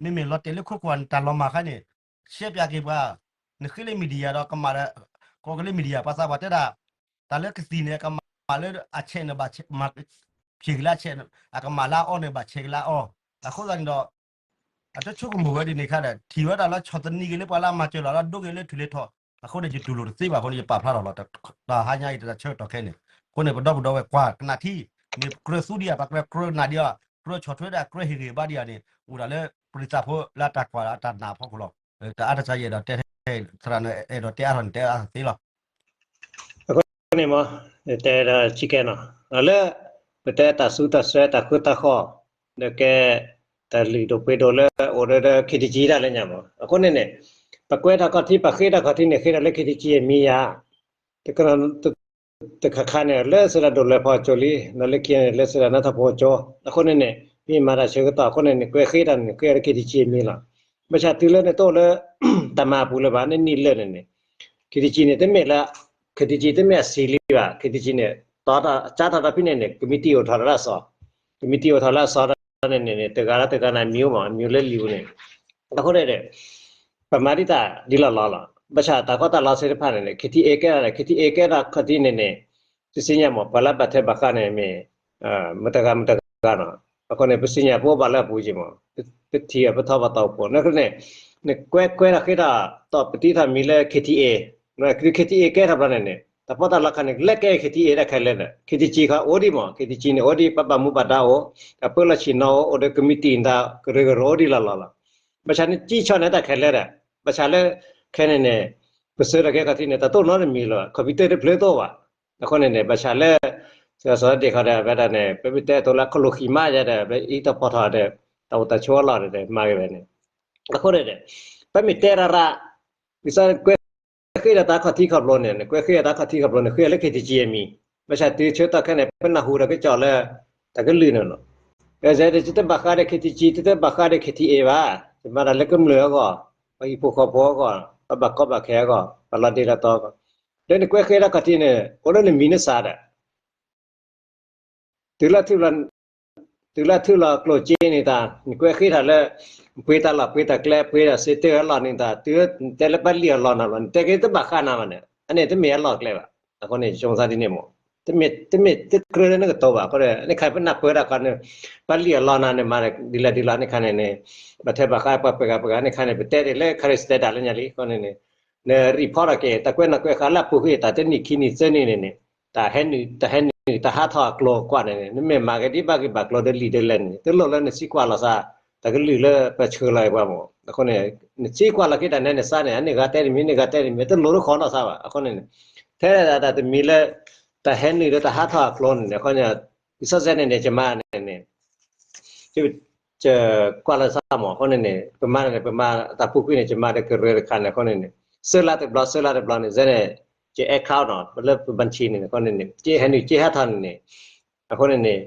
မ့မ့ၢ်လီၤတဲာ်လၢခိခိၣ်ဧါ နတၢ်လီၤမၢ်ခါန့ၣ် ရှဲပၠးက့ၤပှၤ နဃ့လၢ media ဒီးကမၣ်ဒီး ကိးက့ၤလၢ media ပှၤသးပှၢ်တဲဒၣ် တၢ်လၢကသံၣ်န့ၣ် အကမၣ်လၢအဆဲးန့ၣ်ဘၣ် မၤ ဖျ့က့ၤလၢအဆဲး အကမၣ်လၢအအီန့ၣ်ဘၣ်ဆဲးက့ၤလၢအအီ အဃိသတးန့ၣ်ဒီး အတဆိကမိၣ်ဝဲဒ်န့ၣ်ခါဒီး ထံၣ်ဝဲဒၣ်လၢဆီၣ်သနံးက့ၤလၢပှၤလၢအမၤစၢၤလီၤ လၢဒိက့ၤလၢထူၣ်လၢထီၣ် အဃိန့ၣ် ယတူၢ်လိာ်တသ့ဘၣ်အဃိန့ၣ် ယပာ်ဖျါထီၣ်လီၤ တဟါညါအံၤတၢ်ဆၢကတီၢ်ခဲအံၤန့ၣ် အဃိန့ၣ် ပဒီပုၢ်ဒီဝဲၢ်ကွၢ်ကနၣ်ထံ မ့ၢ်ကြၢးသူဒံးဧါ ပကြၢးကြၢးနၢ်ဒံးဧါ ကြၢးဆီၣ်ထွဲဒၣ် ကြၢးဟ့ၣ်ဂံၢ်ဘါဒံးဧါန့ၣ် အိၣ်ဒၣ်လၢပရံးသးဖိလၢအတၢ်ကွၢ်အတၢ်နာ်အဖီခိၣ်လီၤ. တအါတစှၤယအဲၣ်ဒိးတဲ သရၣ်န့ၣ် အဲၣ်ဒိးတဲအါထီၣ်န့ၣ် တဲအါထီၣ်သ့လီၤ. အဃိန့ၣ်မ့ၢ် တဲဒၣ်ဆံကဲနီၤ လၢ ပတဲတၢ်သူတၢ်စွဲတၢ်ဃူတၢ်ဃီၤ ဒီးကဲ တၢ်လုၢ်ဒိၣ်ပှ့ၤဒိၣ်လၢအိၣ်ဒီး KTG တၢ်လၢညါမ့ၢ် အဃိန့ၣ်န့ၣ် ပကွဲးတၢ်ခီၣ်ထံး ပဃ့တၢ်ခီၣ်ထံးန့ၣ် ဃ့တၢ်လၢ KTG အမံၤယါ တခါခါန့ၣ် လၢစရၣ်ဒိၣ်လဲၤဖီကၠိလံ ဒီးလၢခံန့ၣ် လၢစရၣ်နါထီၣ်ဖီကၠိ အဃိန့ၣ်န့ၣ် မ့ၢ်မၤတၢ်ဆၢကတီၢ်အဃိန့ၣ်န့ၣ် ကွဲးဃ့တၢ်န့ၣ် ဃ့လၢ KTG အမံၤလီၤ. ဘၣ်ဆၣ်တုၤလၢနတအိၣ်လၢ တၢ်မၤအပူၤလၢၤဘၣ် နနံၣ်လၢာ်န့ၣ်န့ၣ် KTG န့ၣ် တမ့ၢ်လၢ KTG တမ့ၢ်အစံးလံဘၣ် KTG န့ၣ် ကၠါထီၣ်တၢ်ဖဲန့ၣ်န့ၣ် ကမံးတံာ်အိၣ်ထီၣ်လၢအစီၤ ကမံးတံာ်အိၣ်ထီၣ်လၢအစီၤန့ၣ်န့ၣ် တဂၤလၢတဂၤန့ၣ် အမံၤမ့ၢ် အမံၤလၢလံာ်ပူၤန့ၣ် အဃိန့ၣ် ပမၤဒ်တၢ်ဒ်လီၢ်လီၢ်လီၤ. ဘၣ်ဆၣ်တၢ်ကီတၢ်ခဲသ့ၣ်တဖၣ်န့ၣ်န့ၣ် KTG ကဲဒၣ် KTG ကဲဒၣ်ခီၣ်ထံးန့ၣ်န့ၣ် ပသ့ၣ်ညါမ့ၢ် ပှၤလၢဘၣ်ထွဲဘၣ်ဃးန့ၣ်မ့ၢ် မတၤဂၤမတၤဂၤနီၤ အဃိန့ၣ် ပသ့ၣ်ညါပအိၣ်ဘၣ်လၢအပူၤက့ၤမ့ၢ် ပထံၣ်အပထီၣ်ပသးအိၣ်ဖှိၣ် န့ၣ်န့ၣ် နကွဲးကွဲးတၢ်ဃ့တၢ် တီၢ်ပတံထီၣ်မံၤလၢ KTG ခရံာ် ခ့ထံအ့ ကဲထီၣ်ဘျီန့ၣ်န့ၣ် တၢ်ပီးတၢ်လီခါန့ၣ် လဲၤကဲ ခ့ထံအ့ တၢ်ခဲလၢာ်ဒီး ခ့ထံကၠံခီအိၣ်ဒံးမး ခ့ထံကၠံန့ၣ်အိၣ်ဒံး ပှၤဘၣ်မူဘၣ်ဒါအိၣ် အပၢလီၢ်ဆ့ၣ်နီၤအိၣ် အိၣ်ဒီးကမံးတံာ်န့ၣ် ကရၢကရိအိၣ်ဒံးလီၤလီၤလီၤ. ဘၣ်ဆၣ်န့ၣ် ကၠံဆီန့ၣ်တၢ်ခဲလၢာ်ဒီး ဘၣ်ဆၣ်လၢ ခဲန့ၣ်န့ၣ် ပစၢၤထီၣ်က့ၤခီၣ်ထံးန့ၣ် တၢ်တအိၣ်နီတမံၤလီၤ computer တဖျၢၣ်တအိၣ်ဘၣ်. အဃိန့ၣ်န့ၣ် ဘၣ်ဆၣ်လၢ စီၤဒ့ၣ်ခီဒီး ဝဲဒၣ်န့ၣ် ပမ့ၢ်တဲအသိးလၢ ခီၣ်လိာ်ဃံးမးယဲဒီး ပအံးတီၢ်ဖီထီၣ်ဒီး တၢ်အိၣ်တၢ်ဆိးအလီၢ်ဒီး မၤက့ၤဝဲန့ၣ် အဃိန့ၣ်န့ၣ် ပမ့ၢ်တဲရၣ်ရၣ် ဒ်သိးနကွဲးဃ့ဒီးတၢ်ခီၣ်ထံခီၣ်ဘိန့ၣ် နကွဲးဃ့ဒီးတၢ်ခီၣ်ထံခီၣ်ဘိန့ၣ် ဃ့လၢ ခ့ထံကၠံ အမံၤ ဘၣ်ဆၣ်တုၤဆၢကတီၢ်ခဲန့ၣ် ပနၢ်ဟူဒီးကစီၣ်လၢ တၢ်ကလုၢ်န့ၣ်လီၤ. အဝဲဒၣ် တဘၣ်ဃးဒီး ခ့ထံကၠံ တဘၣ်ဃးဒီး ခ့ထံအ့ ဘၣ်, ယမၤတၢ်လၢကမျၢၢ်အဂီၢ်, ပှၤဟံၣ်ဖိဃီဖိအဂီၢ်, ပှၤဘၣ်ကီဘၣ်ခဲအဂီၢ်, ပှၤလီၤဒ့လီၤတီၤအဂီၢ်, လၢနကွဲးဃ့တၢ်ခီၣ်ထံန့ၣ် အိၣ်လၢနမံၤနစၢ်ဒီး တုၤလၢ တုၤလၢထုးလီၤကျိၣ်စ့န့ၣ်တၢ် နကွဲးဃ့တၢ်လၢ ပှ့ၤတၢ်လီၢ်ပှ့ၤတၢ်ကျဲ ပှ့ၤတၢ်စ့တၢ်အလီၢ်န့ၣ်တၢ် တုၤတဲလၢပှၤလံၣ်အီၣ်လီၢ်နၤဘျီ နတဲက့ၤတဘၣ်ဃးနၤဘၣ်န့ၣ် အန့ၣ်တမ့ၢ်အလီၢ်ကျဲဘၣ်. အဃိန့ၣ် ဆိမိၣ်သးဒ်န့ၣ်မး တမ့ၢ် တမ့ၢ်တကြၢးလၢနကတိၤဘၣ် အဃိန့ၣ် အန့ၣ်ခါပနၢ်ပၢၢ်ဒၣ်ခီန့ၣ် ပှၤလံၣ်အီၣ်လီၢ်နၤန့ၣ် မၤဒ်လဲၣ်ဒ်လဲၣ်န့ၣ်ခါန့ၣ်န့ၣ် ဘၣ်ထွဲဘၣ်ဃးပှၤပှဲၤဂၤပှဲၤဂၤန့ၣ်ခါန့ၣ် ပတဲဒ်လၢ ခရံာ်စတဲဒၣ်လၢညါလံ အဃိန့ၣ်န့ၣ် န report ထီၣ်က့ၤ တၢ်ကွဲးနီၣ်ကွဲးဃါလၢအပူၤကွံာ် တၢ်တနံၣ်ခံနံၣ်သၢနံၣ်န့ၣ်န့ၣ် တၢ်ဟဲနုာ် တၢ်ဟဲနုာ် တၢ်ဟးထီၣ်အကျိၤကွၢ်န့ၣ်န့ၣ် နမ့ၢ်မၤက့ၤဒ်ဘၣ်ဂ့ၢ်ဘၣ်ကျိၤဒီးလံာ်ဒီးလဲၣ်န့ၣ် တလိၣ်လၢနသံကွၢ်လီၤသး တၢ်ကလုၢ်လၢပဆှၢလီၤပှၤမး အဃိန့ၣ် နသံကွၢ်လီၤက့ၤတၢ်နဲနသးန့ၣ် အန့ၣ်ဂၤတဲတမံၤ န့ၣ်ဂၤတဲတမံၤ တလိၣ်လၢဃီနီၢ်သးဘၣ် အဃိန့ၣ် ထဲဒၣ်တၢ်တမံၤလၢ တၢ်ဟဲနုာ်ဒီးတၢ်ဟးထီၣ်အကျိၤန့ၣ် အဃိန့ၣ် ဒ်သိးစဲန့ၣ်န့ၣ် ယမၤန့ၣ်န့ၣ် ယကွၢ်လီၤသးမး အဃိန့ၣ်န့ၣ် ပမၤန့ၣ် ပမၤတၢ်ပူၤကွံာ်န့ၣ် ယမၤဒီးကရၢတခါန့ၣ် အဃိန့ၣ်န့ၣ် ဆၢလါတဘျီ ဆၢလါတဘျီန့ၣ် စဲန့ၣ် ယ account နီၤ လၢပ bank န့ၣ် အဃိန့ၣ်န့ၣ် ကဟဲနုာ်ကဟးထီၣ်န့ၣ်န့ၣ် အဃိန့ၣ်န့ၣ်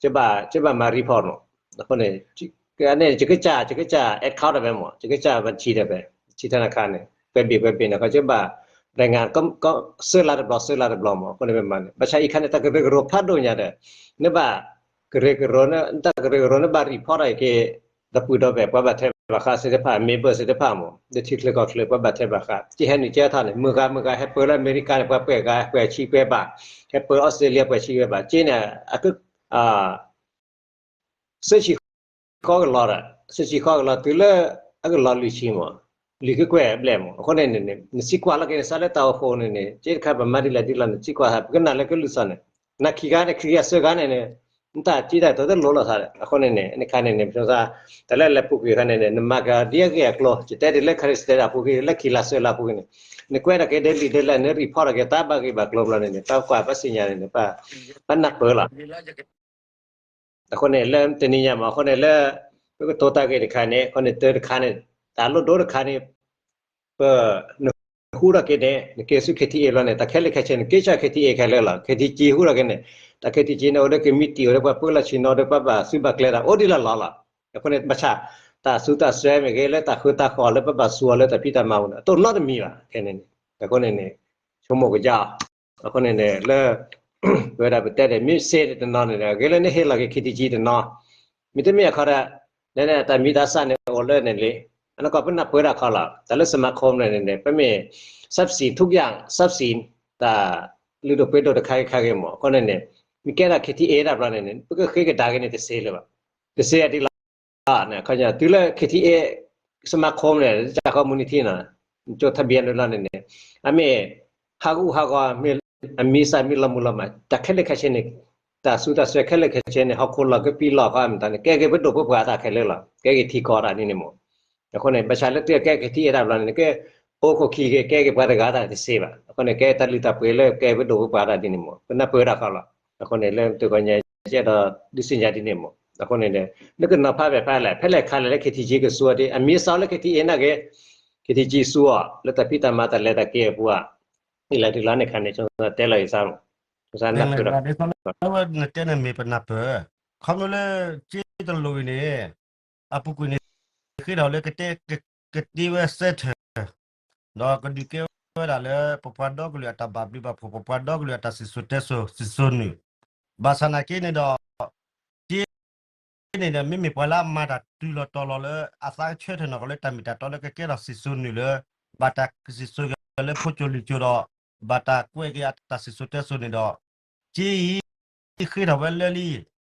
ကဘၣ် ကဘၣ်မၤ report နီၤ အဃိန့ၣ် န့ၣ် ယကစၢ် ယကစၢ် account တၢ်ဖဲမး ယကစၢ် bank တၢ်ဖဲ bank ထနာ်ခါန့ၣ် ကွဲးဘ့ၣ်ကွဲးဘ့ၣ်န့ၣ် ကဘၣ်ရၤငါ ဆၢလါတဘျီ ဆၢလါတဘျီမး အဃိန့ၣ်ပမၤန့ၣ် ဘၣ်ဆၣ်အံၤခါန့ၣ် တၢ်ကရၢကရိဖးဒိၣ်ညါဒီး နဘၣ် ကရၢကရိ တၢ်ကရၢကရိနဘၣ် report ထီၣ်က့ၤ ဒီပုၢ်ဒီဝဲၢ် ပှၤဘၣ်ထွဲဘၣ်ဃးသ့ၣ်တဖၣ် member သ့ၣ်တဖၣ်မး လၢထံချၢကီၢ်ချၢ ပှၤဘၣ်ထွဲဘၣ်ဃး ကဟဲနုာ်ကဟဲထီၣ်န့ၣ် မုၢ်ဂၤမုၢ်ဂၤ ဟဲပၢလၢအမဲရကၤန့ၣ် ပှၤပှဲၤဂၤ ပှဲၤဆံပှဲၤဘး ဟဲပၢ Australia ပှဲၤဆံပှဲၤဘး က့န့ၣ် အက သၢဆံဃီကလီၤဒီး သၢဆံဃီကလီၤ တုၤလၢအကလီၤလွံၢ်ဆံမး လွံၢ်ကကွဲၢ်ဘျဲၣ်မး အဃိန့ၣ်န့ၣ် နသံကွၢ်လီၤက့ၤနသးလၢတၢ်အိၣ်ဃိန့ၣ်န့ၣ် က့တခါပမၤဒ်လဲၣ်ဒ်လဲၣ် နသံကွၢ်သး ပကနၣ်လၢကလုၢ်သီၣ်န့ၣ် နၤခံဂၤန့ၣ် ခံဂၤသၢဂၤန့ၣ်န့ၣ် နတၢ်ကံတၢ်တိၤတလိၣ်လိာ်သးဒီး အဃိန့ၣ်န့ၣ် အန့ၣ်ခါန့ၣ်န့ၣ် ပဆိသး တၢ်လၢလဲၤပူၤကွံာ်ခါန့ၣ်န့ၣ် နမၤကဒ်အဂ့ၢ်အကျိၤ ယတဲဒ်လၢ ခရံာ်စတဲဒၣ်အပူၤကွံာ် လၢခံလါသၢလါအပူၤကွံာ်န့ၣ် နကွဲးထီၣ်က့ၤဒ်လံာ်ဒ်လဲၣ် န report ထီၣ်က့ၤတၢ်ဘၣ်ဂ့ၢ်ဘၣ်ကျိၤဘျီန့ၣ်န့ၣ် ပှၤကွၢ်ပှၤသ့ၣ်ညါန့ၣ်န့ၣ် ပှၤ ပှၤနၢ်ပၢၢ်လီၤ အဃိန့ၣ် လၢတနံၤညါမး အဃိန့ၣ်လၢ ပကတိၤတၢ်ဂ့ၢ်တခါန့ၣ် အဃိန့ၣ် တၢ်တခါန့ၣ် တၢ်လိၣ်ဒိတခါန့ၣ် ပ နဃူထီၣ်က့ၤန့ၣ် နက့ၤဆူ ခ့ထံအ့ လီၤန့ၣ် တၢ်ခဲလၢာ်ခဲဆ့န့ၣ် က့ၤဆူ ခ့ထံအ့ ခဲလၢာ်လီၤ ခ့ထံကၠံဃူထီၣ်က့ၤန့ၣ် တၢ်ခ့ထံကၠံန့ၣ် အိၣ်ဒီးကမံးတံာ် အိၣ်ဒီးပှၤပၢလီၢ်ဆ့ၣ်နီၤ ဒီးပှၤဘၣ်စုဘၣ်ကျဲတၢ် အိၣ်ဒ်လီၢ်လီၢ်လီၤ အဃိန့ၣ် ဘၣ်ဆၣ် တၢ်သူတၢ်စွဲမ့ၢ်ဂ့ၤ လၢတၢ်ဃုတၢ်ဃီၤ လၢပဘၣ်စူးအီၤလၢတၢ်ဖံးတၢ်မၤပူၤန့ၣ် အတအိၣ်နီတမံၤဘၣ် ခဲန့ၣ်န့ၣ် အဃိန့ၣ်န့ၣ် ဆိကမိၣ်ကယါ အဃိန့ၣ်န့ၣ် လၢ ပဝဲဒၣ်ပတဲန့ၣ် မ့ၢ်စ့တနီၤန့ၣ် ဂ့ၤလၢနဟ့ၣ်လီၤက့ၤ ခ့ထံကၠံတနီၤ မ့တမ့ၢ်အခီဒၣ် နတၢ်မံၤတၢ်သၣ်န့ၣ် အိၣ်လၢန့ၣ်လံ အနီၢ်ကီၢ်ပနၢ်ပၢၢ်ဒၣ်ခီလီၤ တၢ်လၢ စမၤခိၣ်န့ၣ်န့ၣ် ပမ့ၢ် စပ်စီ ထုကယၣ် စပ်စီ တၢ်လုၢ်ဒိၣ်ပှ့ၤဒိၣ်တခါဂ့ၤခါဂ့ၤမး အဃိန့ၣ်န့ၣ် မ့ၢ်ကဲဒၣ် ခ့ထံအ့ ဒၣ်ဘျီန့ၣ်န့ၣ် ပကဃ့ကဒါက့ၤန့ၣ် တသ့လၢၤဘၣ် တသ့အဒ်လီၤ တုၤလၢ ခ့ထံအ့ စမၤခိၣ်န့ၣ် တၢ်ကီမူနံထံန့ၣ် ကၠိထဘံန့ၣ်လီၤန့ၣ်န့ၣ် အမ့ၢ် ဟးဂူာ်ဟးဂီၤ အမံၤသၣ်မ့ၢ်လီၤမုၢ်လီၤမး တၢ်ခဲလၢာ်ခဲဆ့န့ၣ် တၢ်သူတၢ်စွဲခဲလၢာ်ခဲဆ့န့ၣ် ဟီၣ်ခိၣ်လီၤကပံာ်လီၤဃီမတၤန့ၣ် ကဲက့ၤပဒိၣ်ပပှၢ်တၢ်ခဲလၢာ်လီၤ ကဲက့ၤထံကီၢ်တၢ်ဒ်န့ၣ်မး အဃိန့ၣ် ဘၣ်ဆၣ်လၢတုၤအကဲက့ၤထံအ့ ဒၣ်ဘျီန့ၣ် ကဲ အိၣ်ခိၣ်ခံက့ၤ ကဲက့ၤပှၤတဂၤတၢ်တသ့ဘၣ် အဃိန့ၣ် ကဲတၢ်လုၢ်တၢ်ပှ့ၤလၢကဲပဒိၣ်ပပှၢ်တၢ်ဒ်န့ၣ်မး ပနၢ်ပၢၢ်ဒၣ်ခီလီၤ အဃိန့ၣ် လၢတဂီၤညါ ယအဲၣ်ဒိးဒုးသ့ၣ်ညါဒ်န့ၣ်မး အဃိန့ၣ် နကနီၤဖးဖဲလဲၣ် ဖဲလဲၣ်ခါလဲၣ်လၢ ခ့ထံကၠံကစူအီၤဒ် အမံၤစးလၢ ခ့ထံအ့ နာ်က့ ခ့ထံကၠံစူအီၤ လၢတၢ်ဖံးတၢ်မၤတၢ်လဲၤတၢ်က့ၤအပူၤဧါ ဒ်လဲၣ်ဒ်လဲၣ်န့ၣ်ခါန့ၣ် ဆိကမိၣ်တဲလီၤယသးမး ဆိကမိၣ်နၢ်ပၢၢ်ဒီး နတဲန့ၣ်မ့ၢ်ပနၢ်ပၢၢ် ခီဖျိလၢ ကၠ့တလိၤအံၤန့ၣ် အပူၤကွံာ်န့ၣ် ဃ့ထီၣ်လၢ ကတ့ဝဲစဲထၢၣ် ဒီးကဒုးကဲဝဲဒၣ်လၢ ပပှၤဒီကလုာ်အတၢ်ဘၣ်ဘျုးဘၣ်ဖှိၣ် ပပှၤဒီကလုာ်အတၢ်စံၣ်စိၤတဲစိၤ စံၣ်စိၤနုာ် ဘၣ်ဆၣ်နာ်က့န့ၣ်ဒီး ကၠ့န့ၣ်ဒီး မ့မ့ၢ်ပှၤလၢအမၤတၢ်တုၤလီၤတီၤလီၤလၢ အသးဆၢထၢၣ်နီၢ်ကီၢ်လၢတၢ်မ့ၢ်တၢ်တီလၢကကဲထီၣ်စံၣ်စိၤနုာ်လၢ ဘၣ်တၢ်စံၣ်စိၤက့ၤလၢဖိကၠိလံာ်ကၠိဒီး ဘၣ်တၢ်ကွဲးက့ၤအတၢ်စံၣ်စိၤတဲစိၤန့ၣ်ဒီး ကၠ့အံၤ ဃ့ထီၣ်ဝဲလၢလံ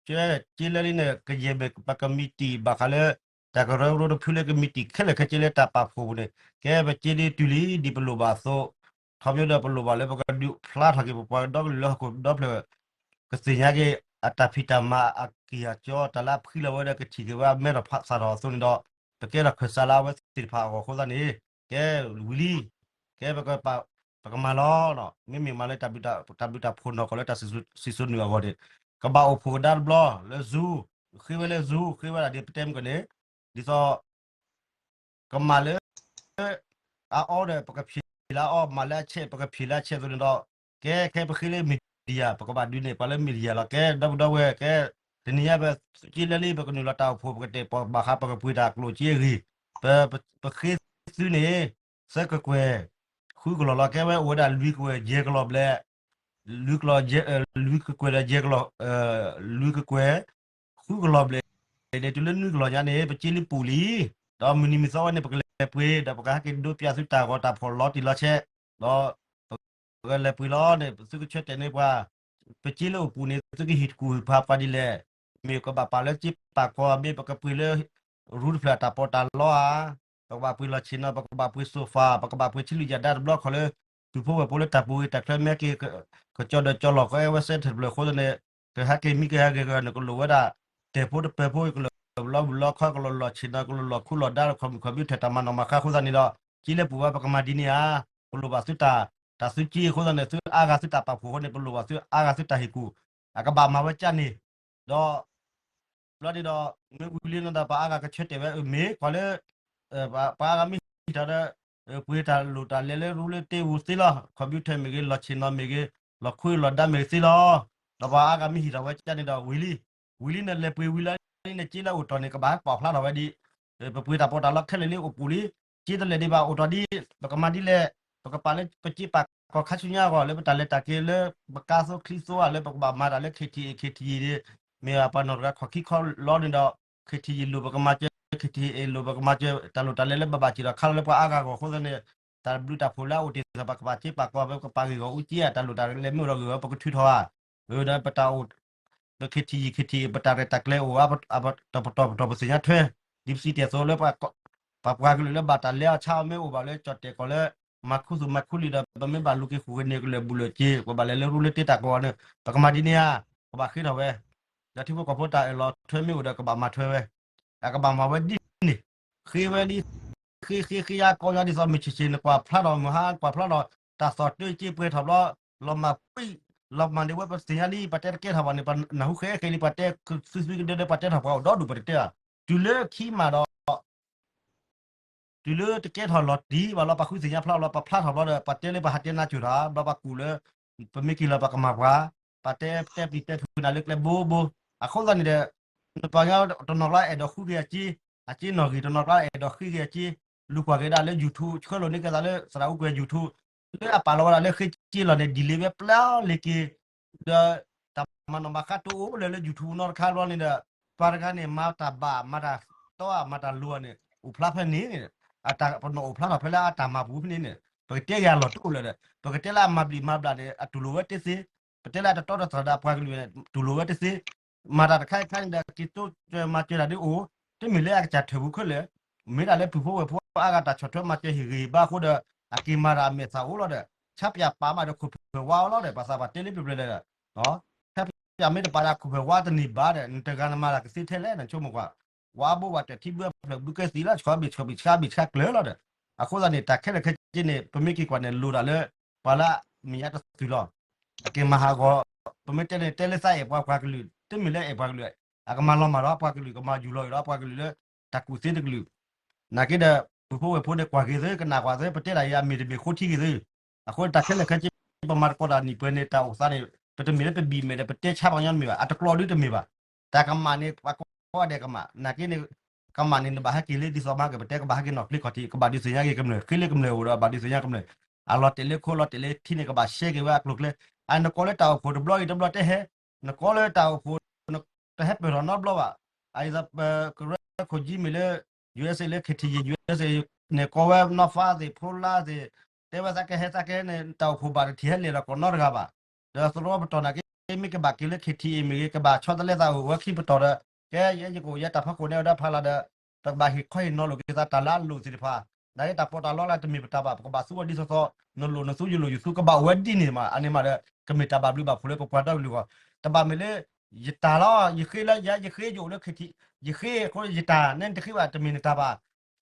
ကၠ့လၢလံန့ၣ် ကယဲၢ်မ့ၢ်ပကမံးတံာ်ဘၣ်ဃးလၢ တၢ်ကရၢကရိတဖုလၢကမံးတံာ်ခဲလၢာ်ခဲဆ့လၢတၢ်ပာ်ဖှိၣ်ပူၤန့ၣ် ကဲပကၠ့လံတုၤလံဒ်ပလိၣ်ဘၣ်အသိး ခီဖျိဒီးပလိၣ်ဘၣ်လၢပကဒုးဖျါထီၣ်က့ၤပပှၤဒီကလုာ်လၢဟီၣ်ခိၣ်ဒီဖျၢၣ် ကသ့ၣ်ညါက့ၤ အတၢ်ဖံးတၢ်မၤအက့ၢ်အကီ တၢ်လၢအဖှံလီၤဝဲဒီး ကထံၣ်က့ၤဝဲအမဲထီၣ်သးထီၣ်အသိးန့ၣ်ဒီး ပကဲထီၣ်ခၢၣ်စးလၢအဝဲသ့ၣ်တဖၣ်အဂီၢ်အဃိသတးန့ၣ် ကဲဝံၤလံ ကဲပကမၤလီၤ, မ့မ့ၢ်မၤလၢ တၢ်ဘျုးတၢ်ဖှိၣ်နီၢ်ကီၢ်လၢတၢ်စံၣ်စိၤနုာ်အဂီၢ်န့ၣ် ကဘၣ်အိၣ်ဖှိၣ်ကဒါတဘျီလၢ Zoom, ဃ့ဝဲလၢ Zoom, ဃ့ဝဲဒၣ်ဒ်ပတဲမုၢ်ကီၢ်န့ၣ် ဒ်သိး ကမၤလၢ အအီဒီး ပကဖံးလၢအီ, မၤလၢအဆဲး ပကဖံးလၢအဆဲးအသိးန့ၣ်ဒီး ကဲခဲပဃ့လၢ media ပကဘၣ်ဒုးန့ၢ်ပှၤလၢ media လီၤ. ကဲဒီပုၢ်ဒီဝဲၢ် ကဲ တနံၤညါပသုးက့လၢလံ ပကနုာ်လီၤတၢ်အိၣ်ဖှိၣ် ပကတဲာ်ပာ်ဘၣ်ဃးပကပှ့ၤတၢ်ကျိၣ်စ့အဂ့ၢ်, ပ ပဃ့သုန့ၣ် သၢကကွဲၢ် ဃုကလီၢ်လီၤ. ကဲဝဲအိၣ်ဝဲဒၣ်လွံၢ်ကကွဲၢ်ယဲၢ်ကလီၢ်ဘျဲၣ် လွံၢ်ကလီၢ် လွံၢ်ကကွဲၢ်ဒီးယဲၢ်ကလီၢ် လွံၢ်ကကွဲၢ် ဃုကလီၢ်ဘျဲၣ်န့ၣ် တုၤလၢနွံကလီၢ်ညါန့ၣ် ပက့လံပူၤလံ. ဒီးမုၢ်နံၤမုၢ်သီဝဲန့ၣ် ပကလဲၤပှ့ၤ ဒီးပကဟဲက့ၤဒိးပၠးသုတၢ်ဂီၤတၢ်ဖီၣ်လီၤတံၢ်လီၤဆဲး, ဒီး ပကလဲၤပှ့ၤလီၤန့ၣ် သုကဆၢတဲာ်န့ၢ်ပှၤ, ပက့လၢအိၣ်ပူၤန့ၣ် သုကဟံၣ်တကူၣ်ဟံၣ်ဖးပှၤဒ်လဲၣ်, မ့ၢ်ကဘၣ်ပာ်လၢက့ပာ်ကီ မ့ၢ်ပကပှ့ၤလၢ ရူတဖျၢၣ်အတၢ်ပီးတၢ်လီဧါ, ပကဘၣ်ပှ့ၤလီၢ်ဆ့ၣ်နီၤ ပကဘၣ်ပှ့ၤ sofa ပကဘၣ်ပှ့ၤထံလုၢ်ယၤဒါတဘျီခီၣ်လၢ ပုၢ်ဖိဝဲၢ်ဖိလၢတၢ်ပူၤဂ့ၤတၢ်ချၢမ့ၢ်က့ၤ ကကၠီဒီးကၠီလီၤဃီဝဲစဲးထၢၣ်တဖျၢၣ်အဃိသတးန့ၣ် ကဟဲက့ၤမံက့ၤဟဲက့ၤဂ့ၤန့ၣ် ကလိၣ်ဝဲဒၣ် တဲာ်ဖိတပၢၤဖိ ကလိၣ်လီၤဘုၣ်လီၤခီ ကလိၣ်လီၢ်ဆ့ၣ်နီၤ ကလိၣ်လီၢ်ခူလီၢ်ဒါ လၢ computer တၢ်မၤနီၣ်မၤဃါအဃိသတးန့ၣ်ဒီး က့လၢပူၤဝဲပကမၤဒ်န့ၣ်ဧါ, ပလိၣ်ဘၣ်သုတၢ် တၢ်သုက့အဃိသတးန့ၣ် သုအါဂၤသုတၢ်ပာ်ဖှိၣ်အဃိန့ၣ် ပလိၣ်ဘၣ်သုအါဂၤသုတၢ်ဟ့ၣ်ကူၣ်, အကဘၣ်မၤဝဲကၢ်န့ၣ်, ဒီး ဘျီန့ၣ်ဒီး မ့ၢ်ဝံၤလံန့ၣ်ဒီး ပှၤအါဂၤကဆၢတဲာ်ဝဲ မ့ၢ်ကွၢ်လၢ ပှၤအါဂၤမ့ၢ်ဟံးထီၣ်ဒီး ပှ့ၤတၢ်လိၣ်တၢ်လဲၤလၢရူလၢတ့ဝူၤသ့လီၤ, computer မ့ၢ်ဂ့ၤ လီၢ်ဆ့ၣ်နီၤမ့ၢ်ဂ့ၤ လီၢ်ခူလီၢ်ဒါမ့ၢ်ဂ့ၤသ့လီၤ, ဒီးပှၤအါဂၤမ့ၢ်ဟံးထီၣ်ဝဲကၢ်န့ၣ်ဒီး ဝံၤလံ, ဝံၤလံန့ၣ် လဲၤပှ့ၤဝံၤလီၤလံန့ၣ် က့လၢအိၣ်တီၢ်န့ၣ် ကဘၣ်ဟဲပာ်ဖျါထီၣ်ဝဲဒ် ပပှ့ၤတၢ်ပီးတၢ်လီခဲလၢာ်လံအိၣ်ပူၤလံ, က့တလဲၤဒံးဘၣ်အိၣ်တီၢ်ဒ် ပကမၤဒ်လဲၣ်, ပကပာ်လၢပက့ပာ်ကီၢ်ခါဆူညါအဂီၢ် လၢပတၢ်လဲၤတၢ်က့ၤလၢ ပကါသိချံသိဧါ လၢပကဘၣ်မၤတၢ်လၢ KTA KTG ဒ် မ့ၢ်ပှၤနီၢ်တဂၤခီၣ်ခံခီလီန့ၣ်ဒီး KTG လိၣ်ပကမၤစၢၤ KTA လိၣ်ပကမၤစၢၤ တၢ်လိၣ်တၢ်လဲၤလၢဘၣ်ဘၣ်စံးဒီးခါလီၤလၢပှၤအါဂၤအဂီၢ်အဃိသတးန့ၣ် တၢ်ဘျုးတၢ်ဖှိၣ်လၢအအိၣ်တ့ၢ်သး ပကပာ်က့ပာ်ကီၢ် ပကပာ်ဂ့ၢ်ဂီၢ်အူက့ဧါ တၢ်လိၣ်တၢ်လဲၤမ့ၢ်အိၣ်ဒီးဂ့ၢ်ဂီၢ် ပကထုးထီၣ်ဧါ, ဒီးပတၢ်အိၣ် ပ KTG KTG ပတၢ်ရဲၣ်တၢ်ကျဲၤအိၣ်ဧါ, တပတီၢ်ပတီၢ်ပသ့ၣ်ညါထွဲ, ဒ်ပစံးတ့ၢ်အသိးလၢ ပှၤကွၢ်ကလုာ်လၢဘၣ်တၢ်လဲၤအီၤဆါအီၤမ့ၢ်အိၣ်ဘၣ်လၢကၠီၣ်တဲၣ်ကီၢ်လၢ မၤခူသူၣ်မၤခူလံာ်ဒီး ပမ့ၢ်ဘၣ်လူၤက့ၤဃုာ်က့ၤန့ၢ်ကလုာ်အဘူးလၢာ်က့ၤ ပဘၣ်လဲၤလၢရူလၢတ့တၢ်ကီၢ်န့ၣ် ပကမၤဒ်န့ၣ်ဧါ, ပဘၣ်ဃ့ထီၣ်ဝဲ, ဒီးထံဖိကီၢ်ဖိတၢ်အၢၣ်လီၤထွဲမ့ၢ်အိၣ်ဒီးကဘၣ်မၤထွဲဝဲ, အကဘၣ်မၤဝဲဒ်န့ၣ်, ဃ့ဝဲလံ ဃ့ဃ့ဃ့ယါကီယါဒ်သိးမုၢ်ဆ့ၣ်ဆ့ၣ် နကွၢ်ဖျါထီၣ်မုၢ်ဟါ ကွၢ်ဖျါထီၣ် တၢ်သီၣ်တၢ်က့ပှဲၤထီၣ်ဘျီ လီၤမၢ်ကွံာ် လီၤမၢ်န့ၢ်ဝဲပသ့ၣ်ညါလံ ပတဲတကဲထီၣ်ဘၣ်န့ၣ် ပနၢ်ဟူဃဲဃဲလံ ပှၤတဲသုသုကဒၢဒၢ ပှၤတဲထီၣ်ပှၤအိၣ်ဒီဒူၣ် ပတတဲဘၣ်, တုၤလၢခံမးဒီး တုၤလၢတကဲထီၣ်လီၤတံၢ်ဘၣ်လီၤ ပှၤဃုသ့ၣ်ညါဖျါလီၤ ပဖျါထီၣ်ဘျီဒီး ပှၤတဲလၢပှၤဟးတဲနါစိၤတၢ် ဘျီပှၤကူၣ်လၢ ပမ့ၢ်က့ၤလီၤပှၤကမၤပှၤ, ပှၤတဲတဲပျံၤတဲဖုးနၤလၢကျဲဘိဘိ, အဃိသတးန့ၣ်ဒီး နပှၤကညီတနီၤကျါအဲၣ်ဒိးဃုက့ၤအစ့, အစ့နီၣ်ဂံၢ်တနီၤကျါအဲၣ်ဒိးဃုက့ၤအစ့, လူၤကွၢ်က့ၤဒၣ်လၢ YouTube ဆှၢလိာ်န့ၢ်က့ၤသးလၢသရၣ်အူကွဲၤ YouTube လၢအပာ်လီၤဝဲဒၣ်လၢဃ့စ့လီၤန့ၣ် delete ဝဲပျၢ်လ့ၤက့ၤ ဒီးတၢ်မၤနီၣ်မၤဃါတအိၣ်လၢ YouTube နီတခါဘျီန့ၣ်ဒီး ပှၤတဂၤန့ၣ် မၤတၢ်ဘၣ် မၤတၢ်တီဧါ မၤတၢ်လိၤဧါန့ၣ် အိၣ်ဖျါဖဲန့ၣ်န့ၣ်, ပနီၣ်အိၣ်ဖျါထီၣ်ဖဲလၢအတၢ်မၤပူၤဖဲန့ၣ်န့ၣ် ပကတဲယၤလီၤတအိၣ်လၢၤဒီး ပကတဲလၢအမၤဘျံးမၤဘျးန့ၣ် အတူၢ်လိာ်ဝဲတသ့, ပတဲလၢအတတီတတြၢ်ဒီးအပှၤကလုာ်န့ၣ် တူၢ်လိာ်ဝဲတသ့, မၤတၢ်တခါခါန့ၣ်ဒီး က့ၤတိစၢၤမၤစၢၤတၢ်ဒ်အိၣ်, တမ့ၢ်လၢအကစၢ်ထၢၣ်ပူၤခဲလၢာ်, မ့ၢ်ဒၣ်လၢပုၢ်ဖိဝဲၢ်ဖိအါဂၤတၢ်ဆီၣ်ထွဲမၤစၢၤဟ့ၣ်ဂံၢ်ဟ့ၣ်ဘါအဃိဒီး အက့ၤမၤတၢ်အမဲာ်သၣ်အိၣ်လီၤဒီး ဆါပၠးပာ်ဘၣ်ဒီးခိၣ်ဖျၢၣ်ဝါအီၤလီၤဒီး ပှၤသးပှၢ်တဲလၢပျၢၤပျၢၤဒီး ဆါပၠးမ့ၢ်တပာ်ဒီးခိၣ်ဖျၢၣ်ဝါတန့ၢ်ဘၣ်ဒီး နတဂၤနမၤတၢ်ကသ့ထဲလဲၣ် နဆိကမိၣ်ကွၢ်, ဝါဘိဝဲတၢၢ်ထံဘုအဖျၢၣ်ဘုကဲသံလီၤ ဆှီဘ့ၣ်ဆှီဘ့ၣ်ဆှါဘ့ၣ်ဆှါကျၢၤလီၤဒီး အဃိသတးန့ၣ် တၢ်ခဲလၢာ်ခဲဆ့န့ၣ် ပမ့ၢ်က့ၤကွၢ်န့ၣ် လိၤဒၣ်လၢ ပှၤလၢအမဲာ်ညါတသုးလီၤ. အက့ၤမၤဟးဂီၤ, ပမ့ၢ်တဲန့ၣ် တဲလၢသးအဲၣ်ပှၤပှၤကလုာ် တမ့ၢ်လၢအဲၣ်ပှၤကလုာ်, အကမၤလီၤမၢ်ဒီးပှၤကလုာ် ကမၤယူၢ်လီၤအီၤဒီးပှၤကလုာ်လၢ တၢ်ကူၣ်သ့တကလုာ်, နာ်က့ဒီး ပုၢ်ဖိဝဲၢ်ဖိန့ၣ် ကွၢ်က့ၤသု ကနၣ်ကွၢ်သု ပတဲတၢ်အံၤအမ့ၢ်တမ့ၢ်ဃိထံက့ၤသု, အဃိတၢ်ခဲလၢာ်ခဲဆ့ ပမၤသကိးတၢ်နံၣ်ပှဲၤန့ၣ် တၢ်အိၣ်သးန့ၣ် ပတမ့ၢ်လၢပဘံၣ်မဲာ်ဒီး ပတဲဆါပှၤကညီတမ့ၢ်ဘၣ်, အတကျိၤဒုတမ့ၢ်ဘၣ်, တၢ်ကမၣ်န့ၣ် ပှၤကိးဂၤဒဲးကမၣ်, နာ်က့န့ၣ် ကမၣ်န့ၣ် နဘၣ်ဟဲက့ၤလၢဒ်သိးမၤက့ၤ ပတဲကဘၣ်ဟဲက့ၤနီၣ်ချ့ခီၣ်ထံး ကဘၣ်ဒုးသ့ၣ်ညါက့ၤကမျၢၢ် ဃ့လၢကမျၢၢ်အိၣ်ဒီးဘၣ်ဒုးသ့ၣ်ညါကမျၢၢ်, အလီၤတဲာ်လၢခိလီၤတဲာ်လၢထံန့ၣ် ကဘၣ်ရှဲက့ၤဝဲအကျိၤကျဲ, အနကီးလၢတၢ်အိၣ်ဖှိၣ်တဘျီဂ့ၤတဘျီတဲဟဲ, နကီးလၢတၢ်အိၣ်ဖှိၣ် တဟဲပၢၢ်ထီၣ်နီတဘျီဘၣ်, အအံၤ ကရၢခိၣ်ကၠံမ့ၢ်လၢ ယူအ့စ့လၢ ခ့ထံယံၤ ယူအ့စ့န့ၣ် ကိးဝဲနီၢ်ဖါသ့ၣ် ဖိလါသ့ၣ်, တဲဝဲသးကဟဲသးကဟဲန့ၣ် တၢ်အိၣ်ဖှိၣ်ဘၣ်တထံၣ်ဟဲလဲၤလီၤကိးနီတဂၤဘၣ်, ဒီးသရီပတီၢ်နာ်က့ မ့ၢ်ကဘၣ်က့ၤလၢ ခ့ထံအံၤ မ့ၢ်ဂ့ၤ ကဘၣ်ဆီတလဲသးအိၣ်ဝဲခံပတီၢ်ဒီး ကဲယဲယကအိၣ်ယဲတၢ်ဖီခိၣ်န့ၣ်ဝဲဒၣ်ဖးလၢ်ဒီး ပကဘၣ်ဟ့ၣ်ခီဟ့ၣ်နီၤလိာ်က့ၤသးတၢ်လၢအလိၣ်သ့ၣ်တဖၣ် နတၢ်ပီးတၢ်လီလၢတမ့ၢ်ပတၢ်ဘၣ် ပကဘၣ်သူအီၤဒ်သိးသိး, နလိၣ်နသူယလိၣ်ယသူ ကဘၣ်အိၣ်ဝဲဒ်န့ၣ်မး, အန့ၣ်မးဒီး ကမ့ၢ်တၢ်ဘၣ်ဘျုးဘၣ်ဖှိၣ်လၢပပှၤဒီကလုာ်အဂီၢ်, တဘၣ်မ့ၢ်လၢ ယတၢ်လီၤ ယဃ့လၢယၤ ယဃ့ယအိၣ်လၢ ယဃ့အဃိယတၢ် နဲနတဃ့ဘၣ် တမ့ၢ်နတၢ်ဘၣ်,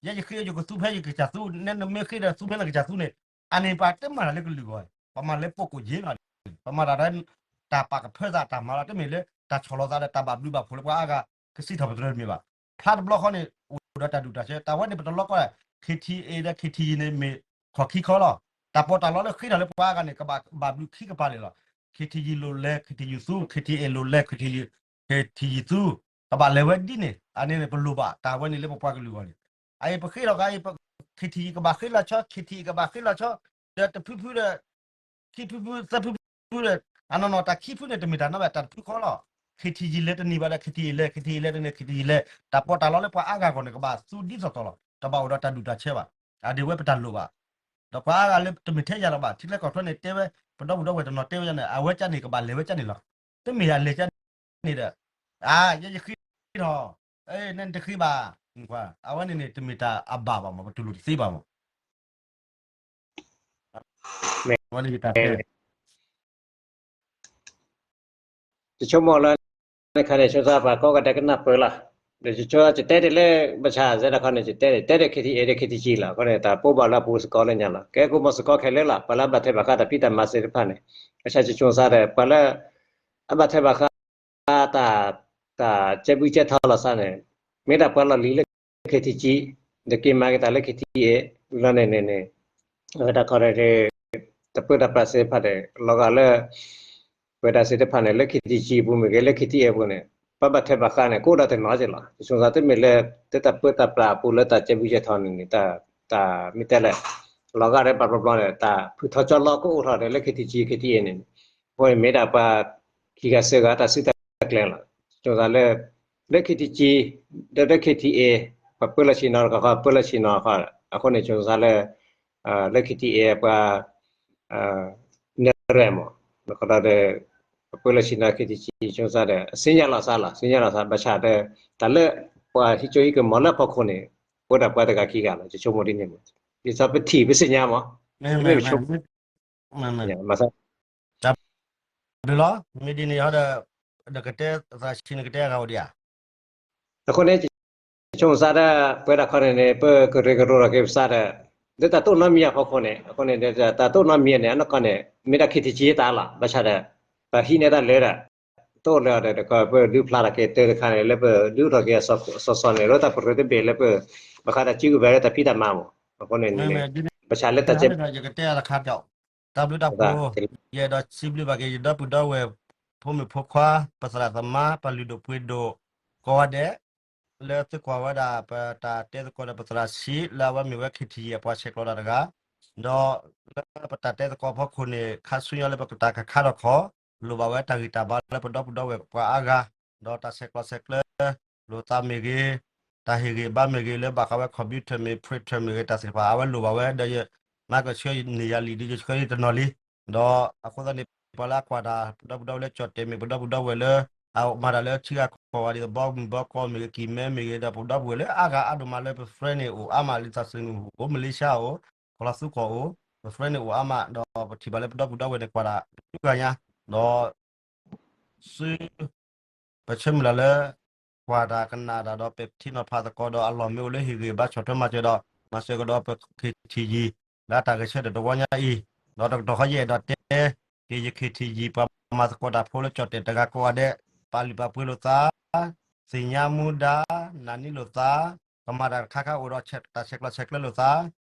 ယဲယဃ့ယကသူဖဲယကစၢ်သူ နဲနမ့ၢ်ဃ့ဒီးသူဖဲနကစၢ်သူန့ၣ်, အန့ၣ်ပှၤတမၤတၢ်လၢကလုာ်အဂီၢ်, ပမၤလၢပကိၣ်က့ၤလီၤ, ပမၤတၢ်ဒီး တၢ်ပာ်ကဖၢသးတၢ်မၤလီၤ တမ့ၢ်လၢ တၢ်ဆီၣ်လီၤသးဒီးတၢ်ဘၣ်ဘျုးဘၣ်ဖှိၣ်လၢပှၤအါဂၤ ကစံးထီၣ်ပတြၢၤတမ့ၢ်ဘၣ်. ဖျါတဘျီဃီန့ၣ် အိၣ်ဒီးတၢ်ဒူၣ်တၢ်ဆၢ တၢ်ဝဲန့ၣ်ပတလီကီ KTA ဒီး KTG န့ၣ်မ့ၢ်ခီၣ်ခံခီလီၤ. တၢ်ပီးတၢ်လီလၢဃ့ထီၣ်လၢပှၤအါဂၤန့ၣ် ကဘၣ်ဘၣ်ဘျုးခံကပၤလၢာ်လီၤ. KTG လိၣ်လဲၤ KTG သူ KTA လိၣ်လဲၤ KTG သူ ကဘၣ်လဲၤဝဲဒ်န့ၣ် အန့ၣ်န့ၣ် ပလိၣ်ဘၣ်တၢ်ဝဲန့ၣ်လၢပပှၤကလုာ်အဂီၢ်န့ၣ်, အအံၤပဃ့ထီၣ်ဂၤအံၤ KTG ကဘၣ်ဃ့လီၤဆီ KTA ကဘၣ်ဃ့လီၤဆီ, ဒီးတဖုဖုဒီး ခံဖုဖုသၢဖုဖုဒီး အနီၢ်နီၢ်တၢ်ခံဖုန့ၣ် တမ့ၢ်တၢ်နီဘၣ် တၢ်တဖုဃီလီၤ. KTG လဲၤတန့ၢ်ဘၣ်ဒီး KTA လဲၤ KTA လဲၤတန့ၢ် KTG လဲၤ တၢ်ပီးတၢ်လီလၢပှၤအါဂၤအဂီၢ်န့ၣ် ကဘၣ်သူဒ်သိးသိးလီၤ. တဘၣ်အိၣ်ဒီးတၢ်ဒူၣ်တၢ်ဆၢဘၣ်. အဒ့ဝဲပတၢ်လိၣ်ဘၣ်. ဒီးပှၤအါဂၤလၢတမ့ၢ်ထဲယၤလီၤဘၣ် ထံချၢကီၢ်ချၢန့ၣ် တဲဝဲ ပဒီပုၢ်ဒီဝဲၢ်တနီၤတဲဝဲန့ၣ် အဝဲကန့ၣ် ကဘၣ်လဲၤဝဲကန့ၣ်လီၤ. တမ့ၢ်အလဲၤကန့ၣ်ဒီး အါ ယဲယဃ့ထီၣ် နဲနတဃ့ဘၣ်, အဝဲန့ၣ်န့ၣ် တမ့ၢ်တၢ်အဘၣ်ဘၣ်မး ပတူၢ်လိာ်တသ့ဘၣ်မး. ဝဲန့ၣ်ယတၢ်တဲ ယဆိကမိၣ်လၢ နခါန့ၣ် ဆိသးပှၤကိးဂၤဒဲးကနၢ်ပၢၢ်လီၤ. ဒီးယဆိ ယတဲဒ်လၢ ဘၣ်ဆၣ်သနာ်က့န့ၣ် ယတဲဒ် တဲဒ် KTA ဒီး KTG လီၤ. အဃိန့ၣ် တၢ်ပိၢ်ဘၣ်လၢအပူၤစ့ၢ်ကီးလၢညါလီၤ. ကဲကီမီၤစ့ၢ်ကီးခဲလၢာ်လီၤ. ပှၤလၢအဘၣ်ထွဲဘၣ်ဃးတၢ်ဖံးတၢ်မၤသ့ၣ်တဖၣ်န့ၣ် ဘၣ်ဆၣ်ယဆိသးဒီး ပှၤလၢ အဘၣ်ထွဲဘၣ်ဃး တၢ် တၢ်ကဲဘှံးကဲထီလိာ်သးန့ၣ် မ့ၢ်ဒၣ်ပှၤလီၢ်လံၤလၢ KTG ဒီးက့ၤမၤက့ၤတၢ်လၢ KTA လီၤန့ၣ်န့ၣ်န့ၣ် အဝဲတၢ်ခီန့ၣ် တၢ်ပၢတၢ်ပြးသ့ၣ်တဖၣ်ဒီး လီၤဂာ်လၢ ပဝဲဒၣ်သ့ၣ်တဖၣ်န့ၣ် လၢ KTG ပူၤမ့ၢ်ဂ့ၤ လၢ KTA ပူၤန့ၣ် ပှၤဘၣ်ထွဲဘၣ်ဃးန့ၣ် ကအိၣ်ဒီးတနီၤက့ၤလီၤ. ယဆိသးတမ့ၢ်လၢ တၢ်ပၢတၢ်ပြးအပူၤလၢတၢ်ကဲဘှံးကဲထီန့ၣ်န့ၣ် တၢ်မ့ၢ်တဲလဲၣ် လီၤဂာ်ဒီးဘၣ်ဘျီဘျီန့ၣ် တၢ်ဖုထီၣ်ကၠီလီကအိၣ်ထီၣ်ဒီးလၢ KTG KTA န့ၣ်န့ၣ် အဃိန့ၣ်မ့ၢ်ဒၣ်ပှၤ ခံဂၤသၢဂၤတၢ်စုတၢ်ကျဲၤလီၤ. ယဆိသးလၢ လၢ KTG ဒီးလၢ KTA ပှၤပၢလီၤဆ့ၣ်နီၤတခီ ပၢလီၤဆ့ၣ်နီၤတခီ အဃိန့ၣ် ယဆိသးလၢ လၢ KTA ပှၤ နဲၣ်ရဲၣ်မး နကဒီးဒီး ပပၢလီၤဆ့ၣ်နီၤ KTG ယဆိသးဒီး သ့ၣ်ညါလီၤသးလီၤ သ့ၣ်ညါလီၤသး ဘၣ်ဆၣ်ဒီး တၢ်လၢ ပှၤဟံးကၠိဟံးကမီၤလၢအဖီခိၣ်န့ၣ် အိၣ်ဒၣ်ပှၤတဂၤခံဂၤလီၤ ယဆိကမိၣ်ဒ်န့ၣ်မး ဒ်သိးပထံၣ်ပသ့ၣ်ညါမး တမ့ၢ်ပဆိ မ့ၢ် တၢ်ဘျုးလီၤ မ့ၢ်ဒ်န့ၣ်ဟီဒီး ဒီးကတဲသးဆံးနကတဲအဂၤအိၣ်ဒံးဧါ. အဃိန့ၣ် ယဆိကမိၣ်သးဒီး ပဝဲဒၣ်ခီန့ၣ်န့ၣ် ပကရၢကရိထီၣ်က့ၤပသးဒီး လၢတၢ်တိၢ်နီတမံၤအဖီခိၣ်န့ၣ် အဃိန့ၣ် တၢ်တိၢ်နီတမံၤန့ၣ် အနီၢ်ကီၢ်န့ၣ် မ့ၢ်ဒၣ် KTG တၢ်လီၤ ဘၣ်ဆၣ်ဒီး ပဟံးန့ၢ်တၢ်လၢဒီး တအိၣ်လၢၤဒီး ပဒုးဖျါထီၣ်က့ၤတၢ်တခါန့ၣ် လၢပဒုးအိၣ်ထီၣ်က့ၤအစီၤစီၤန့ၣ် လၢတၢ်ပရၢတဘ့ၣ်လၢပ ဘၣ်ဃးတၢ်စုကဝဲၤလၢတၢ်ဖံးတၢ်မၤမး အဃိန့ၣ်န့ၣ် ဘၣ်ဆၣ်လၢတၢ်ကဲ ယကတဲအါတခါဒီး တၢ်ဘျုးတၢ်ဖှိၣ် ယအဲၣ်ဒိးစံးဘျုးဘၣ်က့ၤ ယဒီပုၢ်ဒီဝဲၢ် ဖိမုၣ်ဖိခွါ ပသရၣ်သမါ ပလုၢ်ဒိၣ်ပှ့ၤဒိၣ် ကိးဂၤဒဲး လၢသုကွၢ်ဝဲဒၣ် ပတၢ်တဲသကိးဒီးပသရၣ်ဆံး လၢအဝဲမ့ၢ်ဝဲ KTG အပှၤဆဲးကျိးတၢ်တဂၤ ဒီးလၢပတၢ်တဲသကိးအဖီခိၣ်န့ၣ် ခါဆူညါလၢပကတၢ်ကခါထီၣ်ခီ လိၣ်ဘၣ်ဝဲတၢ်ဂံၢ်တၢ်ဘါလၢပဒီပုၢ်ဒီဝဲၢ်ပှၤအါဂၤ ဒီးတၢ်ဆဲးကျိးဆဲးကျၢ လိာ်သးမ့ၢ်ဂ့ၤ တၢ်ဟ့ၣ်ဂံၢ်ဘါမ့ၢ်ဂ့ၤ လၢဘၣ်ဃးဝဲ computer မ့ၢ် printer မ့ၢ်ဂ့ၤ တၢ်သ့ၣ်တဖၣ် အဝဲလိၣ်ဘၣ်ဝဲ ဒီးယမၤကဆှၢန့ၢ်ယၤလံာ်ဒီး ယဆှၢန့ၢ်တနီၤလံ ဒီးအဃိသတးန့ၣ် ပှၤလၢအကွၢ်တၢ် ပဒီပုၢ်ဒီဝဲၢ်လၢကၠီၣ်တဲာ်မ့ၢ် ပဒီပုၢ်ဒီဝဲၢ်လၢ အမၤတၢ်လၢထံဂၤကီၢ်ဂၤဒ်သိး ဘီမုၢ်ဘီကီၢ်မ့ၢ်ဂ့ၤ ကံၢ်မဲမ့ၢ်ဂ့ၤ ဒီးပဒီပုၢ်ဝဲၢ်လၢအါဂၤအါဒိၣ်မးလၢပ friend န့ၣ်အိၣ်အါမး လံာ်သးစူၤအိၣ် မလ့ၡါအိၣ် ကီၢ်လီၤသူကီၢ်အိၣ် ပ friend န့ၣ်အိၣ်အါမး ဒီးပထံၣ်ဘၣ်လၢပဒီပုၢ်ဒီဝဲၢ်န့ၣ် ကွၢ်တၢ် တဂၤညါ ဒီး ဆူ ပဆၢမုၢ်လၢ်လၢ ကွၢ်တၢ်ကနၣ်တၢ်ဒီး ပဲာ်ထံနီၤဖးသကိးဒီး အလီၢ်မ့ၢ်အိၣ်လၢဟ့ၣ်ဂံၢ်ဘါဆီၣ်ထွဲမၤစၢၤဒီး မၤစၢၤကဒီးပ KTG လၢတၢ်ဂဲၤဆၢထၢၣ်တဝီညါအံၤ ဒီးတကတီၢ်ဃီယအဲၣ်ဒိးတဲ က့ၤယ KTG ပှၤမၤသကိးတၢ်ဖိလၢကၠီၣ်တဲာ်တဂၤကိးဂၤဒဲး ပာ်လုၢ်ပာ်ပှ့ၤလိာ်သး သ့ၣ်ညါမူဒါ နာ်န့ၢ်လိာ်သး ကမၤတၢ်တခါခါအိၣ်ဒီးတၢ်ဆဲးကျိးဆဲးကျၢလိာ်သး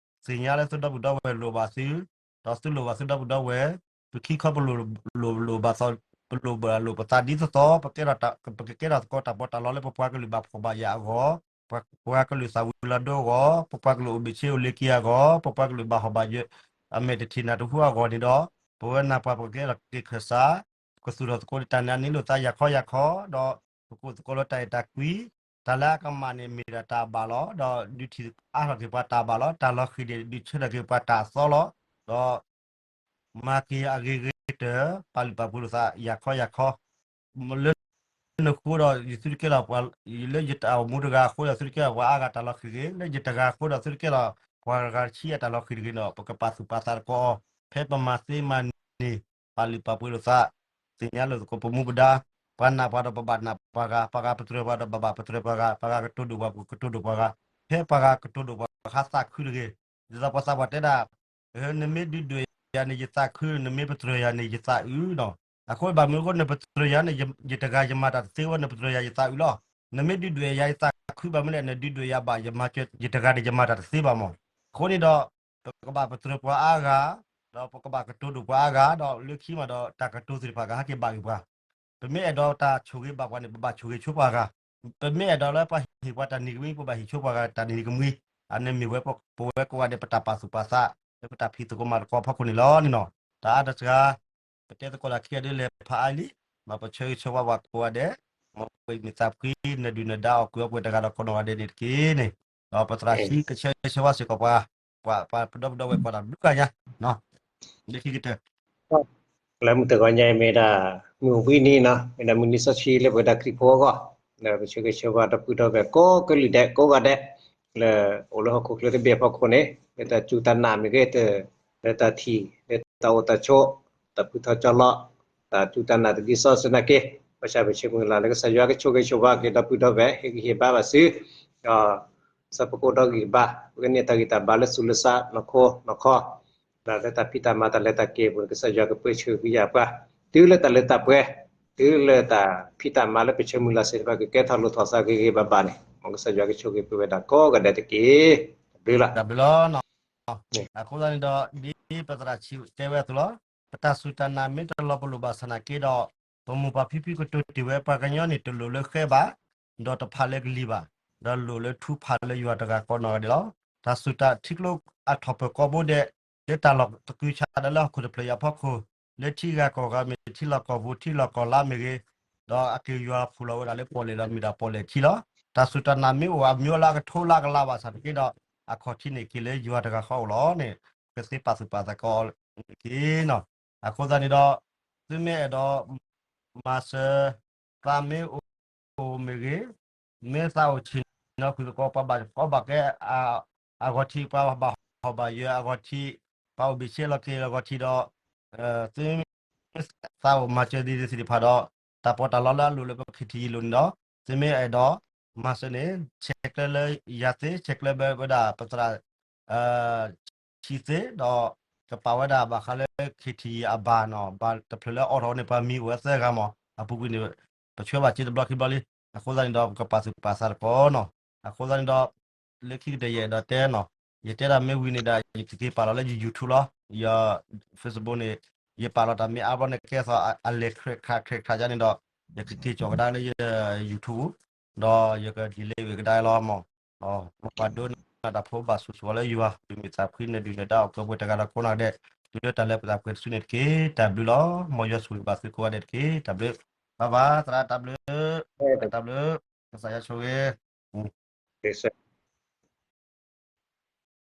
သ့ၣ်ညါလၢသုဒီပုၢ်ဒီဝဲၢ်လိၣ်ဘၣ်သု ဒီးသုလိၣ်ဘၣ်သုဒီပုၢ်ဒီဝဲၢ် ပခံခီပလိၣ် လိၣ်လိၣ်ဘၣ်သီ ပလိၣ်ဘၣ်လိၣ်ပသးဒ်သိးသိး ပကဲထီၣ်တၢ် ပကကဲထီၣ်သကိးတၢ်ပီးတၢ်လီလၢပပှၤကလုာ်ဘၣ်ဖှီၣ်ဘၣ်ယာ်အဂီၢ် ပပှၤကလုာ်သၣ်ဝံၤလီၤဒိအဂီၢ် ပပှၤကလုာ်အိၣ်ဘ့ၣ်ဆ့အိၣ်လ့ၤက့ၤအဂီၢ် ပပှၤကလုာ်ဘၣ်ဟီၣ်ဘၣ်ယၢၤ အမဲာ်တထံၣ်နၢ်တဟူအဂီၢ်န့ၣ်ဒီး ပဝဲနၢ်ပှၤပကကဲထီၣ်က့ၤခၢၣ်စး ပကသူၣ်ထီၣ်သကိးတၢ်နာ်န့ၢ်လိာ်သးယၤခီယၤခီ ဒီးပကိးသကိးလၢတၢ်အဲၣ်တၢ်ကွံ တၢ်လၢအကမၣ်န့ၣ်မ့ၢ်ဒၣ်တၢ်ဘၣ်လီၤ ဒီးဒုးထံၣ်အါထီၣ်က့ၤပှၤတၢ်ဘၣ်လီၤ တၢ်လီၤဃံၤန့ၣ် ဒုးဆၢထၢၣ်က့ၤပှၤတၢ်အသီလီၤ ဒီး မၤက့ၤအဂ့ၤဂ့ၤတၢၢ် ပာ်လုၢ်ပာ်ပှ့ၤလိာ်သးယၤခီယၤခီ လၢနဃိဒီးယသုတကဲလီၤပှၤ လၢယတၢ်အိၣ်မူတဂၤအဃိဒီးသုတကဲလီၤပှၤအါဂၤတၢ်လီၤဃံၤဂ့ၤ လၢယတဂၤအဃိဒီးသုတကဲလီၤ ပှၤဂၤတဆံအတၢ်လီၤဃံၤတဂ့ၤဒီး ပကပာ်သူၣ်ပာ်သးတကီး, ဖဲပမၤသ့မၤန့ၢ် ပာ်လုၢ်ပာ်ပှ့ၤလိာ်သး, သ့ၣ်ညါလိာ်သကိးပမူပဒါ, ပှၤနာ်ပှၤဒီးပဘၣ်နာ်ပှၤဂၤ, ပှၤဂၤပတြၢၤပှၤဒီးပဘၣ်ပတြၢၤပှၤဂၤ, ပှၤဂၤကတိၤဒိၣ်ပှၤကတိၤဒိၣ်ပှၤဂၤ, ဖဲပှၤဂၤကတိၤဒိၣ်ပှၤဂၤဟးသးခုတဂ့ၤ, ဒ်သိးပှၤသးပှၢ်တဲဒၣ် နမ့ၢ်ဒုးဒွဲၣ်ယၤန့ၣ် ယသးခု, နမ့ၢ်ပတြၢၤယၤန့ၣ် ယသးအုးနီၤ. အဃိဘၣ်မနုၤအဃိ နပတြၢၤယၤန့ၣ် ယတဂၤယမၤတၢ်တသ့ဝဲ နပတြၢၤယၤယသးအုးလီၤ. နမ့ၢ်ဒုးဒွဲၣ်ယၤယသးခုဘၣ်မနုၤလဲၣ် နဒုးဒွဲၣ်ယၤဘၣ် ယမၤစၢၤယတဂၤန့ၣ် ယမၤတၢ်တသ့ဘၣ်မၢ်. အဃိန့ၣ်ဒီး ပကဘၣ်ပတြၢၤပှၤအါဂၤ, ဒီးပကဘၣ်ကတိၤဒိၣ်ပှၤအါဂၤ, ဒီးလၢခံမးဒီးတၢ်ကတိၤသ့ၣ်တဖၣ်ကဟဲက့ၤဘၣ်က့ၤပှၤ ပမ့ၢ်အဲၣ်ဒိးတၢ်ဆိၣ်ဂ့ၤဘၣ်ပှၤန့ၣ် ပဘၣ်ဆိၣ်ဂ့ၤဆိပှၤဂၤ, ပမ့ၢ်အဲၣ်ဒိးလၢပှၤဟ့ၣ်ပှၤတၢ်နံၤကမှံ ပဘၣ်ဟ့ၣ်ဆိပှၤဂၤတၢ်နံၤကမှံ, အန့ၣ်မ့ၢ်ဝဲပဝဲကိးဂၤဒဲး ပတၢ်ပာ်သူၣ်ပာ်သး လၢပတၢ်ဖံးသကိးမၤသကိးအဖီခိၣ်န့ၣ်လီၤန့ၣ်နီၤ. တၢ်အါတစှၤ ပတဲသကိးတၢ်ခံဂၤဒ်လဲၣ်ဖးအါလံ, မ့ၢ်ပဆၢဂ့ၤဆၢဝါပှၤကိးဂၤဒဲး, မ်ပမ့ၢ်သးဖှံ နဒုၣ်နဒါအီၣ်ကုးအီပှဲၤတဂၤဒီးကိးနီၢ်ဂၤဒဲးန့ၣ်တက့ၢ်န့ၣ်, ဒီးပသရၣ်ဆံကဆၢဂ့ၤဆၢဝါစ့ၢ်ကီးပှၤ, ပှၤပဒီပုၢ်ဒီဝဲၢ်ကိးဂၤဒဲးဘျုးဂၤညါ, လၢခံကတၢၢ် လၢမုၢ်တဂီၤညါအံၤမ့ၢ်ဒၣ် မုၢ်ဝံနံၤနီၤ, မ့ၢ်ဒၣ်မုၢ်နံၤစီဆှံလၢပဝဲဒၣ်ခရံာ်ဖိအဂီၢ်, လၢပဆၢဂ့ၤဆၢဝါဒီပုၢ်ဒီဝဲၢ်ကိးကလုာ်ဒဲးကိးဂၤဒဲး, လၢအိၣ်လၢဟီၣ်ခိၣ်ချၢတဘ့ၣ်အဖီခိၣ်န့ၣ် လၢတၢ်စူၢ်တၢ်နာ်မ့ၢ်ဂ့ၤ, လၢတၢ်ထံၣ် လၢတၢ်အိၣ်တၢ်ဆိး, တၢ်ဖုထီၣ်ကၠီလီၤ, တၢ်စူၢ်တၢ်နာ်တဒ်သိးသနာ်က့, ဘၣ်ဆၣ်ပဆၢမုၢ်လၢ်လၢကစၢ်ယွၤကဆိၣ်ဂ့ၤဆိၣ်ဝါက့ၤဒီပုၢ်ဒီဝဲၢ် ဟ့ၣ်ဂံၢ်ဟ့ၣ်ဘါဘၣ်သု, ဒီး ဆၢဖိကိးဒီဂံၢ်တဘါ, ပကန့ၢ်တၢ်ဂံၢ်တၢ်ဘါလၢသူၣ်လၢသးနီၢ်ခိနီၢ်ခီ, ဒီးလၢတၢ်ဖံးတၢ်မၤတၢ်လဲၤတၢ်က့ၤအပူၤန့ၣ် ကစၢ်ယွၤကပၢဆှၢက့ၤယၤပှၤ, တုၤလၢတၢ်လၢတၢ်ပှဲၤ, တုၤလၢတၢ်ဖံးတၢ်မၤလၢပဆၢမုၢ်လၢ်သ့ၣ်တဖၣ်ကကဲထီၣ်လိၣ်ထီၣ်သးဂ့ၤဂ့ၤဘၣ်ဘၣ်န့ၣ် မ်ကစၢ်ယွၤကဆိၣ်ဂ့ၤပဝဲဒၣ်ကိးဂၤဒဲးတက့ၢ်. တၢ်ဘျုးလီၤ. တၢ်ဘျုးလီၤ. အဃိသတးန့ၣ်ဒီး ဒ်ပသရၣ်ဆံးတဲဝဲအသိးလီၤ, ပတၢ်စူၢ်တၢ်နာ်မ့ၢ်တလီၤပလိာ်ဘၣ်ဆၣ်နာ်က့ဒီး, ပမိၢ်ပၢ်ဖံဖုကတိၤတ့ၢ်ဝဲ ပှၤကညီန့ၣ် တလိၣ်လၢဃဲဘၣ်, ဒီးတဖးလၢကလံၤဘၣ်, ဒီးလိၣ်လၢထူဖးလၢယွၤတဂၤကိးနီၢ်ဂၤဒဲးလီၤ. တၢ်စူၢ်တၢ်ထံကျိအထီၣ်ပၢၢ်ကိးဘိဒဲး, လၢတၢ်လီၢ်သကုၤဆးဒၣ်လၢဟီၣ်ခိၣ်တဖျၢၣ်အံၤအဖီခိၣ်, လၢထံဂၤကီၢ်ဂၤမ့ၢ်ဂ့ၤ, ထံလီၢ်ကီၢ်ပူၤ ထံလီၢ်ကီၢ်လါမ့ၢ်ဂ့ၤ, ဒီးအက့ၤယွၤဖှူလီၤဝဲဒၣ်လၢပီၣ်လဲၣ်ဒီးမ့ၢ်ဒၣ်ပီၣ်လဲၣ်ထံလီၤ. တၢ်စူၢ်တၢ်နာ်မ့ၢ်အိၣ်အမံၤလၢအကထိလၢကလးဘၣ်ဆၣ်တက့ၢ်ဒီး, အခီၣ်ထံးန့ၣ်က့ၤလၢယွၤတဂၤဃီအအိၣ်လီၤန့ၣ်, ကသ့ပာ်သူၣ်ပာ်သးကိးအီၤတက့ၢ်နီၤ. အဃိသတးန့ၣ်ဒီး, သုမ့ၢ်အဲၣ်ဒိး မၤစၢၤ, သးမ့ၢ်အိၣ်မ့ၢ်ဂ့ၤ, မ့ၢ်သးအိၣ်ဆ့ၣ်နီၤဃုာ်သကိး ပှၤဘၣ်ကီဘၣ်ခဲ အဂီၢ်ထံး ပှၤဘၣ်ဟီၣ်ဘၣ်ယၢၤအဂီၢ်ထံး, ပှၤအိၣ်ဘ့ၣ်ဆ့လီၤက့ၤအဂီၢ်ထံးဒီး, သုမ့ၢ်သးအိၣ်မၤစၢၤသ့ၣ်တဖၣ်ဒီး, တၢ်ပီးတၢ်လီလၢအလိၣ်လၢပ ခ့ထံယံၤ လိၣ်န့ၣ်ဒီး, သုမ့ၢ်အဲၣ်ဒိး မၤစၢၤန့ၣ် ဆဲးကျၢလၢယၤသ့, ဆဲးကျၢဝဲဒၣ်ပသရၣ် ဆံးသ့, ဒီးကပာ်ဝဲဒၣ်ဘၣ်ဃးလၢ ခ့ထံယံၤ အဘၣ်နီၤ, ဘၣ်တဖျၢၣ်လၢအအိးထီၣ်န့ၣ် ပှၤမံၤအိၣ်ဝဲသၢဂၤမး, အပူၤကွံာ်န့ၣ် ပဆှၢဘၣ်စ့တဘျီခံဘျီလံ. အဃိသတးန့ၣ်ဒီး ပကပာ်သူၣ်ပာ်သးတကီးနီၤ. အဃိသတးန့ၣ်ဒီး, လၢခံကတၢၢ်ယအဲၣ်ဒိးတဲနီၤ, ယတဲဒၣ်မ့ၢ်ဝံၤန့ၣ်ဒီး ယကက့ၤပာ်လီၤလၢယ YouTube လီၤ, ယ Facebook န့ၣ်, ယပာ်လီၤတၢ်မ့ၢ်အါဘျီန့ၣ် ကဲသိးအလဲၤခြဲးခြးခြဲးခြးယါန့ၣ်ဒီး, ယကက့ၤကၠီၣ်ကဒါလၢယ YouTube, ဒီးယက delete ဝံၤကဒါလီၤမး. မ်ပှၤဒိကနၣ်တၢ်ဖိဘၣ်ဆိၣ်ဂ့ၤလၢယွၤ, ပမ့ၢ်သးဖှံ နဒုၣ်နဒါအီၣ်ကုးအပှဲၤတဂၤဒီးကိးနီၢ်ဂၤဒဲး, တုၤလၢတၢ်လၢပသးပှဲၤတစုန့ၣ်တက့ၢ်. တၢ်ဘျုးလီၤ. မ်ယွၤဆိၣ်ဂ့ၤဘၣ်သုကိးဂၤဒဲးတက့ၢ်. တၢ်ဘျုး, bye bye သရၣ်, တၢ်ဘျုး, တၢ်ဘျုး, ကစၢ်ယွၤဆိၣ်ဂ့ၤ.